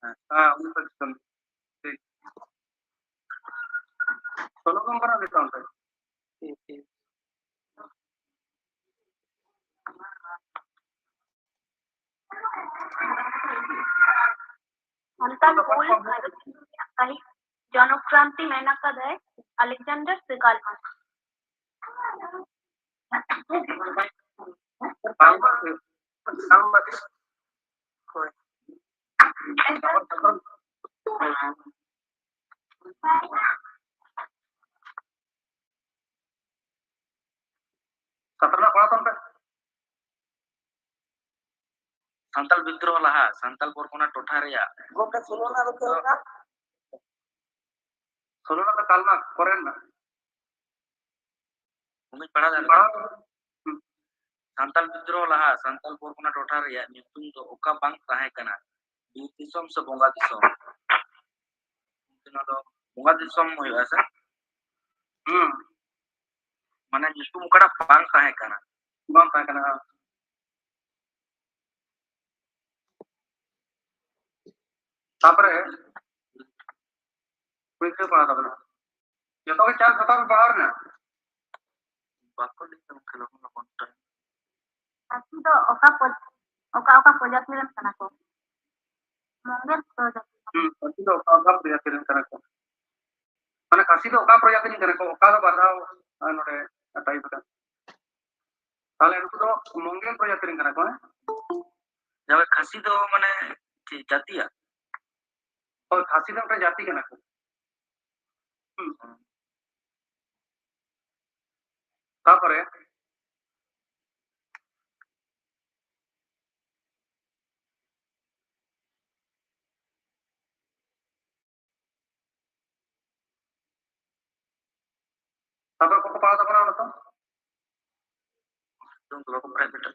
ᱦᱮᱸ, ᱦᱮᱸ, ᱩᱱᱤᱥᱥᱚ ᱪᱷᱤᱭᱟᱞᱤᱥ᱾ ᱴᱷᱤᱠ᱾ ᱥᱳᱞᱳ ᱱᱚᱢᱵᱚᱨ ᱨᱮ ᱱᱤᱛᱚᱜ ᱚᱱᱛᱮ᱾ ᱴᱷᱤᱠ, ᱴᱷᱤᱠ᱾ ᱥᱟᱱᱛᱟᱲ ᱦᱩᱞ ᱵᱷᱟᱨᱚᱛ ᱨᱮᱭᱟᱜ ᱯᱟᱹᱦᱤᱞ ᱡᱚᱱᱚᱠᱨᱟᱱᱛᱤ ᱢᱮᱱ ᱟᱠᱟᱫᱟᱭ ᱟᱞᱮᱠᱡᱟᱱᱰᱟᱨ ᱥᱮ ᱠᱟᱨᱞ ᱢᱟᱨᱠᱥ? ᱠᱟᱨᱞ ᱢᱟᱨᱠᱥ᱾ ᱠᱟᱨᱞ ᱢᱟᱨᱠᱥ᱾ ᱦᱳᱭ᱾ ᱠᱟᱛᱷᱟ ᱨᱮᱱᱟᱜ ᱯᱟᱲᱦᱟᱣ ᱛᱟᱢ ᱯᱮ᱾ ᱥᱟᱱᱛᱟᱲ ᱵᱤᱫᱽᱫᱨᱳᱦᱚ ᱞᱟᱦᱟ ᱥᱟᱱᱛᱟᱲ ᱯᱚᱨᱜᱚᱱᱟ ᱴᱚᱴᱷᱟ ᱨᱮᱭᱟᱜ ᱜᱚᱢᱠᱮ, ᱥᱳᱞᱳ ᱟᱱᱟ ᱫᱚ ᱪᱮᱫ ᱞᱮᱠᱟ? ᱥᱳᱞᱳ ᱟᱱᱟ ᱫᱚ ᱠᱟᱞᱢᱟ ᱯᱚᱨᱮ ᱨᱮᱱᱟᱜ᱾ ᱚᱱᱟᱧ ᱯᱟᱲᱦᱟᱣ ᱫᱟᱲᱮᱭᱟᱜ ᱯᱟᱲᱦᱟᱣ᱾ ᱠᱟᱱᱟ᱾ ᱦᱩᱸ᱾ ᱥᱟᱱᱛᱟᱲ ᱵᱤᱫᱽᱫᱨᱳᱦᱚ ᱞᱟᱦᱟ ᱥᱟᱱᱛᱟᱲ ᱯᱚᱨᱜᱚᱱᱟ ᱴᱚᱴᱷᱟ ᱨᱮᱭᱟᱜ ᱧᱩᱛᱩᱢ ᱫᱚ ᱚᱠᱟ ᱵᱟᱝ ᱛᱟᱦᱮᱸ ᱠᱟᱱᱟ? ᱵᱤᱨ ᱫᱤᱥᱚᱢ ᱥᱮ ᱵᱚᱸᱜᱟ ᱫᱤᱥᱚᱢ? ᱱᱚᱣᱟ ᱫᱚ ᱵᱚᱸᱜᱟ ᱫᱤᱥᱚᱢ ᱦᱩᱭᱩᱜᱼᱟ ᱥᱮ? ᱦᱩᱸ᱾ ᱢᱟᱱᱮ ᱧᱩᱛᱩᱢ ᱚᱠᱟᱴᱟᱜ ᱵᱟᱝ ᱛᱟᱦᱮᱸ ᱠᱟᱱᱟ? ᱵᱟᱝ ᱛᱟᱦᱮᱸ ᱠᱟᱱᱟ᱾ ᱛᱟᱯᱚᱨᱮ ᱯᱚᱨᱤᱠᱠᱷᱟ ᱯᱟᱲᱟᱣ ᱛᱟᱵᱚᱱᱟ᱾ ᱡᱚᱛᱚ ᱜᱮ ᱪᱟᱱᱥ ᱦᱟᱛᱟᱣ ᱯᱮ ᱯᱟᱲᱦᱟᱣ ᱨᱮᱱᱟᱜ᱾ ᱵᱟᱠᱚ ᱞᱟᱹᱭ ᱠᱟᱱᱟ ᱠᱷᱮᱞᱳᱰ ᱞᱚᱜᱚᱱ ᱴᱟᱭᱤᱢ᱾ ᱦᱟᱹᱛᱤ ᱫᱚ ᱚᱠᱟ ᱯᱨᱚ-, ᱚᱠᱟ ᱚᱠᱟ ᱯᱨᱚᱡᱟᱛᱤ ᱨᱮᱱ ᱠᱟᱱᱟ ᱠᱚ? ᱢᱚᱝᱜᱮᱞ ᱯᱨᱚᱡᱟᱛᱤ᱾ ᱦᱩᱸ, ᱦᱟᱹᱛᱤ ᱫᱚ ᱚᱠᱟ ᱚᱠᱟ ᱯᱨᱚᱡᱟᱛᱤ ᱨᱮᱱ ᱠᱟᱱᱟ ᱠᱚ? ᱢᱟᱱᱮ ᱠᱷᱟᱥᱤ ᱫᱚ ᱚᱠᱟ ᱯᱨᱚᱡᱟᱛᱤ ᱨᱮᱱ ᱠᱟᱱᱟ ᱠᱚ? ᱚᱠᱟ ᱫᱚ ᱵᱟᱨ ᱫᱷᱟᱣ, ᱟᱨ ᱱᱚᱰᱮ ᱴᱟᱭᱤᱯ ᱟᱠᱟᱱᱟ᱾ ᱛᱟᱦᱞᱮ ᱩᱱᱠᱩ ᱫᱚ ᱢᱚᱝᱜᱮᱞ ᱯᱨᱚᱡᱟᱛᱤ ᱨᱮᱱ ᱠᱟᱱᱟ ᱠᱚ, ᱦᱮᱸ? ᱡᱟᱦᱟᱸ ᱠᱷᱟᱥᱤ ᱫᱚ ᱢᱟᱱᱮ ᱪᱮᱫ ᱡᱟᱹᱛᱤᱭᱟᱜ? ᱦᱳᱭ, ᱠᱷᱟᱥᱤ ᱫᱚ ᱢᱤᱫᱴᱟᱝ ᱡᱟᱹᱛᱤ ᱠᱟᱱᱟ ᱠᱚ᱾ ᱦᱩᱸ᱾ ᱛᱟᱯᱚᱨᱮ ᱛᱟᱯᱚᱨᱮ ᱚᱠᱚᱭ ᱠᱚ ᱯᱟᱲᱦᱟᱣ ᱛᱟᱵᱚᱱᱟ ᱚᱱᱟ ᱫᱚ? ᱡᱚᱛᱚ ᱨᱚᱠᱚᱢ private.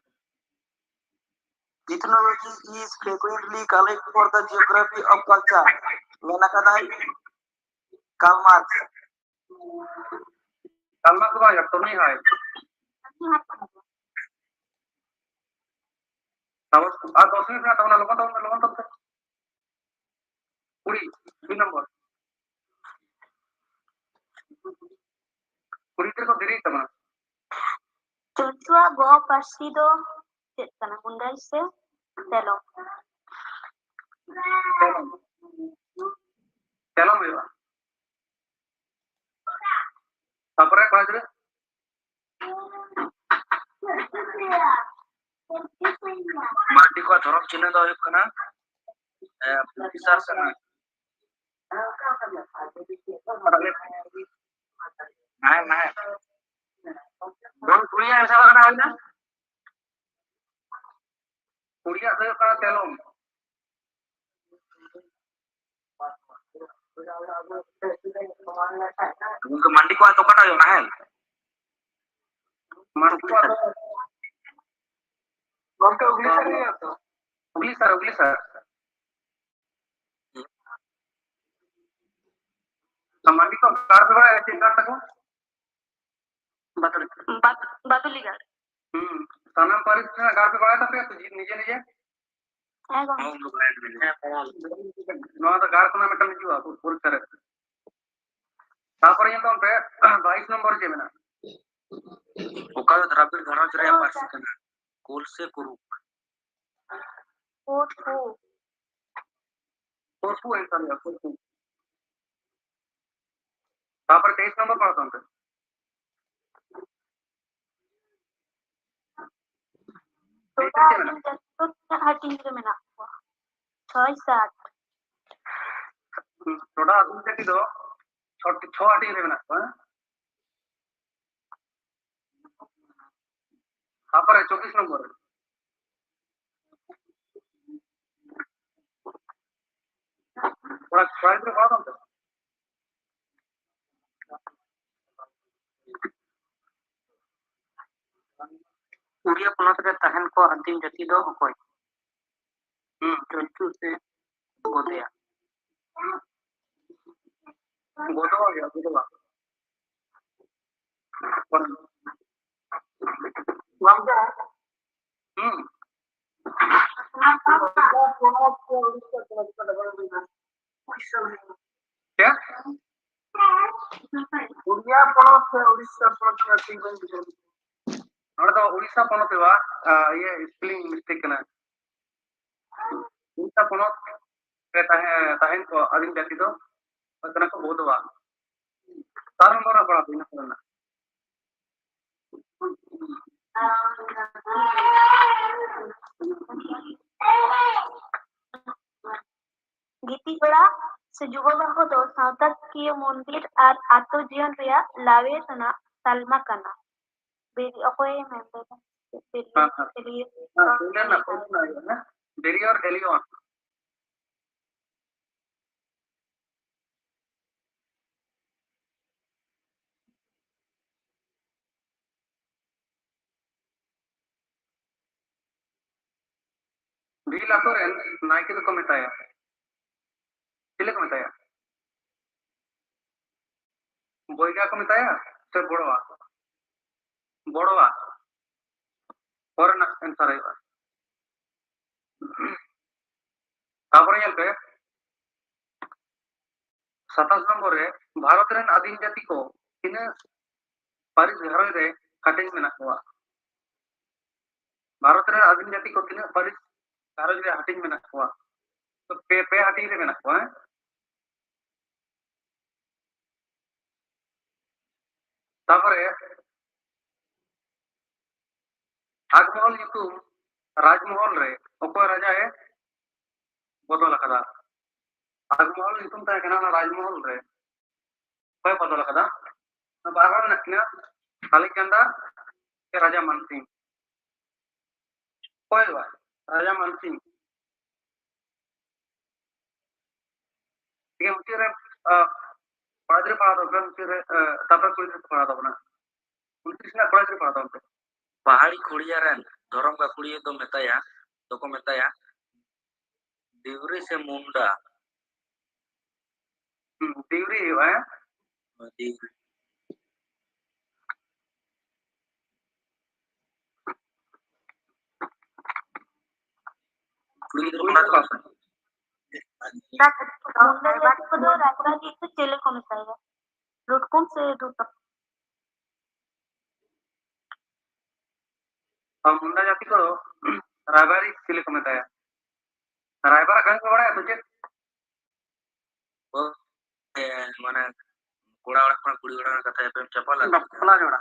Ethnology is frequently called for the geography of culture. ᱢᱮᱱ ᱟᱠᱟᱫᱟᱭ ᱠᱟᱨᱞ ᱢᱟᱨᱠᱥ᱾ ᱠᱟᱨᱞ ᱢᱟᱨᱠᱥ ᱫᱚ ᱵᱟᱝ, ᱴᱚᱢᱤ ᱦᱟᱭ᱾ ᱛᱟᱯᱚᱨ ᱟᱨ ᱫᱚᱥ ᱢᱤᱱᱤᱴ ᱢᱮᱱᱟᱜ ᱛᱟᱵᱚᱱᱟ, ᱞᱚᱜᱚᱱ ᱛᱟᱵᱚᱱ ᱯᱮ, ᱞᱚᱜᱚᱱ ᱛᱟᱵᱚᱱ ᱯᱮ᱾ ᱠᱩᱲᱤ, ᱫᱩᱭ ᱱᱚᱢᱵᱚᱨ᱾ ᱠᱩᱲᱤ ᱜᱤᱫᱽᱨᱟᱹ ᱠᱚ ᱫᱮᱨᱤᱭ ᱛᱟᱵᱚᱱᱟ᱾ ᱪᱚᱪᱩᱣᱟᱜ ᱜᱚ ᱯᱟᱹᱨᱥᱤ ᱫᱚ ᱪᱮᱫ ᱠᱟᱱᱟ? ᱢᱩᱱᱰᱟᱨᱤ ᱥᱮ ᱛᱮᱞᱚᱝ? ᱛᱮᱞᱚᱝ᱾ ᱛᱮᱞᱚᱝ ᱦᱩᱭᱩᱜᱼᱟ᱾ ᱛᱟᱯᱚᱨᱮ ᱠᱚᱲᱟ ᱜᱤᱫᱽᱨᱟᱹ? ᱢᱟᱹᱨᱰᱤ ᱠᱚᱣᱟᱜ ᱫᱷᱚᱨᱚᱢ ᱪᱤᱱᱦᱟᱹ ᱫᱚ ᱦᱩᱭᱩᱜ ᱠᱟᱱᱟ, ᱮ, ᱯᱨᱚᱯᱷᱮᱥᱟᱨ ᱥᱮ ᱱᱟᱭᱮᱵ? ᱱᱟᱭᱮᱵ, ᱱᱟᱭᱮᱵ᱾ ᱵᱟᱝ, ᱠᱩᱲᱤᱭᱟᱜ ᱢᱮᱥᱟ ᱠᱟᱱᱟ, ᱦᱩᱭᱱᱟ᱾ ᱠᱩᱲᱤᱭᱟᱜ ᱫᱚ ᱦᱩᱭᱩᱜ ᱠᱟᱱᱟ ᱛᱮᱞᱚᱝ᱾ ᱜᱚᱢᱠᱮ, ᱢᱟᱱᱰᱤ ᱠᱚᱣᱟᱜ ᱫᱚ ᱚᱠᱟᱴᱟᱜ ᱦᱩᱭᱩᱜᱼᱟ, ᱱᱟᱦᱮᱞ? ᱢᱟᱱᱰᱤ ᱠᱚᱣᱟᱜ ᱫᱚ ᱜᱚᱢᱠᱮ, ᱩᱜᱽᱞᱤ ᱥᱟᱨ ᱦᱩᱭᱩᱜᱼᱟ ᱛᱚ? ᱩᱜᱽᱞᱤ ᱥᱟᱨ, ᱩᱜᱽᱞᱤ ᱥᱟᱨ᱾ ᱢᱟᱱᱰᱤ ᱠᱚ ᱜᱟᱲ ᱫᱚ ᱪᱮᱫ ᱜᱟᱲ ᱛᱟᱠᱚ? ᱵᱟᱫᱩᱞᱤ᱾ ᱵᱟᱫ-, ᱵᱟᱫᱩᱞᱤ ᱜᱟᱲ᱾ ᱦᱩᱸ᱾ ᱥᱟᱱᱟᱢ ᱯᱟᱹᱨᱤᱥ ᱨᱮᱱᱟᱜ ᱜᱟᱲ ᱯᱮ ᱵᱟᱲᱟᱭ ᱛᱟᱯᱮᱭᱟ ᱛᱚ, ᱡᱤ-, ᱱᱤᱡᱮ ᱱᱤᱡᱮ? ᱦᱮᱸ ᱜᱚᱢᱠᱮ᱾ ᱦᱮᱸ, ᱵᱟᱲᱟᱭ ᱢᱮᱱᱟᱜᱼᱟ᱾ ᱱᱚᱣᱟ ᱫᱚ ᱜᱟᱲ ᱠᱷᱚᱱᱟᱜ ᱢᱤᱫᱴᱟᱝ ᱦᱤᱡᱩᱜᱼᱟ ᱯᱚᱨᱤᱠᱠᱷᱟ ᱨᱮ᱾ ᱛᱟᱯᱚᱨᱮ ᱧᱮᱞ ᱛᱟᱵᱚᱱ ᱯᱮ, ᱵᱟᱭᱤᱥ ᱱᱚᱢᱵᱚᱨ ᱪᱮᱫ ᱢᱮᱱᱟᱜᱼᱟ? ᱚᱠᱟ ᱫᱚ ᱫᱨᱟᱵᱤᱲ ᱜᱷᱟᱨᱚᱸᱡᱽ ᱨᱮᱭᱟᱜ ᱯᱟᱹᱨᱥᱤ ᱠᱟᱱᱟ? ᱠᱳᱞ ᱥᱮ ᱠᱩᱨᱩᱠ? ᱠᱳᱞ, ᱠᱳᱞ᱾ ᱠᱳᱞ ᱠᱳᱞ ᱮᱱᱥᱟᱨ ᱦᱩᱭᱩᱜᱼᱟ, ᱠᱳᱞ ᱠᱳᱞ᱾ ᱛᱟᱯᱚᱨᱮ ᱛᱮᱭᱤᱥ ᱱᱚᱢᱵᱚᱨ ᱯᱟᱲᱦᱟᱣ ᱛᱟᱵᱚᱱ ᱯᱮ᱾ ᱴᱚᱰᱟ ᱟᱹᱫᱤᱢ ᱡᱟᱹᱛᱤ ᱫᱚ ᱛᱤᱱᱟᱹᱜ ᱦᱟᱹᱴᱤᱧ ᱨᱮ ᱢᱮᱱᱟᱜ ᱠᱚᱣᱟ? ᱪᱷᱚᱭ, ᱥᱟᱛ᱾ ᱴᱚᱰᱟ ᱟᱹᱫᱤᱢ ᱡᱟᱹᱛᱤ ᱫᱚ ᱪᱷᱚ-, ᱪᱷᱚ ᱦᱟᱹᱴᱤᱧ ᱨᱮ ᱢᱮᱱᱟᱜ ᱠᱚᱣᱟ᱾ ᱛᱟᱯᱚᱨᱮ ᱪᱚᱵᱵᱤᱥ ᱱᱚᱢᱵᱚᱨ ᱨᱮ᱾ ᱠᱚᱲᱟ, ᱠᱚᱲᱟ ᱜᱤᱫᱽᱨᱟᱹ ᱯᱟᱲᱦᱟᱣ ᱛᱟᱢ ᱛᱚ? ᱩᱲᱤᱭᱟ ᱯᱚᱱᱚᱛ ᱨᱮ ᱛᱟᱦᱮᱱ ᱠᱚ ᱟᱹᱫᱤᱢ ᱡᱟᱹᱛᱤ ᱫᱚ ᱚᱠᱚᱭ? ᱦᱩᱸ᱾ ᱪᱚᱪᱪᱩ ᱥᱮ ᱜᱚᱫᱮᱭᱟ? ᱜᱚᱫᱚᱣᱟ ᱜᱮ, ᱜᱚᱫᱚᱣᱟ᱾ ᱦᱩᱸ᱾ ᱪᱮᱫ? ᱩᱲᱤᱭᱟ ᱯᱚᱱᱚᱛ ᱥᱮ ᱩᱲᱤᱥᱥᱟ ᱯᱚᱱᱚᱛ ᱠᱟᱱᱟ, ᱴᱷᱤᱠ ᱵᱟᱹᱧ ᱵᱩᱡᱷᱟᱹᱣ ᱞᱮᱫᱟ᱾ ᱱᱚᱰᱮ ᱫᱚ ᱩᱲᱤᱥᱥᱟ ᱯᱚᱱᱚᱛ ᱦᱩᱭᱩᱜᱼᱟ, ᱟ, ᱤᱭᱟᱹ, spelling mistake ᱠᱟᱱᱟ᱾ ᱩᱲᱤᱥᱥᱟ ᱯᱚᱱᱚᱛ ᱨᱮ ᱛᱟᱦᱮᱸ, ᱛᱟᱦᱮᱱ ᱠᱚ ᱟᱹᱫᱤᱢ ᱡᱟᱹᱛᱤ ᱫᱚ ᱦᱩᱭᱩᱜ ᱠᱟᱱᱟ ᱠᱚ ᱵᱳᱫᱷᱣᱟ᱾ ᱪᱟᱨ ᱱᱚᱢᱵᱚᱨ ᱨᱮ ᱯᱟᱲᱦᱟᱣ ᱤᱱᱟᱹ ᱯᱚᱨᱮ ᱨᱮᱱᱟᱜ᱾ ᱜᱤᱛᱤᱡ ᱚᱲᱟᱜ ᱥᱮ ᱡᱩᱜᱚ ᱵᱟᱦᱚ ᱫᱚ ᱥᱟᱶᱛᱟ ᱠᱤᱭᱟᱹ ᱢᱚᱱᱫᱤᱨ ᱟᱨ ᱟᱛᱳ ᱡᱤᱭᱚᱱ ᱨᱮᱭᱟᱜ ᱞᱟᱣᱮᱥ ᱟᱱᱟᱜ ᱛᱟᱞᱢᱟ ᱠᱟᱱᱟ᱾ ᱵᱮᱨᱤ-, ᱚᱠᱚᱭᱮ ᱢᱮᱱ ᱞᱮᱫᱟ? ᱵᱮᱨᱤ-, ᱦᱮᱸ, ᱦᱮᱸ᱾ ᱵᱮᱨᱤ-, ᱦᱮᱸ, ᱯᱩᱭᱞᱩ ᱨᱮᱱᱟᱜ, ᱯᱩᱭᱞᱩ ᱨᱮᱱᱟᱜ ᱦᱩᱭᱩᱜ ᱠᱟᱱᱟ ᱵᱮᱨᱤᱭᱚᱨ ᱮᱞᱤᱭᱚᱱ᱾ ᱵᱤᱞ ᱟᱛᱳ ᱨᱮᱱ ᱱᱟᱭᱠᱮ ᱫᱚᱠᱚ ᱢᱮᱛᱟᱭᱟ, ᱪᱤᱞᱤ ᱠᱚ ᱢᱮᱛᱟᱭᱟ? ᱵᱚᱭᱜᱟ ᱠᱚ ᱢᱮᱛᱟᱭᱟ ᱥᱮ ᱵᱚᱲᱚᱣᱟ? ᱵᱚᱲᱚᱣᱟ᱾ ᱯᱚᱨᱮ ᱨᱮᱱᱟᱜ answer ᱦᱩᱭᱩᱜᱼᱟ᱾ ᱛᱟᱯᱚᱨᱮ ᱧᱮᱞ ᱯᱮ, ᱥᱟᱛᱟᱥ ᱱᱚᱢᱵᱚᱨ ᱨᱮ ᱵᱷᱟᱨᱚᱛ ᱨᱮᱱ ᱟᱹᱫᱤᱢ ᱡᱟᱹᱛᱤ ᱠᱚ ᱛᱤᱱᱟᱹᱜ ᱯᱟᱹᱨᱤᱥ ᱜᱷᱟᱨᱚᱸᱡᱽ ᱨᱮ ᱦᱟᱹᱴᱤᱧ ᱢᱮᱱᱟᱜ ᱠᱚᱣᱟ? ᱵᱷᱟᱨᱚᱛ ᱨᱮᱱ ᱟᱹᱫᱤᱢ ᱡᱟᱹᱛᱤ ᱠᱚ ᱛᱤᱱᱟᱹᱜ ᱯᱟᱹᱨᱤᱥ ᱜᱷᱟᱨᱚᱸᱡᱽ ᱨᱮ ᱦᱟᱹᱴᱤᱧ ᱢᱮᱱᱟᱜ ᱠᱚᱣᱟ? ᱛᱚ ᱯᱮ, ᱯᱮ ᱦᱟᱹᱴᱤᱧ ᱨᱮ ᱢᱮᱱᱟᱜ ᱠᱚᱣᱟ, ᱦᱮᱸ? ᱛᱟᱯᱚᱨᱮ ᱟᱜᱽᱢᱚᱦᱚᱞ ᱧᱩᱛᱩᱢ ᱨᱟᱡᱽᱢᱚᱦᱚᱞ ᱨᱮ ᱚᱠᱚᱭ ᱨᱟᱡᱟᱭ ᱵᱚᱫᱚᱞ ᱟᱠᱟᱫᱟ? ᱟᱜᱽᱢᱚᱦᱚᱞ ᱧᱩᱛᱩᱢ ᱛᱟᱦᱮᱸ ᱠᱟᱱᱟ ᱚᱱᱟ ᱨᱟᱡᱽᱢᱚᱦᱚᱞ ᱨᱮ᱾ ᱚᱠᱚᱭ ᱵᱚᱫᱚᱞ ᱟᱠᱟᱫᱟ? ᱵᱟᱨ ᱦᱚᱲ ᱢᱮᱱᱟᱜ ᱠᱤᱱᱟ, ᱟᱞᱮᱠᱡᱟᱱᱰᱟᱨ ᱥᱮ ᱨᱟᱡᱟ ᱢᱟᱱᱥᱤᱝ? ᱚᱠᱚᱭ ᱵᱟ? ᱨᱟᱡᱟ ᱢᱟᱱᱥᱤᱝ᱾ ᱴᱷᱤᱠ ᱜᱮᱭᱟ, ᱢᱩᱪᱟᱹᱫ ᱨᱮ, ᱟ, ᱠᱚᱲᱟ ᱜᱤᱫᱽᱨᱟᱹ ᱯᱟᱲᱦᱟᱣ ᱛᱟᱵᱚᱱ ᱯᱮ, ᱢᱩᱪᱟᱹᱫ ᱨᱮ, ᱟ, ᱛᱟᱨᱯᱚᱨ ᱠᱩᱲᱤ ᱜᱤᱫᱽᱨᱟᱹ ᱠᱚ ᱯᱟᱲᱦᱟᱣ ᱛᱟᱵᱚᱱᱟ᱾ ᱩᱱᱛᱨᱤᱥ ᱨᱮᱱᱟᱜ ᱠᱚᱲᱟ ᱜᱤᱫᱽᱨᱟᱹ ᱯᱟᱲᱦᱟᱣ ᱛᱟᱵᱚᱱ ᱯᱮ᱾ ᱯᱟᱦᱟᱲᱤ ᱠᱷᱩᱲᱤᱭᱟ ᱨᱮᱱ ᱫᱷᱚᱨᱚᱢ ᱜᱟᱹᱠᱷᱩᱲᱤᱭᱟᱹ ᱫᱚ ᱢᱮᱛᱟᱭᱟ, ᱫᱚᱠᱚ ᱢᱮᱛᱟᱭᱟ ᱫᱤᱣᱨᱤ ᱥᱮ ᱢᱩᱱᱰᱟ? ᱦᱩᱸ, ᱫᱤᱣᱨᱤ ᱦᱩᱭᱩᱜᱼᱟ, ᱦᱮᱸ? ᱦᱳᱭ, ᱫᱤᱣᱨᱤ᱾ ᱠᱩᱲᱤ ᱜᱤᱫᱽᱨᱟᱹ ᱠᱚᱲᱟ ᱠᱚ᱾ ᱢᱩᱱᱰᱟ ᱡᱟᱹᱛᱤ ᱠᱚᱫᱚ ᱨᱟᱭᱵᱟᱨ ᱠᱚᱫᱚ ᱪᱮᱞᱮ ᱠᱚ ᱢᱮᱛᱟᱭᱟ? ᱞᱩᱴᱠᱩᱢ ᱥᱮ ᱫᱩᱛᱟ? ᱟᱨ ᱢᱩᱱᱰᱟ ᱡᱟᱹᱛᱤ ᱠᱚᱫᱚ ᱨᱟᱭᱵᱟᱨᱤᱡ ᱪᱤᱞᱤ ᱠᱚ ᱢᱮᱛᱟᱭᱟ? ᱨᱟᱭᱵᱟᱨᱟᱜ ᱠᱟᱹᱢᱤ ᱯᱮ ᱵᱟᱲᱟᱭᱟ ᱛᱚ ᱪᱮᱫ? ᱳ, ᱦᱮᱸ, ᱢᱟᱱᱮ ᱠᱚᱲᱟ ᱚᱲᱟᱜ ᱠᱷᱚᱱᱟᱜ ᱠᱩᱲᱤ ᱚᱲᱟᱜ ᱨᱮᱱᱟᱜ ᱠᱟᱛᱷᱟ ᱮᱯᱮᱢ ᱪᱟᱯᱟᱞ ᱟᱨ ᱵᱟᱯᱞᱟ ᱡᱚᱲᱟ᱾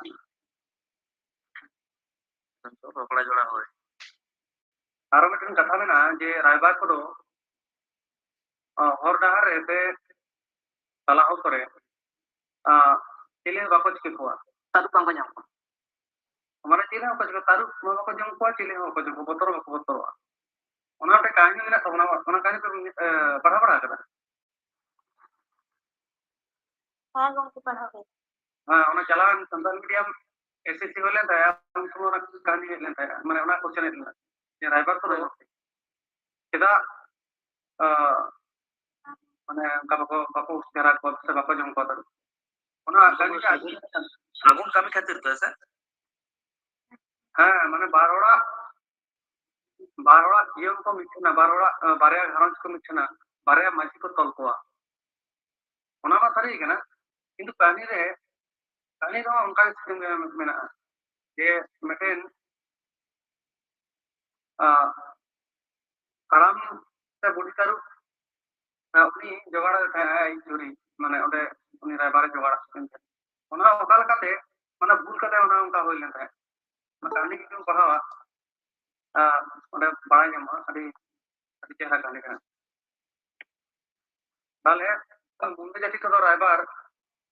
ᱵᱟᱯᱞᱟ ᱡᱚᱲᱟ, ᱦᱳᱭ᱾ ᱟᱨᱚ ᱢᱤᱫᱴᱮᱱ ᱠᱟᱛᱷᱟ ᱢᱮᱱᱟᱜᱼᱟ ᱡᱮ ᱨᱟᱭᱵᱟᱨ ᱠᱚᱫᱚ, ᱟ, ᱦᱚᱨ ᱰᱟᱦᱟᱨ ᱨᱮ ᱥᱮ ᱛᱟᱞᱟ ᱦᱚᱨ ᱠᱚᱨᱮ, ᱟ, ᱪᱤᱞᱤ ᱦᱚᱸ ᱵᱟᱠᱚ ᱪᱤᱠᱟᱹ ᱠᱚᱣᱟ, ᱛᱟᱹᱨᱩᱵ ᱵᱟᱝᱠᱚ ᱧᱟᱢ ᱠᱚᱣᱟ᱾ ᱢᱟᱱᱮ ᱪᱤᱞᱤ ᱦᱚᱸ ᱵᱟᱠᱚ ᱪᱤᱠᱟᱹ, ᱛᱟᱹᱨᱩᱵ ᱦᱚᱸ ᱵᱟᱠᱚ ᱡᱚᱢ ᱠᱚᱣᱟ, ᱪᱤᱞᱤ ᱦᱚᱸ ᱵᱟᱠᱚ ᱡᱚᱢ ᱠᱚᱣᱟ, ᱵᱚᱛᱚᱨ ᱦᱚᱸ ᱵᱟᱠᱚ ᱵᱚᱛᱚᱨᱚᱜᱼᱟ᱾ ᱚᱱᱟ ᱢᱤᱫᱴᱮᱱ ᱠᱟᱹᱦᱱᱤ ᱢᱮᱱᱟᱜ ᱛᱟᱵᱚᱱᱟ, ᱚᱱᱟ ᱠᱟᱹᱦᱱᱤ ᱯᱮ, ᱮ, ᱯᱟᱲᱦᱟᱣ ᱵᱟᱲᱟ ᱟᱠᱟᱫᱟ? ᱦᱮᱸ ᱜᱚᱢᱠᱮ, ᱯᱟᱲᱦᱟᱣ ᱦᱩᱭ᱾ ᱦᱮᱸ, ᱚᱱᱟ ᱪᱟᱞᱟᱣᱮᱱ Santal medium S S C ᱦᱩᱭ ᱞᱮᱱ ᱛᱟᱦᱮᱸᱫ, ᱩᱱ ᱥᱚᱢᱚᱭ ᱚᱱᱟ ᱠᱟᱹᱦᱱᱤ ᱦᱮᱡ ᱞᱮᱱ ᱛᱟᱦᱮᱸᱫ, ᱢᱟᱱᱮ ᱚᱱᱟ ᱠᱚᱥᱪᱮᱱ ᱦᱮᱡ ᱞᱮᱱᱟ ᱡᱮ ᱨᱟᱭᱵᱟᱨ ᱠᱚᱫᱚ ᱦᱮᱸ᱾ ᱪᱮᱫᱟᱜ, ᱟ, ᱢᱟᱱᱮ ᱚᱱᱠᱟ ᱵᱟᱠᱚ, ᱵᱟᱠᱚ ᱜᱷᱮᱨᱟ ᱠᱚᱣᱟ ᱥᱮ ᱵᱟᱠᱚ ᱡᱚᱢ ᱠᱚᱣᱟ ᱛᱟᱹᱨᱩᱵ? ᱚᱱᱟ ᱠᱟᱹᱦᱱᱤ ᱜᱮ ᱟᱹᱰᱤ ᱥᱟᱹᱜᱩᱱ ᱠᱟᱹᱢᱤ ᱠᱷᱟᱹᱛᱤᱨ ᱛᱮ ᱥᱮ? ᱦᱮᱸ, ᱢᱟᱱᱮ ᱵᱟᱨ ᱦᱚᱲᱟᱜ, ᱵᱟᱨ ᱦᱚᱲᱟᱜ ᱡᱤᱭᱚᱱ ᱠᱚ ᱢᱤᱫ ᱴᱷᱮᱱᱟ, ᱵᱟᱨ ᱦᱚᱲᱟᱜ, ᱟ, ᱵᱟᱨᱭᱟ ᱜᱷᱟᱨᱚᱸᱡᱽ ᱠᱚ ᱢᱤᱫ ᱴᱷᱮᱱᱟ, ᱵᱟᱨᱭᱟ ᱢᱟᱹᱡᱷᱤ ᱠᱚ ᱛᱚᱞ ᱠᱚᱣᱟ᱾ ᱚᱱᱟ ᱢᱟ ᱥᱟᱹᱨᱤ ᱠᱟᱱᱟ, ᱠᱤᱱᱛᱩ ᱠᱟᱹᱦᱱᱤ ᱨᱮ, ᱠᱟᱹᱦᱱᱤ ᱨᱮᱦᱚᱸ ᱚᱱᱠᱟ ᱜᱮ system ᱜᱮ ᱢᱮᱱᱟᱜᱼᱟ, ᱡᱮ ᱢᱤᱫᱴᱮᱱ, ᱟᱸ, ᱦᱟᱲᱟᱢ ᱥᱮ ᱵᱩᱰᱷᱤ ᱛᱟᱹᱨᱩᱵ, ᱟᱸ, ᱩᱱᱤ ᱡᱚᱜᱟᱲ ᱟᱫᱮ ᱛᱟᱦᱮᱸᱫ ᱟᱭ ᱡᱩᱨᱤ, ᱢᱟᱱᱮ ᱚᱸᱰᱮ ᱩᱱᱤ ᱨᱟᱭᱵᱟᱨᱮ ᱡᱚᱜᱟᱲ ᱟᱫᱮ ᱛᱟᱦᱮᱸᱫ᱾ ᱚᱱᱟ ᱚᱠᱟ ᱞᱮᱠᱟᱛᱮ, ᱢᱟᱱᱮ ᱵᱷᱩᱞ ᱠᱟᱛᱮ ᱚᱱᱟ ᱚᱱᱠᱟ ᱦᱩᱭ ᱞᱮᱱ ᱛᱟᱦᱮᱸᱫ᱾ ᱚᱱᱟ ᱠᱟᱹᱦᱱᱤ ᱡᱩᱫᱤᱢ ᱯᱟᱲᱦᱟᱣᱟ, ᱟᱸ, ᱚᱸᱰᱮ ᱵᱟᱲᱟᱭ ᱧᱟᱢᱚᱜᱼᱟ, ᱟᱹᱰᱤ, ᱟᱹᱰᱤ ᱪᱮᱦᱨᱟ ᱠᱟᱹᱦᱱᱤ ᱠᱟᱱᱟ᱾ ᱛᱟᱦᱞᱮ ᱢᱩᱱᱰᱟ ᱡᱟᱹᱛᱤ ᱠᱚᱫᱚ ᱨᱟᱭᱵᱟᱨ,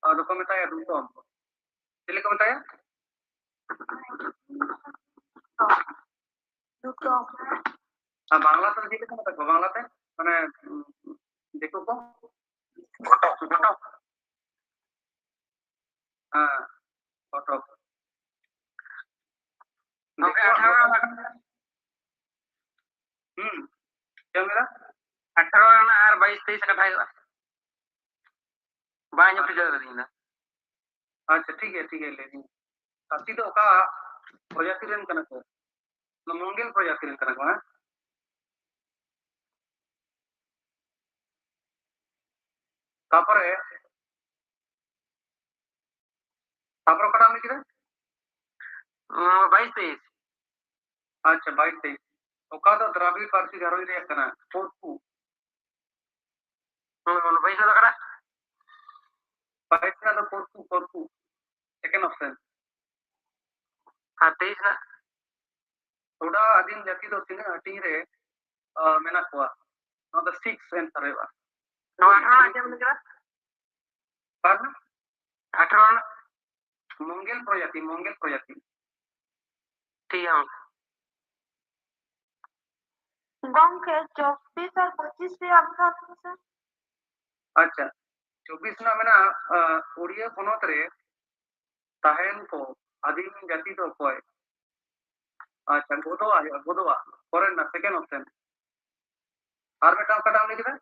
ᱟᱸ, ᱫᱚᱠᱚ ᱢᱮᱛᱟᱭᱟ ᱫᱩᱛᱚᱢ᱾ ᱪᱮᱫ ᱠᱚ ᱢᱮᱛᱟᱭᱟ? ᱫᱩᱛᱚᱢ᱾ ᱟᱨ ᱵᱟᱝᱞᱟ ᱛᱮ ᱪᱮᱫ ᱞᱮᱠᱟ ᱢᱮᱛᱟ ᱠᱚᱣᱟ? ᱵᱟᱝᱞᱟ ᱛᱮ? ᱢᱟᱱᱮ, ᱩᱸ, ᱫᱤᱠᱩ ᱠᱚ? ᱜᱷᱚᱴᱚᱠ, ᱜᱷᱚᱴᱚᱠ᱾ ᱦᱮᱸ, ᱜᱷᱚᱴᱚᱠ᱾ ᱜᱚᱝᱠᱮ, ᱫᱤᱠᱩᱣᱟᱜ ᱟᱴᱷᱟᱨᱚ ᱜᱷᱚᱴᱚᱠ᱾ ᱦᱩᱸ, ᱪᱮᱫ ᱮᱢ ᱢᱮᱱᱫᱟ? ᱟᱴᱷᱟᱨᱚ ᱨᱮᱱᱟᱜ ᱟᱨ ᱵᱟᱭᱤᱥ ᱛᱮᱭᱤᱥ ᱠᱟᱛᱷᱟ ᱦᱩᱭᱩᱜᱼᱟ᱾ ᱵᱟᱝ ᱟᱸᱡᱚᱢ ᱴᱷᱤᱠᱟᱹ ᱠᱟᱹᱫᱟᱹᱧ ᱤᱧ ᱫᱚ᱾ ᱟᱪᱪᱷᱟ, ᱴᱷᱤᱠ ᱜᱮᱭᱟ, ᱴᱷᱤᱠ ᱜᱮᱭᱟ, ᱞᱟᱹᱭ ᱫᱟᱹᱧ᱾ ᱠᱟᱹᱥᱤ ᱫᱚ ᱚᱠᱟ ᱯᱨᱚᱡᱟᱛᱤ ᱨᱮᱱ ᱠᱟᱱᱟ ᱠᱚ? ᱚᱱᱟ ᱢᱚᱝᱜᱮᱞ ᱯᱨᱚᱡᱟᱛᱤ ᱨᱮᱱ ᱠᱟᱱᱟ ᱠᱚ, ᱦᱮᱸ? ᱛᱟᱯᱚᱨᱮ, ᱛᱟᱯᱚᱨᱮ ᱚᱠᱟᱴᱟᱜ ᱮᱢ ᱞᱟᱹᱭ ᱠᱮᱫᱟ? ᱩᱸ, ᱵᱟᱭᱤᱥ ᱛᱮᱭᱤᱥ᱾ ᱟᱪᱪᱷᱟ, ᱵᱟᱭᱤᱥ ᱛᱮᱭᱤᱥ᱾ ᱚᱠᱟ ᱫᱚ ᱫᱨᱟᱵᱤᱲ ᱯᱟᱹᱨᱥᱤ ᱜᱷᱟᱨᱚᱸᱡᱽ ᱨᱮᱭᱟᱜ ᱠᱟᱱᱟ? ᱯᱳᱨᱠᱩ᱾ ᱦᱩᱸ, ᱦᱩᱸ, ᱵᱟᱭᱤᱥ ᱫᱚ ᱚᱠᱟᱴᱟᱜ? ᱵᱟᱭᱤᱥ ᱨᱮᱱᱟᱜ ᱫᱚ ᱯᱳᱨᱠᱩ, ᱯᱳᱨᱠᱩ᱾ Second option᱾ ᱟᱨ ᱛᱮᱭᱤᱥ ᱨᱮᱱᱟᱜ? ᱴᱳᱰᱟ ᱟᱹᱫᱤᱢ ᱡᱟᱹᱛᱤ ᱫᱚ ᱛᱤᱱᱟᱹᱜ ᱦᱟᱹᱴᱤᱧ ᱨᱮ, ᱟᱸ, ᱢᱮᱱᱟᱜ ᱠᱚᱣᱟ? ᱱᱚᱣᱟ ᱫᱚ six answer ᱦᱩᱭᱩᱜᱼᱟ᱾ ᱱᱚᱣᱟ ᱟᱴᱷᱟᱨᱚ ᱨᱮᱱᱟᱜ ᱪᱮᱫ ᱮᱢ ᱞᱟᱹᱭ ᱠᱮᱫᱟ? ᱵᱟᱝ᱾ ᱟᱴᱷᱟᱨᱚ ᱨᱮᱱᱟᱜ? ᱢᱚᱝᱜᱮᱞ ᱯᱨᱚᱡᱟᱛᱤ, ᱢᱚᱝᱜᱮᱞ ᱯᱨᱚᱡᱟᱛᱤ᱾ ᱴᱷᱤᱠ ᱜᱮᱭᱟ ᱜᱚᱝᱠᱮ᱾ ᱜᱚᱝᱠᱮ, ᱪᱚᱵᱵᱤᱥ ᱟᱨ ᱯᱚᱸᱪᱤᱥ ᱨᱮᱭᱟᱜ ᱵᱷᱮᱜᱟᱨ ᱢᱮᱥᱮ᱾ ᱟᱪᱪᱷᱟ, ᱪᱚᱵᱵᱤᱥ ᱨᱮᱱᱟᱜ ᱢᱮᱱᱟᱜᱼᱟ, ᱟᱸ, ᱩᱲᱤᱭᱟ ᱯᱚᱱᱚᱛ ᱨᱮ ᱛᱟᱦᱮᱱ ᱠᱚ ᱟᱹᱫᱤᱢ ᱡᱟᱹᱛᱤ ᱫᱚ ᱚᱠᱚᱭ? ᱟᱪᱪᱷᱟ, ᱜᱳᱫᱳᱣᱟ ᱦᱩᱭᱩᱜᱼᱟ, ᱜᱳᱫᱳᱣᱟ᱾ ᱯᱚᱨᱮ ᱨᱮᱱᱟᱜ second option᱾ ᱟᱨ ᱢᱤᱫᱴᱟᱝ ᱚᱠᱟᱴᱟᱜ ᱮᱢ ᱞᱟᱹᱭ ᱠᱮᱫᱟ?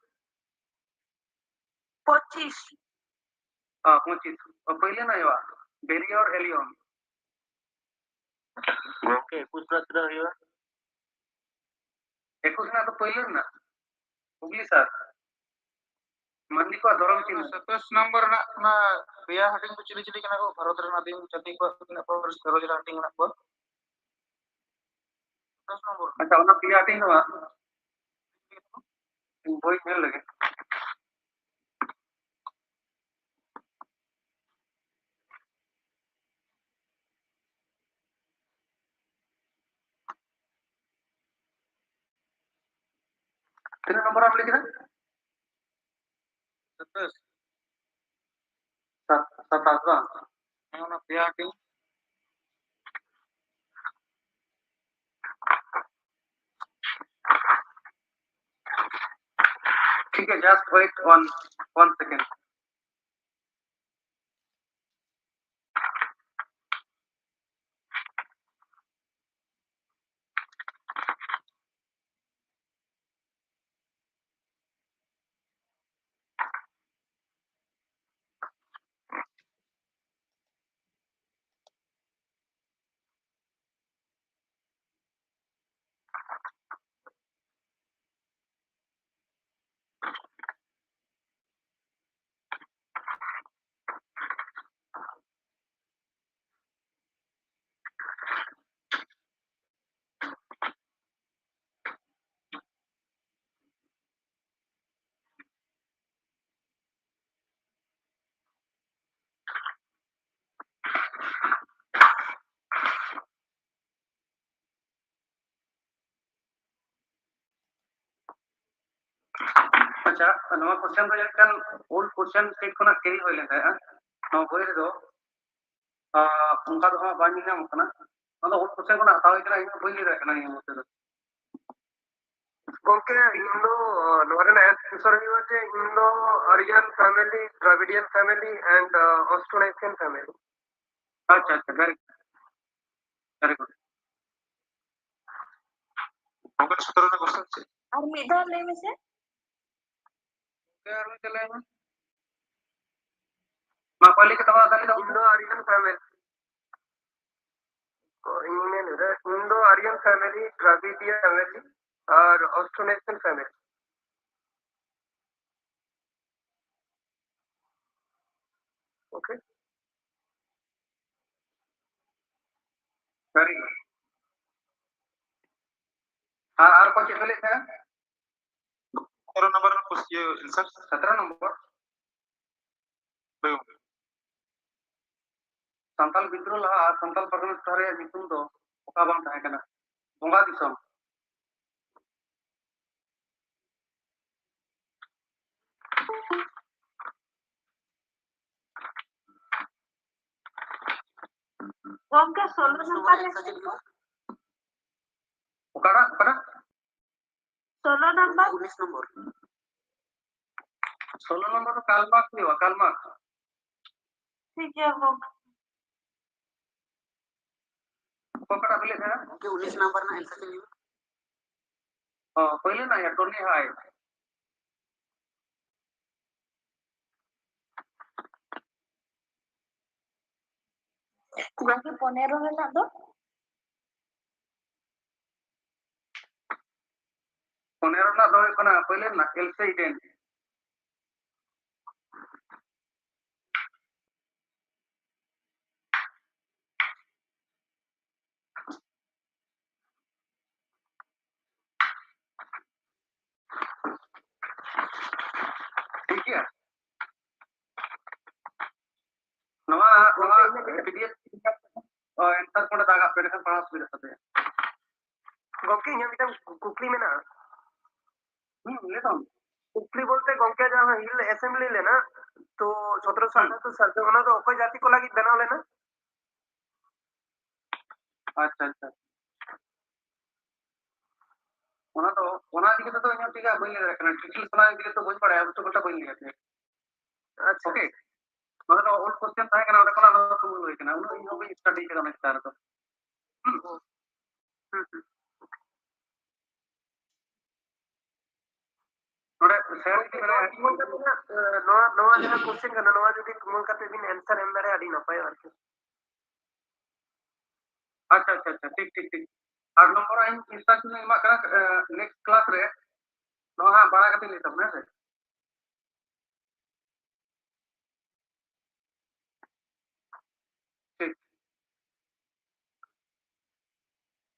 ᱯᱚᱸᱪᱤᱥ᱾ ᱦᱮᱸ, ᱯᱚᱸᱪᱤᱥ᱾ ᱚ, ᱯᱳᱭᱞᱳ ᱨᱮᱱᱟᱜ ᱦᱩᱭᱩᱜᱼᱟ, ᱵᱮᱨᱤᱭᱚᱨ ᱮᱞᱤᱭᱚᱱ᱾ ᱜᱚᱝᱠᱮ, ᱮᱠᱩᱥ ᱨᱮᱱᱟᱜ ᱛᱤᱱᱟᱹᱜ ᱦᱩᱭᱩᱜᱼᱟ? ᱮᱠᱩᱥ ᱨᱮᱱᱟᱜ ᱫᱚ ᱯᱳᱭᱞᱳ ᱨᱮᱱᱟᱜ᱾ ᱦᱩᱜᱽᱞᱤ ᱥᱟᱨ᱾ ᱢᱟᱹᱱᱢᱤ ᱠᱚᱣᱟᱜ ᱫᱷᱚᱨᱚᱢ ᱛᱤᱱᱟᱹᱜ? ᱥᱟᱛᱟᱥ ᱱᱚᱢᱵᱚᱨ ᱨᱮᱱᱟᱜ ᱚᱱᱟ ᱯᱮᱭᱟ ᱦᱟᱹᱴᱤᱧ ᱠᱚ ᱪᱤᱞᱤ ᱪᱤᱞᱤ ᱠᱟᱱᱟ ᱠᱚ? ᱵᱷᱟᱨᱚᱛ ᱨᱮᱱ ᱟᱹᱫᱤᱢ ᱡᱟᱹᱛᱤ ᱠᱚᱣᱟᱜ ᱛᱤᱱᱟᱹᱜ ᱯᱟᱹᱨᱤᱥ, ᱛᱮᱨᱚ ᱡᱮᱞᱟ ᱦᱟᱹᱴᱤᱧ ᱢᱮᱱᱟᱜ ᱠᱚᱣᱟ᱾ ᱥᱟᱛᱟᱥ ᱱᱚᱢᱵᱚᱨ᱾ ᱟᱪᱪᱷᱟ, ᱚᱱᱟ ᱯᱮᱭᱟ ᱦᱟᱹᱴᱤᱧ ᱫᱚ ᱵᱟᱝ? ᱵᱳᱭ ᱧᱮᱞ ᱞᱮᱜᱮ᱾ ᱛᱤᱱᱟᱹᱜ ᱱᱚᱢᱵᱚᱨ ᱮᱢ ᱞᱟᱹᱭ ᱠᱮᱫᱟ? ᱥᱟᱛᱟᱥ᱾ ᱥᱟᱛ-, ᱥᱟᱛᱟᱥ ᱵᱟᱝ? ᱦᱮᱸ, ᱚᱱᱟ ᱯᱮᱭᱟ ᱦᱟᱹᱴᱤᱧ᱾ ᱴᱷᱤᱠ ᱜᱮᱭᱟ, just wait one, one second. ᱟᱪᱪᱷᱟ, ᱱᱚᱣᱟ question ᱫᱚ ᱡᱟᱹᱱᱤᱡ ᱠᱷᱟᱱ old question set ᱠᱷᱚᱱᱟᱜ carry ᱦᱩᱭ ᱞᱮᱱ ᱛᱟᱦᱮᱸᱜᱼᱟ᱾ ᱱᱚᱣᱟ ᱵᱳᱭ ᱨᱮᱫᱚ, ᱟᱸ, ᱚᱱᱠᱟ ᱫᱚ ᱦᱟᱸᱜ ᱵᱟᱝ ᱧᱮᱞ ᱧᱟᱢᱚᱜ ᱠᱟᱱᱟ᱾ ᱚᱱᱟ ᱫᱚ old question ᱠᱷᱚᱱᱟᱜ ᱦᱟᱛᱟᱣ ᱦᱩᱭ ᱠᱟᱱᱟ, ᱤᱧ ᱦᱚᱸ ᱵᱟᱹᱧ ᱞᱟᱹᱭ ᱫᱟᱲᱮᱭᱟᱜ ᱠᱟᱱᱟ ᱱᱤᱭᱟᱹ ᱢᱚᱫᱽᱫᱷᱮ ᱫᱚ᱾ ᱜᱚᱝᱠᱮ, ᱤᱧ ᱫᱚ, ᱟᱸ, ᱱᱚᱣᱟ ᱨᱮᱱᱟᱜ answer ᱦᱩᱭᱩᱜᱼᱟ ᱡᱮ Indo-Aryan family, Dravidian family and, uh, Austronesian family. ᱟᱪᱪᱷᱟ, ᱟᱪᱪᱷᱟ, very good, very good. ᱜᱚᱝᱠᱮ, ᱥᱚᱛᱨᱚ ᱨᱮᱱᱟᱜ question ᱪᱮᱫ? ᱟᱨ ᱢᱤᱫ ᱫᱷᱟᱣ ᱞᱟᱹᱭ ᱢᱮᱥᱮ᱾ ᱜᱚᱝᱠᱮ, ᱟᱨ ᱢᱤᱫ ᱫᱷᱟᱣ ᱞᱟᱹᱭ ᱢᱮ᱾ ᱢᱟ, ᱚᱠᱚᱭ ᱞᱟᱹᱭ ᱠᱮᱫ ᱛᱟᱵᱚᱱᱟ ᱛᱟᱦᱞᱮ ᱫᱚ? Indo-Aryan family. ᱚ, ᱤᱧ ᱢᱮᱱ ᱮᱫᱟ, Indo-Aryan family, Dravidian family, ᱟᱨ Austronesian family. ᱯᱮ᱾ Very good. ᱟᱨ, ᱟᱨ ᱚᱠᱚᱭ ᱪᱮᱫ ᱯᱮ ᱞᱟᱹᱭᱮᱫ ᱛᱟᱦᱮᱸᱫ? ᱥᱚᱛᱨᱚ ᱱᱚᱢᱵᱚᱨ ᱨᱮᱱᱟᱜ ᱠᱩᱥ-, ᱤᱭᱟᱹ, answer᱾ ᱥᱚᱛᱨᱚ ᱱᱚᱢᱵᱚᱨ? ᱦᱳᱭ ᱜᱚᱢᱠᱮ᱾ ᱥᱟᱱᱛᱟᱞ ᱵᱤᱫᱽᱨᱳᱦᱚ ᱞᱟᱦᱟ ᱥᱟᱱᱛᱟᱞ ᱯᱟᱨᱜᱟᱱᱟ ᱴᱚᱴᱷᱟ ᱨᱮᱭᱟᱜ ᱧᱩᱛᱩᱢ ᱫᱚ ᱚᱠᱟ ᱵᱟᱝ ᱛᱟᱦᱮᱸ ᱠᱟᱱᱟ? ᱵᱚᱸᱜᱟ ᱫᱤᱥᱚᱢ᱾ ᱜᱚᱢᱠᱮ, ᱥᱳᱞᱳ ᱱᱟᱢᱵᱟᱨ ᱨᱮ ᱪᱮᱫ ᱠᱚ? ᱚᱠᱟᱴᱟᱜ, ᱚᱠᱟᱴᱟᱜ? ᱥᱳᱞᱳ ᱱᱟᱢᱵᱟᱨ᱾ ᱩᱱᱤᱥ ᱱᱚᱢᱵᱚᱨ᱾ ᱥᱳᱞᱳ ᱱᱚᱢᱵᱚᱨ ᱫᱚ ᱠᱟᱨᱞ ᱢᱟᱨᱠᱥ ᱦᱩᱭᱩᱜᱼᱟ, ᱠᱟᱨᱞ ᱢᱟᱨᱠᱥ᱾ ᱴᱷᱤᱠ ᱜᱮᱭᱟ, ᱦᱳᱠ᱾ ᱚᱠᱟᱴᱟᱜ ᱯᱮ ᱞᱟᱹᱭᱮᱫ ᱛᱟᱦᱮᱸᱱᱟ? ᱜᱚᱢᱠᱮ, ᱩᱱᱤᱥ ᱱᱟᱢᱵᱟᱨ ᱨᱮᱱᱟᱜ answer ᱪᱮᱫ ᱦᱩᱭᱩᱜᱼᱟ? ᱚ, ᱯᱳᱭᱞᱳ ᱨᱮᱱᱟᱜ ᱜᱮ, ᱴᱚᱱᱤ ᱦᱟᱭ᱾ ᱜᱚᱢᱠᱮ, ᱯᱚᱱᱮᱨᱚ ᱨᱮᱱᱟᱜ ᱫᱚ? ᱯᱚᱱᱮᱨᱚ ᱨᱮᱱᱟᱜ ᱫᱚ ᱦᱩᱭᱩᱜ ᱠᱟᱱᱟ ᱯᱳᱭᱞᱳ ᱨᱮᱱᱟᱜ ᱮᱞᱥᱮ ᱤᱰᱮᱱ᱾ ᱴᱷᱤᱠ ᱜᱮᱭᱟ᱾ ᱱᱚᱣᱟ, ᱱᱚᱣᱟ ᱜᱚᱢᱠᱮ, ᱤᱧᱟᱹᱜ ᱢᱤᱫᱴᱟᱝ ᱯᱤᱰᱤᱮᱯ, ᱚ, answer ᱠᱚ ᱚᱸᱰᱮ ᱫᱟᱜᱟᱜ ᱯᱮ, ᱮᱸᱰᱮᱠᱷᱟᱱ ᱯᱟᱲᱦᱟᱣ ᱥᱩᱵᱤᱫᱷᱟ ᱛᱟᱯᱮᱭᱟ᱾ ᱜᱚᱢᱠᱮ, ᱤᱧᱟᱹᱜ ᱢᱤᱫᱴᱟᱝ ᱠᱩᱠᱞᱤ ᱢᱮᱱᱟᱜᱼᱟ᱾ ᱦᱩᱸ, ᱞᱟᱹᱭ ᱛᱟᱢ᱾ ᱠᱩᱠᱞᱤ ᱵᱚᱞᱛᱮ ᱜᱚᱢᱠᱮ, ᱡᱟᱦᱟᱸ ᱦᱤᱞ ᱮᱥᱮᱢᱵᱞᱤ ᱞᱮᱱᱟ, ᱛᱚ ᱥᱚᱛᱨᱚᱥᱚ ᱦᱩᱸ᱾ ᱟᱴᱷᱟᱛᱛᱳᱨ ᱥᱟᱞ ᱨᱮ, ᱚᱱᱟ ᱫᱚ ᱚᱠᱚᱭ ᱡᱟᱹᱛᱤ ᱠᱚ ᱞᱟᱹᱜᱤᱫ ᱵᱮᱱᱟᱣ ᱞᱮᱱᱟ? ᱟᱪᱪᱷᱟ, ᱟᱪᱪᱷᱟ᱾ ᱚᱱᱟ ᱫᱚ, ᱚᱱᱟ ᱤᱫᱤ ᱠᱟᱛᱮ ᱫᱚ ᱤᱧ ᱦᱚᱸ ᱴᱷᱤᱠ ᱴᱷᱟᱠ ᱵᱟᱹᱧ ᱞᱟᱹᱭ ᱫᱟᱲᱮᱭᱟᱜ ᱠᱟᱱᱟ, details ᱚᱱᱟ ᱤᱫᱤ ᱠᱟᱛᱮ ᱵᱟᱹᱧ ᱵᱟᱲᱟᱭᱟ, ᱩᱛᱟᱹᱨ ᱠᱟᱛᱷᱟ ᱵᱟᱹᱧ ᱞᱟᱹᱭᱟ᱾ ᱟᱪᱪᱷᱟ᱾ Okay? ᱱᱚᱣᱟ ᱫᱚ old question ᱛᱟᱦᱮᱸ ᱠᱟᱱᱟ, ᱚᱸᱰᱮ ᱠᱷᱚᱱᱟᱜ ᱱᱚᱣᱟ ᱛᱩᱢᱟᱹᱞ ᱦᱩᱭ ᱠᱟᱱᱟ, ᱩᱱᱟᱹᱜ ᱤᱧ ᱦᱚᱸ ᱵᱟᱹᱧ study ᱠᱟᱫᱟ ᱚᱱᱟ ᱪᱮᱛᱟᱱ ᱨᱮᱫᱚ᱾ ᱦᱩᱸ᱾ ᱦᱩᱸ, ᱦᱩᱸ᱾ ᱱᱚᱰᱮ sir ᱡᱩᱫᱤ ᱱᱚᱣᱟ ᱢᱮᱱᱟᱭᱟ, ᱛᱩᱢᱟᱹᱞ ᱠᱟᱛᱮ ᱱᱟᱜ, ᱱᱚᱣᱟ, ᱱᱚᱣᱟ ᱡᱟᱦᱟᱸ question ᱠᱟᱱᱟ, ᱱᱚᱣᱟ ᱡᱩᱫᱤ ᱛᱩᱢᱟᱹᱞ ᱠᱟᱛᱮ ᱵᱤᱱ answer ᱮᱢ ᱫᱟᱲᱮᱭᱟᱜᱼᱟ, ᱟᱹᱰᱤ ᱱᱟᱯᱟᱭᱚᱜᱼᱟ ᱟᱨᱠᱤ᱾ ᱟᱪᱪᱷᱟ, ᱟᱪᱪᱷᱟ, ᱟᱪᱪᱷᱟ, ᱴᱷᱤᱠ, ᱴᱷᱤᱠ, ᱴᱷᱤᱠ᱾ ᱟᱨ ᱱᱚᱢᱵᱚᱨ ᱤᱧ instruction ᱤᱧ ᱮᱢᱟᱜ ᱠᱟᱱᱟ, ᱮ, next class ᱨᱮ ᱱᱚᱣᱟ ᱦᱟᱸᱜ ᱵᱟᱲᱟᱭ ᱠᱟᱛᱮ ᱞᱟᱹᱭ ᱛᱟᱵᱚᱱ, ᱦᱮᱸ ᱥᱮ?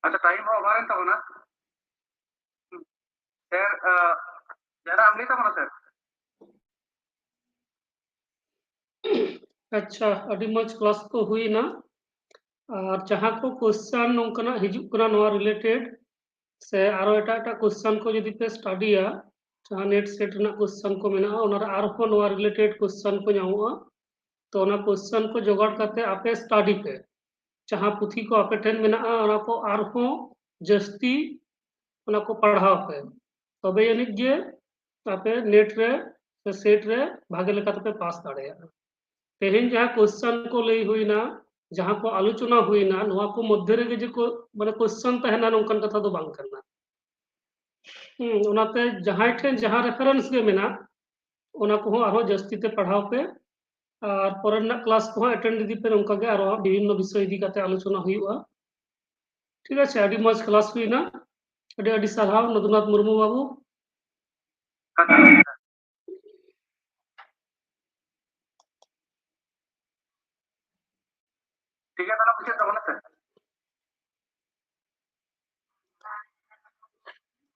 ᱟᱪᱪᱷᱟ, time ᱦᱚᱸ over ᱮᱱ ᱛᱟᱵᱚᱱᱟ᱾ ᱦᱩᱸ᱾ Sir, ᱟᱸ, ᱡᱟᱦᱟᱱᱟᱜ ᱮᱢ ᱞᱟᱹᱭ ᱛᱟᱵᱚᱱᱟ, sir? ᱟᱪᱪᱷᱟ, ᱟᱹᱰᱤ ᱢᱚᱡᱽ class ᱠᱚ ᱦᱩᱭᱱᱟ᱾ ᱟᱨ ᱡᱟᱦᱟᱸ ᱠᱚ question ᱱᱚᱝᱠᱟᱱᱟᱜ ᱦᱤᱡᱩᱜ ᱠᱟᱱᱟ ᱱᱚᱣᱟ related, ᱥᱮ ᱟᱨᱚ ᱮᱴᱟᱜ ᱮᱴᱟᱜ question ᱠᱚ ᱡᱩᱫᱤ ᱯᱮ studyᱭᱟ, ᱡᱟᱦᱟᱸ NET SET ᱨᱮᱱᱟᱜ question ᱠᱚ ᱢᱮᱱᱟᱜᱼᱟ, ᱚᱱᱟᱨᱮ ᱟᱨᱦᱚᱸ ᱱᱚᱣᱟ related question ᱠᱚ ᱧᱟᱢᱚᱜᱼᱟ᱾ ᱛᱚ ᱚᱱᱟ question ᱠᱚ ᱡᱚᱜᱟᱲ ᱠᱟᱛᱮ ᱟᱯᱮ study ᱯᱮ, ᱡᱟᱦᱟᱸ ᱯᱩᱛᱷᱤ ᱠᱚ ᱟᱯᱮ ᱴᱷᱮᱱ ᱢᱮᱱᱟᱜᱼᱟ, ᱚᱱᱟ ᱠᱚ ᱟᱨᱦᱚᱸ ᱡᱟᱹᱥᱛᱤ ᱚᱱᱟ ᱠᱚ ᱯᱟᱲᱦᱟᱣ ᱯᱮ, ᱛᱚᱵᱮ ᱟᱹᱱᱤᱡ ᱜᱮ ᱟᱯᱮ NET ᱨᱮ ᱥᱮ SET ᱨᱮ ᱵᱷᱟᱜᱮ ᱞᱮᱠᱟ ᱛᱮᱯᱮ pass ᱫᱟᱲᱮᱭᱟᱜᱼᱟ᱾ ᱛᱮᱦᱮᱧ ᱡᱟᱦᱟᱸ question ᱠᱚ ᱞᱟᱹᱭ ᱦᱩᱭᱱᱟ, ᱡᱟᱦᱟᱸ ᱠᱚ ᱟᱞᱳᱪᱚᱱᱟ ᱦᱩᱭᱱᱟ, ᱱᱚᱣᱟ ᱠᱚ ᱢᱚᱫᱽᱫᱷᱮ ᱨᱮᱜᱮ ᱡᱮ ᱠᱚ, ᱢᱟᱱᱮ, question ᱛᱟᱦᱮᱱᱟ, ᱱᱚᱝᱠᱟᱱ ᱠᱟᱛᱷᱟ ᱫᱚ ᱵᱟᱝ ᱠᱟᱱᱟ᱾ ᱦᱩᱸ, ᱚᱱᱟᱛᱮ ᱡᱟᱦᱟᱸᱭ ᱴᱷᱮᱱ ᱡᱟᱦᱟᱸ reference ᱜᱮ ᱢᱮᱱᱟᱜ, ᱚᱱᱟ ᱠᱚᱦᱚᱸ ᱟᱨᱦᱚᱸ ᱡᱟᱹᱥᱛᱤ ᱛᱮ ᱯᱟᱲᱦᱟᱣ ᱯᱮ᱾ ᱟᱨ ᱯᱚᱨᱮ ᱨᱮᱱᱟᱜ class ᱠᱚᱦᱚᱸ attend ᱤᱫᱤ ᱯᱮ, ᱱᱚᱝᱠᱟ ᱜᱮ ᱟᱨᱦᱚᱸ ᱵᱤᱵᱷᱤᱱᱱᱚ ᱵᱤᱥᱚᱭ ᱤᱫᱤ ᱠᱟᱛᱮ ᱟᱞᱳᱪᱚᱱᱟ ᱦᱩᱭᱩᱜᱼᱟ᱾ ᱴᱷᱤᱠ ᱟᱪᱷᱮ, ᱟᱹᱰᱤ ᱢᱚᱡᱽ class ᱦᱩᱭᱱᱟ᱾ ᱟᱹᱰᱤ ᱟᱹᱰᱤ ᱥᱟᱨᱦᱟᱣ ᱱᱚᱫᱩᱱᱟᱛᱷ ᱢᱩᱨᱢᱩ ᱵᱟᱹᱵᱩ᱾